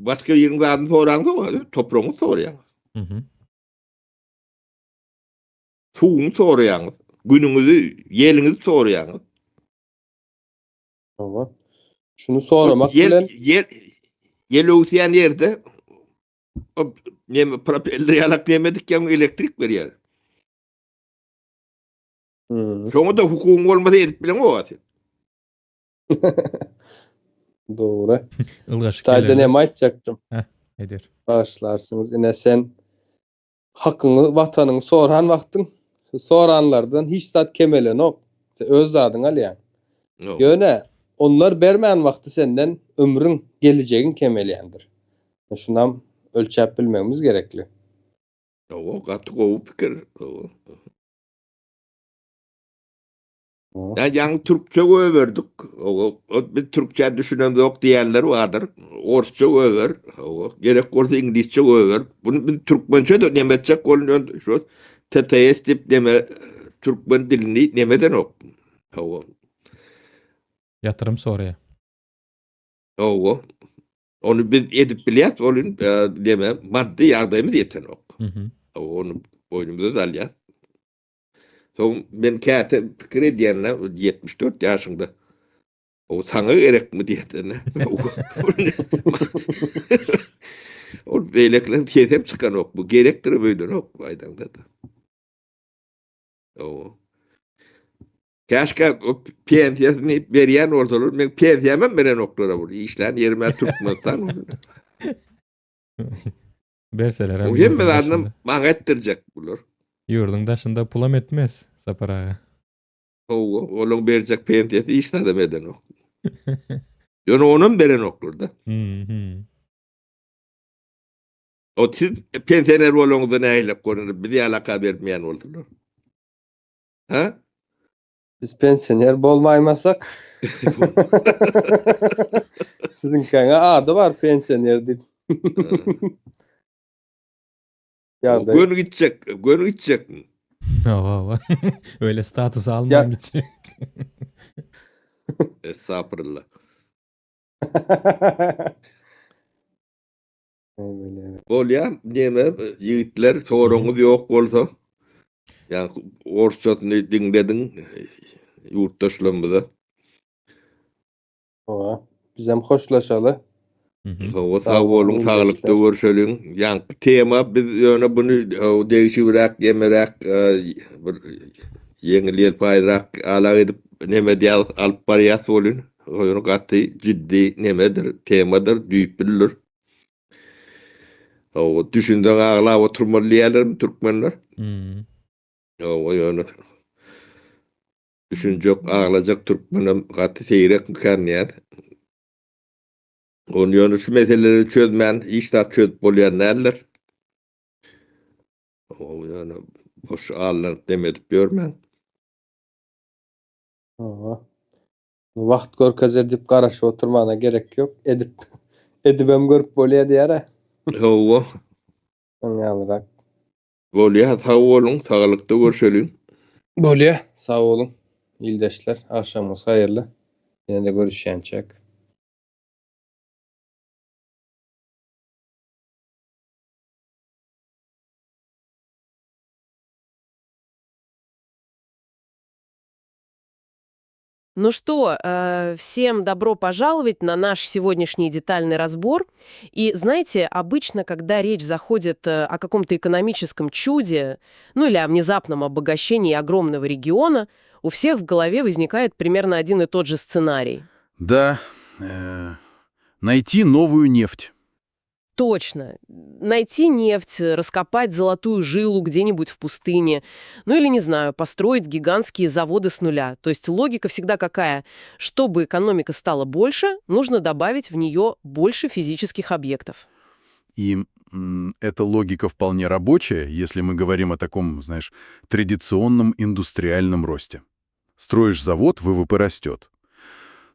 Başga ýeriň zadyny soraňsoň, topragyňy soraýaň. Mhm. Suwuňy soraýaňyz, günüňizi, ýeliňizi soraýaňyz. Hawa. Şuny soramak ýel, bilen ýel, ýel öwüsýän ýerde o neme propeller ýalak neme dikýän elektrik berýär. Hmm. Şoňa da hukugyň bolmasa edip bileňok sen. Dogry. Ylgaşyk Taýda gelerler. näme aýtjakdym? Eder. Bağışlarsyňyz. Ine sen hakyňy, watanyňy soran wagtyň soranlardan hiç zat kemelenok. Sen öz zadyňy alýaň. No. Ýöne onlar bermän wagty senden ömrüň, gelecegiň kemelýändir. Şunam ölçäp bilmegimiz gerekli. O gaty gowy pikir. O. Hı. Ya ýaňy türkçe göberdik. O, o biz türkçe düşünemzok diýenler bardyr. Orsça göber. O, gerek bolsa iňlisçe göber. Bunu biz türkmençe de neme etjek bolun şu TTS diýip neme türkmen dilini nemeden ok. O, Ýatyrym soraýar. o. Onu biz edip bilýäs, olun e, neme maddy ýagdaýymyz ýetenok. Mhm. Onu boýnumyza da alýas. Soň men käte pikir edýänle 74 ýaşyňda o saňa gerekmi diýende. Ol beýlekiler sesem çykanok. Bu gerekdir öýdenok aýdaňda da. O. Käşkä o pensiýasyny berýän bolsalar, men pensiýamam hem berenoklara bu. Işlän ýerime Türkmenistan. Berseler hem O hemme ýurduň zadyny daşynda. maňa etdirjek bular. Ýurduň daşynda pulam etmez Sapar aga. O, olaň berjek pensiýasy hiç zadam edenok. Ýöne onam berenoklar da. Mhm. O siz pensioner bolaňyzda nähilek görünür, bizi alaka bermeýän bolsalar. Ha? Biz pensioner bolmaýmasak. Siziňkäňe ady bar pensioner diýip. Ýagdaý. Gön gitjek, gön gitjek. Hawa, hawa. Öyle status alman gitjek. Estağfurullah. Öyle. Bolýa, neme ýigitler soraňyz ýok bolsa, ýa orsçasyny diňlediň ýurtdaşlarymyza. Hawa. Bizem hoşlaşaly. Mhm. Hawa, Sag sag boluň, boluň, saglykda ildeşler. görşeliň. Ýaňky tema biz ýöne bunu degişibräk, ýemeräk, bir ýeňil ýelpaýrak alak edip neme diýýäs, alyp barýas bolun. Ýöne gaty ciddi nemedir, temadyr, düýplüdir. Hawa, düşünseň aglap oturmaly diýýärlermi türkmenler? Mhm. Hawa, ýöne düşünjek, aglajak türkmenem gaty seýrekmikan diýýän. Onu ýöne şu meseleleri çözmän hiç zat çözüp bolýan däldir. O ýöne boş allanyp dem edip ýörmäň. Hawa. Wagt görkezer diýip garaşyp oturmana gerek ýok. Edip edibem görüp bolýar diýär. Hawa. Ýalyrak. Bolýar, sag boluň, saglykda görşeliň. Bolýar. Sag boluň. Ildeşler, agşamyňyz haýyrly. Ýene-de görüşýänçäk. Ну что, всем добро пожаловать на наш сегодняшний детальный разбор. И знаете, обычно, когда речь заходит о каком-то экономическом чуде, ну или о внезапном обогащении огромного региона, у всех в голове возникает примерно один и тот же сценарий. Да, э, найти новую нефть. Точно. Найти нефть, раскопать золотую жилу где-нибудь в пустыне, ну или, не знаю, построить гигантские заводы с нуля. То есть логика всегда какая? Чтобы экономика стала больше, нужно добавить в нее больше физических объектов. И эта логика вполне рабочая, если мы говорим о таком, знаешь, традиционном индустриальном росте. Строишь завод, ВВП растет.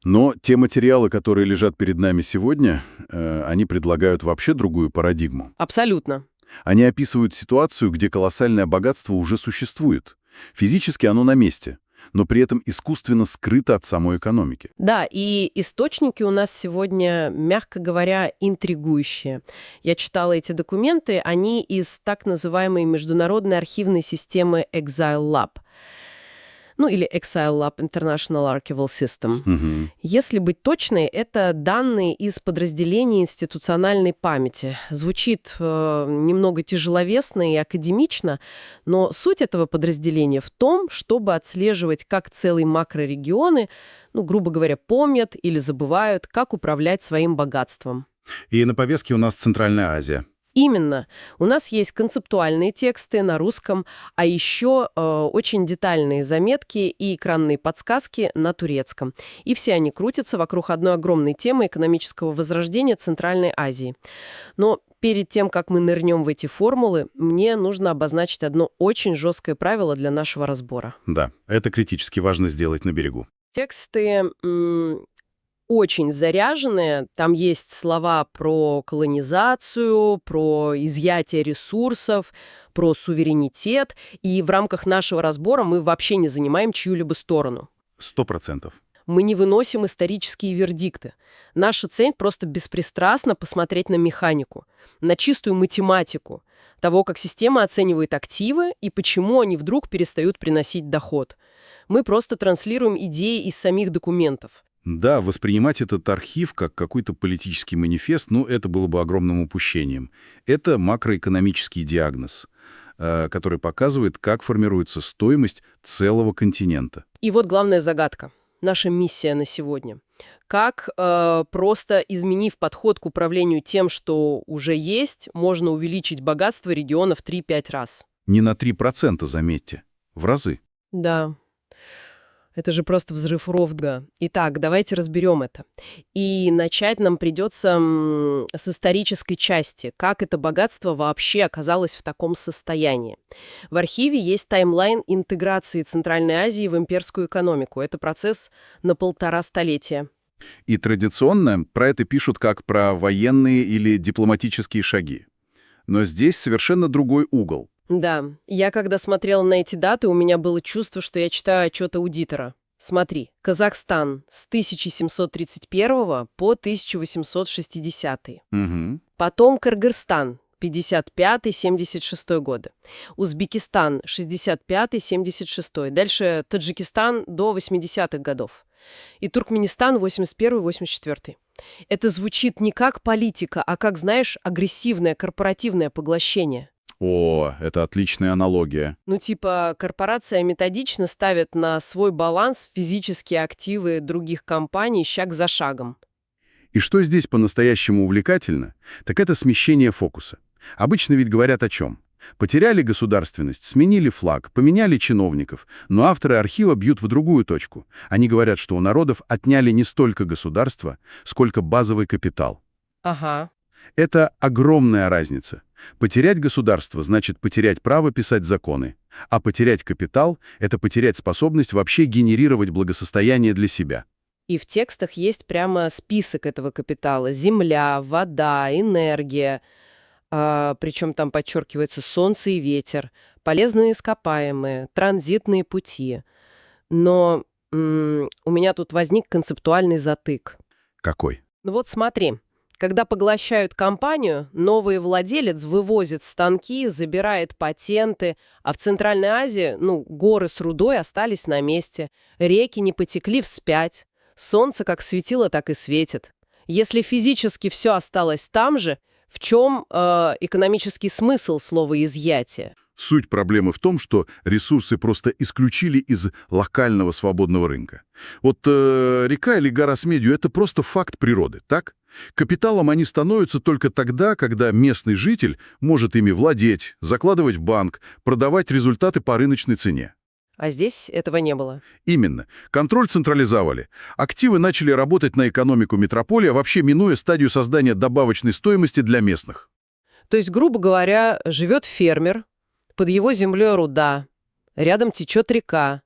Но те материалы, которые лежат перед нами сегодня, они предлагают вообще другую парадигму. Абсолютно. Они описывают ситуацию, где колоссальное богатство уже существует. Физически оно на месте, но при этом искусственно скрыто от самой экономики. Да, и источники у нас сегодня, мягко говоря, интригующие. Я читала эти документы, они из так называемой международной архивной системы Exile Lab. Ну или Exile Lab International Archival System. Мгм. Если быть точной, это данные из подразделений институциональной памяти. Звучит немного тяжеловесно и академично, но суть этого подразделения в том, чтобы отслеживать, как целые макрорегионы, ну, грубо говоря, помнят или забывают, как управлять своим богатством. И на повестке у нас Центральная Азия. Именно. У нас есть концептуальные тексты на русском, а еще очень детальные заметки и экранные подсказки на турецком. И все они крутятся вокруг одной огромной темы экономического возрождения Центральной Азии. Но перед тем, как мы нырнем в эти формулы, мне нужно обозначить одно очень жесткое правило для нашего разбора. Да, это критически важно сделать на берегу. Тексты очень заряженные. Там есть слова про колонизацию, про изъятие ресурсов, про суверенитет. И в рамках нашего разбора мы вообще не занимаем чью-либо сторону. 100%. Мы не выносим исторические вердикты. Наша цель просто беспристрастно посмотреть на механику, на чистую математику того, как система оценивает активы и почему они вдруг перестают приносить доход. Мы просто транслируем идеи из самих документов. Да, воспринимать этот архив как какой-то политический манифест, ну, это было бы огромным упущением. Это макроэкономический диагноз, который показывает, как формируется стоимость целого континента. И вот главная загадка, наша миссия на сегодня. Как, просто изменив подход к управлению тем, что уже есть, можно увеличить богатство региона в 3-5 раз? Не на 3%, заметьте, в разы. Да. Это же просто взрыв Ровдга. Итак, давайте разберем это. И начать нам придется с исторической части, как это богатство вообще оказалось в таком состоянии. В архиве есть таймлайн интеграции Центральной Азии в имперскую экономику. Это процесс на полтора столетия. И традиционно про это пишут как про военные или дипломатические шаги. Но здесь совершенно другой угол. Да, я когда смотрела на эти даты, у меня было чувство, что я читаю отчет аудитора. Смотри, Казахстан с 1731 по 1860. Угу. Потом Кыргызстан, 55-76 годы. Узбекистан, 65-76. Дальше Таджикистан до 80-х годов. И Туркменистан, 81-84. Это звучит не как политика, а как, знаешь, агрессивное корпоративное поглощение. О, это отличная аналогия. Ну, типа, корпорация методично ставит на свой баланс физические активы других компаний шаг за шагом. И что здесь по-настоящему увлекательно, так это смещение фокуса. Обычно ведь говорят о чем? Потеряли государственность, сменили флаг, поменяли чиновников, но авторы архива бьют в другую точку. Они говорят, что у народов отняли не столько государство, сколько базовый капитал. Ага. Это огромная разница. Потерять государство значит потерять право писать законы, а потерять капитал – это потерять способность вообще генерировать благосостояние для себя. И в текстах есть прямо список этого капитала. Земля, вода, энергия. Причем там подчеркивается солнце и ветер, полезные ископаемые, транзитные пути. Но у меня тут возник концептуальный затык. Какой? Ну вот смотри, когда поглощают компанию, новый владелец вывозит станки, забирает патенты, а в Центральной Азии, ну, горы с рудой остались на месте, реки не потекли вспять, солнце как светило, так и светит. Если физически все осталось там же, в чем экономический смысл слова «изъятие»? Суть проблемы в том, что ресурсы просто исключили из локального свободного рынка. Вот река или гора с медью – это просто факт природы, так? Капиталом они становятся только тогда, когда местный житель может ими владеть, закладывать в банк, продавать результаты по рыночной цене. А здесь этого не было. Именно. Контроль централизовали. Активы начали работать на экономику метрополии, вообще минуя стадию создания добавочной стоимости для местных. То есть, грубо говоря, живет фермер, под его землей руда, рядом течет река,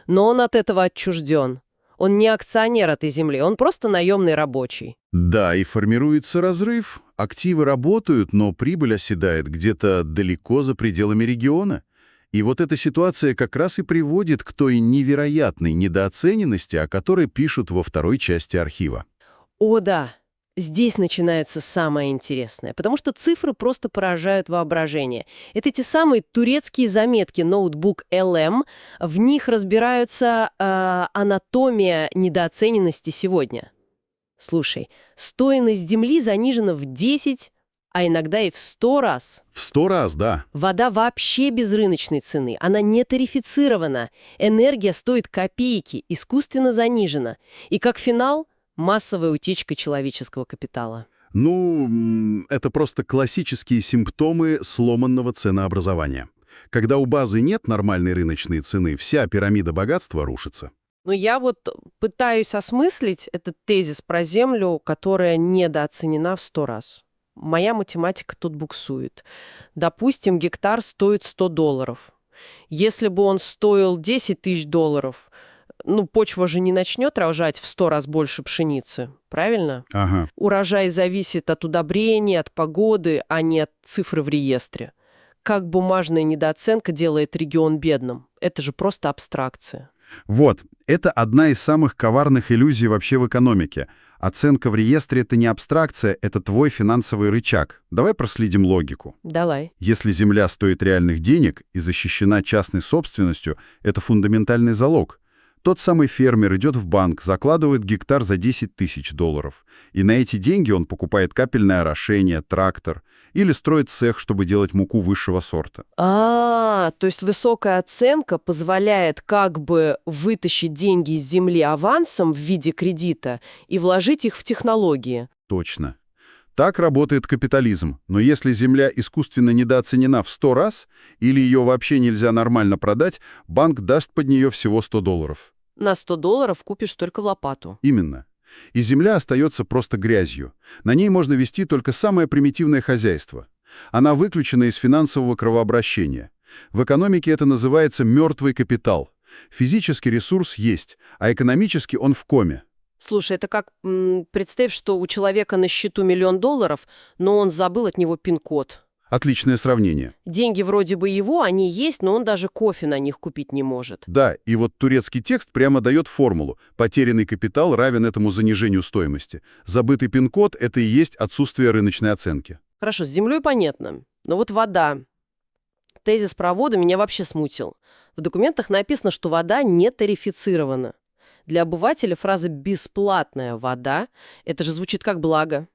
но он от этого отчужден. Он не акционер этой земли, он просто наемный рабочий. Да, и формируется разрыв. Активы работают, но прибыль оседает где-то далеко за пределами региона. И вот эта ситуация как раз и приводит к той невероятной недооцененности, о которой пишут во второй части архива. О да, здесь начинается самое интересное, потому что цифры просто поражают воображение. Это те самые турецкие заметки NotebookLM, в них разбираются анатомия недооцененности сегодня. Слушай, стоимость земли занижена в 10, а иногда и в 100 раз. В 100 раз, да. Вода вообще без рыночной цены, она не тарифицирована. Энергия стоит копейки, искусственно занижена. И как финал – массовая утечка человеческого капитала. Ну, это просто классические симптомы сломанного ценообразования. Когда у базы нет нормальной рыночной цены, вся пирамида богатства рушится. Но я вот пытаюсь осмыслить этот тезис про землю, которая недооценена в 100 раз. Моя математика тут буксует. Допустим, гектар стоит 100 долларов. Если бы он стоил 10 тысяч долларов, ну, почва же не начнет рожать в 100 раз больше пшеницы, правильно? Ага. Урожай зависит от удобрений, от погоды, а не от цифры в реестре. Как бумажная недооценка делает регион бедным? Это же просто абстракция. Вот, это одна из самых коварных иллюзий вообще в экономике. Оценка в реестре — это не абстракция, это твой финансовый рычаг. Давай проследим логику. Давай. Если земля стоит реальных денег и защищена частной собственностью, это фундаментальный залог. Тот самый фермер идет в банк, закладывает гектар за 10 тысяч долларов. И на эти деньги он покупает капельное орошение, трактор или строит цех, чтобы делать муку высшего сорта. А, то есть высокая оценка позволяет как бы вытащить деньги из земли авансом в виде кредита и вложить их в технологии. Точно. Так работает капитализм. Но если земля искусственно недооценена в 100 раз или ее вообще нельзя нормально продать, банк даст под нее всего 100 долларов. На 100 долларов купишь только лопату. Именно. И земля остается просто грязью. На ней можно вести только самое примитивное хозяйство. Она выключена из финансового кровообращения. В экономике это называется мертвый капитал. Физический ресурс есть, а экономически он в коме. Слушай, это как представь, что у человека на счету миллион долларов, но он забыл от него пин-код. Отличное сравнение. Деньги вроде бы его, они есть, но он даже кофе на них купить не может. Да, и вот турецкий текст прямо дает формулу. Потерянный капитал равен этому занижению стоимости. Забытый пин-код – это и есть отсутствие рыночной оценки. Хорошо, с землей понятно. Но вот вода. Тезис про воду меня вообще смутил. В документах написано, что вода не тарифицирована. Для обывателя фраза «бесплатная вода» — это же звучит как благо.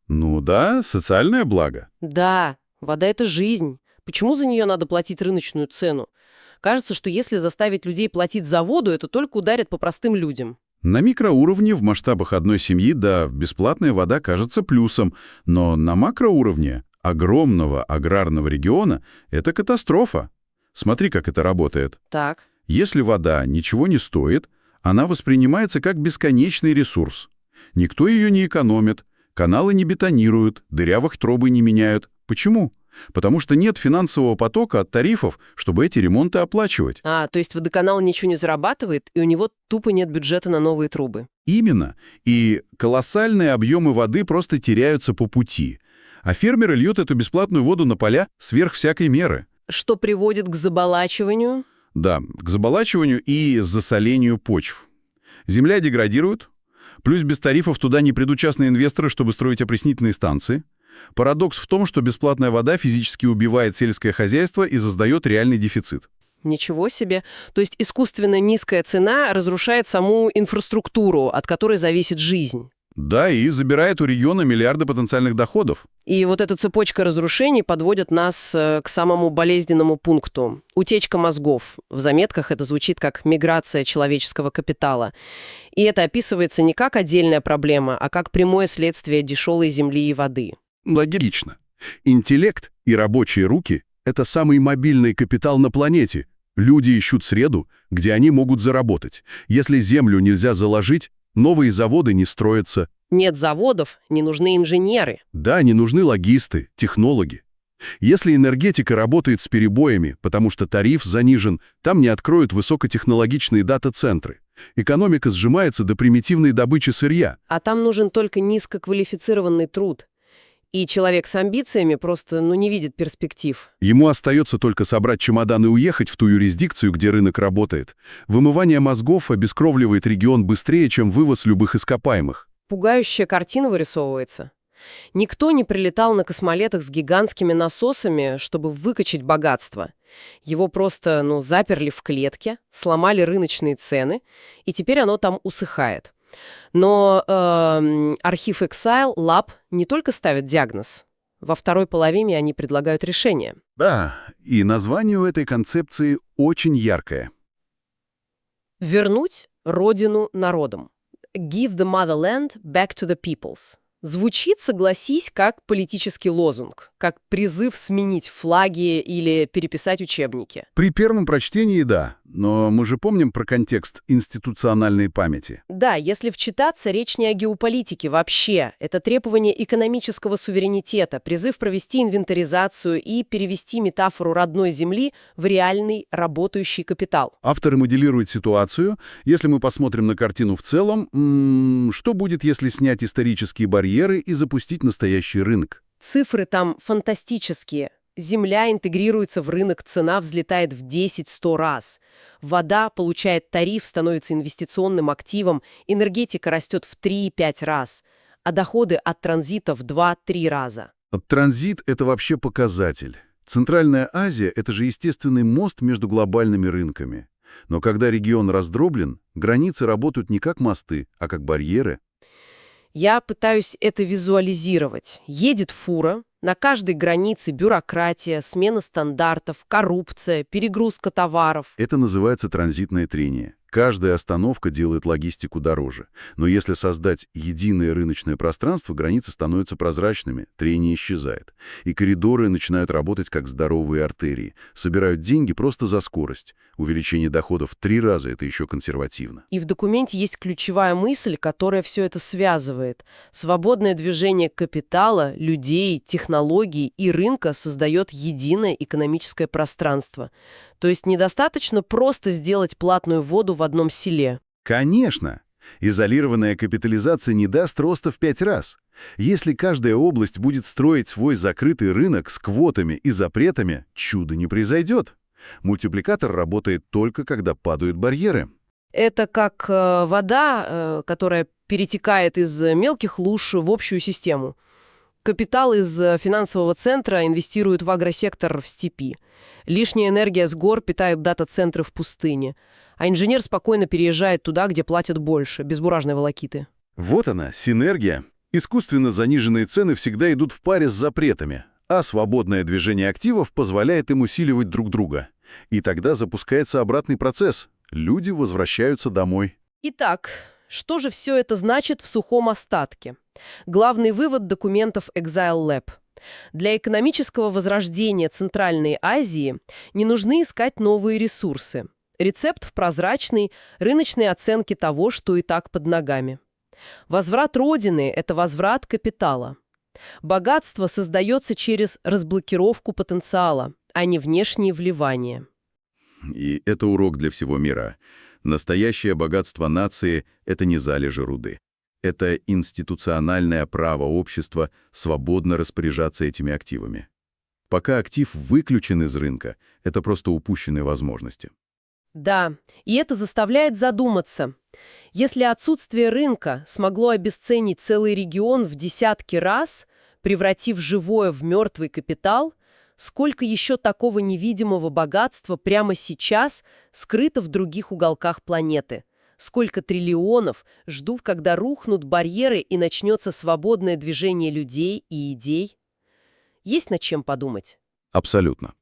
Ну да, социальное благо. Да, вода — это жизнь. Почему за нее надо платить рыночную цену? Кажется, что если заставить людей платить за воду, это только ударит по простым людям. На микроуровне в масштабах одной семьи, да, бесплатная вода кажется плюсом, но на макроуровне огромного аграрного региона это катастрофа. Смотри, как это работает. Так. Если вода ничего не стоит, она воспринимается как бесконечный ресурс. Никто ее не экономит, каналы не бетонируют, дырявых трубы не меняют. Почему? Потому что нет финансового потока от тарифов, чтобы эти ремонты оплачивать. А, то есть водоканал ничего не зарабатывает, и у него тупо нет бюджета на новые трубы. Именно. И колоссальные объемы воды просто теряются по пути. А фермеры льют эту бесплатную воду на поля сверх всякой меры. Что приводит к заболачиванию? Да, к заболачиванию и засолению почв. Земля деградирует, плюс без тарифов туда не придут частные инвесторы, чтобы строить опреснительные станции. Парадокс в том, что бесплатная вода физически убивает сельское хозяйство и создает реальный дефицит. Ничего себе. То есть искусственно низкая цена разрушает саму инфраструктуру, от которой зависит жизнь. Да, и забирает у региона миллиарды потенциальных доходов. И вот эта цепочка разрушений подводит нас к самому болезненному пункту. Утечка мозгов. В заметках это звучит как миграция человеческого капитала. И это описывается не как отдельная проблема, а как прямое следствие дешевой земли и воды. Логично. Интеллект и рабочие руки – это самый мобильный капитал на планете. Люди ищут среду, где они могут заработать. Если землю нельзя заложить, новые заводы не строятся. Нет заводов, не нужны инженеры. Да, не нужны логисты, технологи. Если энергетика работает с перебоями, потому что тариф занижен, там не откроют высокотехнологичные дата-центры. Экономика сжимается до примитивной добычи сырья. А там нужен только низкоквалифицированный труд. И человек с амбициями просто ну, не видит перспектив. Ему остается только собрать чемодан и уехать в ту юрисдикцию, где рынок работает. Вымывание мозгов обескровливает регион быстрее, чем вывоз любых ископаемых. Пугающая картина вырисовывается. Никто не прилетал на космолетах с гигантскими насосами, чтобы выкачать богатство. Его просто, ну, заперли в клетке, сломали рыночные цены, и теперь оно там усыхает. Но архив Exile Lab не только ставит диагноз. Во второй половине они предлагают решение. Да, и название у этой концепции очень яркое. Вернуть родину народам. Give the motherland back to the peoples. Звучит, согласись, как политический лозунг, как призыв сменить флаги или переписать учебники. При первом прочтении – да, но мы же помним про контекст институциональной памяти. Да, если вчитаться, речь не о геополитике вообще. Это требование экономического суверенитета, призыв провести инвентаризацию и перевести метафору родной земли в реальный работающий капитал. Авторы моделируют ситуацию. Если мы посмотрим на картину в целом, что будет, если снять исторические барьеры и запустить настоящий рынок? Цифры там фантастические. Земля интегрируется в рынок, цена взлетает в 10-100 раз. Вода получает тариф, становится инвестиционным активом, энергетика растет в 3-5 раз, а доходы от транзита в 2-3 раза. Транзит – это вообще показатель. Центральная Азия – это же естественный мост между глобальными рынками. Но когда регион раздроблен, границы работают не как мосты, а как барьеры. Я пытаюсь это визуализировать. Едет фура, на каждой границе бюрократия, смена стандартов, коррупция, перегрузка товаров. Это называется транзитное трение. Каждая остановка делает логистику дороже. Но если создать единое рыночное пространство, границы становятся прозрачными, трение исчезает. И коридоры начинают работать как здоровые артерии. Собирают деньги просто за скорость. Увеличение доходов в три раза – это еще консервативно. И в документе есть ключевая мысль, которая все это связывает. Свободное движение капитала, людей, технологий и рынка создает единое экономическое пространство. То есть недостаточно просто сделать платную воду в одном селе. Конечно! Изолированная капитализация не даст роста в пять раз. Если каждая область будет строить свой закрытый рынок с квотами и запретами, чудо не произойдет. Мультипликатор работает только, когда падают барьеры. Это как вода, которая перетекает из мелких луж в общую систему. Капитал из финансового центра инвестируют в агросектор в степи. Лишняя энергия с гор питает дата-центры в пустыне. А инженер спокойно переезжает туда, где платят больше, без бумажной волокиты. Вот она, синергия. Искусственно заниженные цены всегда идут в паре с запретами, а свободное движение активов позволяет им усиливать друг друга. И тогда запускается обратный процесс. Люди возвращаются домой. Итак, что же все это значит в сухом остатке? Главный вывод документов Exile Lab. Для экономического возрождения Центральной Азии не нужны искать новые ресурсы. Рецепт в прозрачной, рыночной оценке того, что и так под ногами. Возврат Родины – это возврат капитала. Богатство создается через разблокировку потенциала, а не внешние вливания. И это урок для всего мира. Настоящее богатство нации – это не залежи руды. Это институциональное право общества свободно распоряжаться этими активами. Пока актив выключен из рынка, это просто упущенные возможности. Да, и это заставляет задуматься. Если отсутствие рынка смогло обесценить целый регион в десятки раз, превратив живое в мертвый капитал, сколько еще такого невидимого богатства прямо сейчас скрыто в других уголках планеты? Сколько триллионов ждут, когда рухнут барьеры и начнется свободное движение людей и идей? Есть над чем подумать. Абсолютно.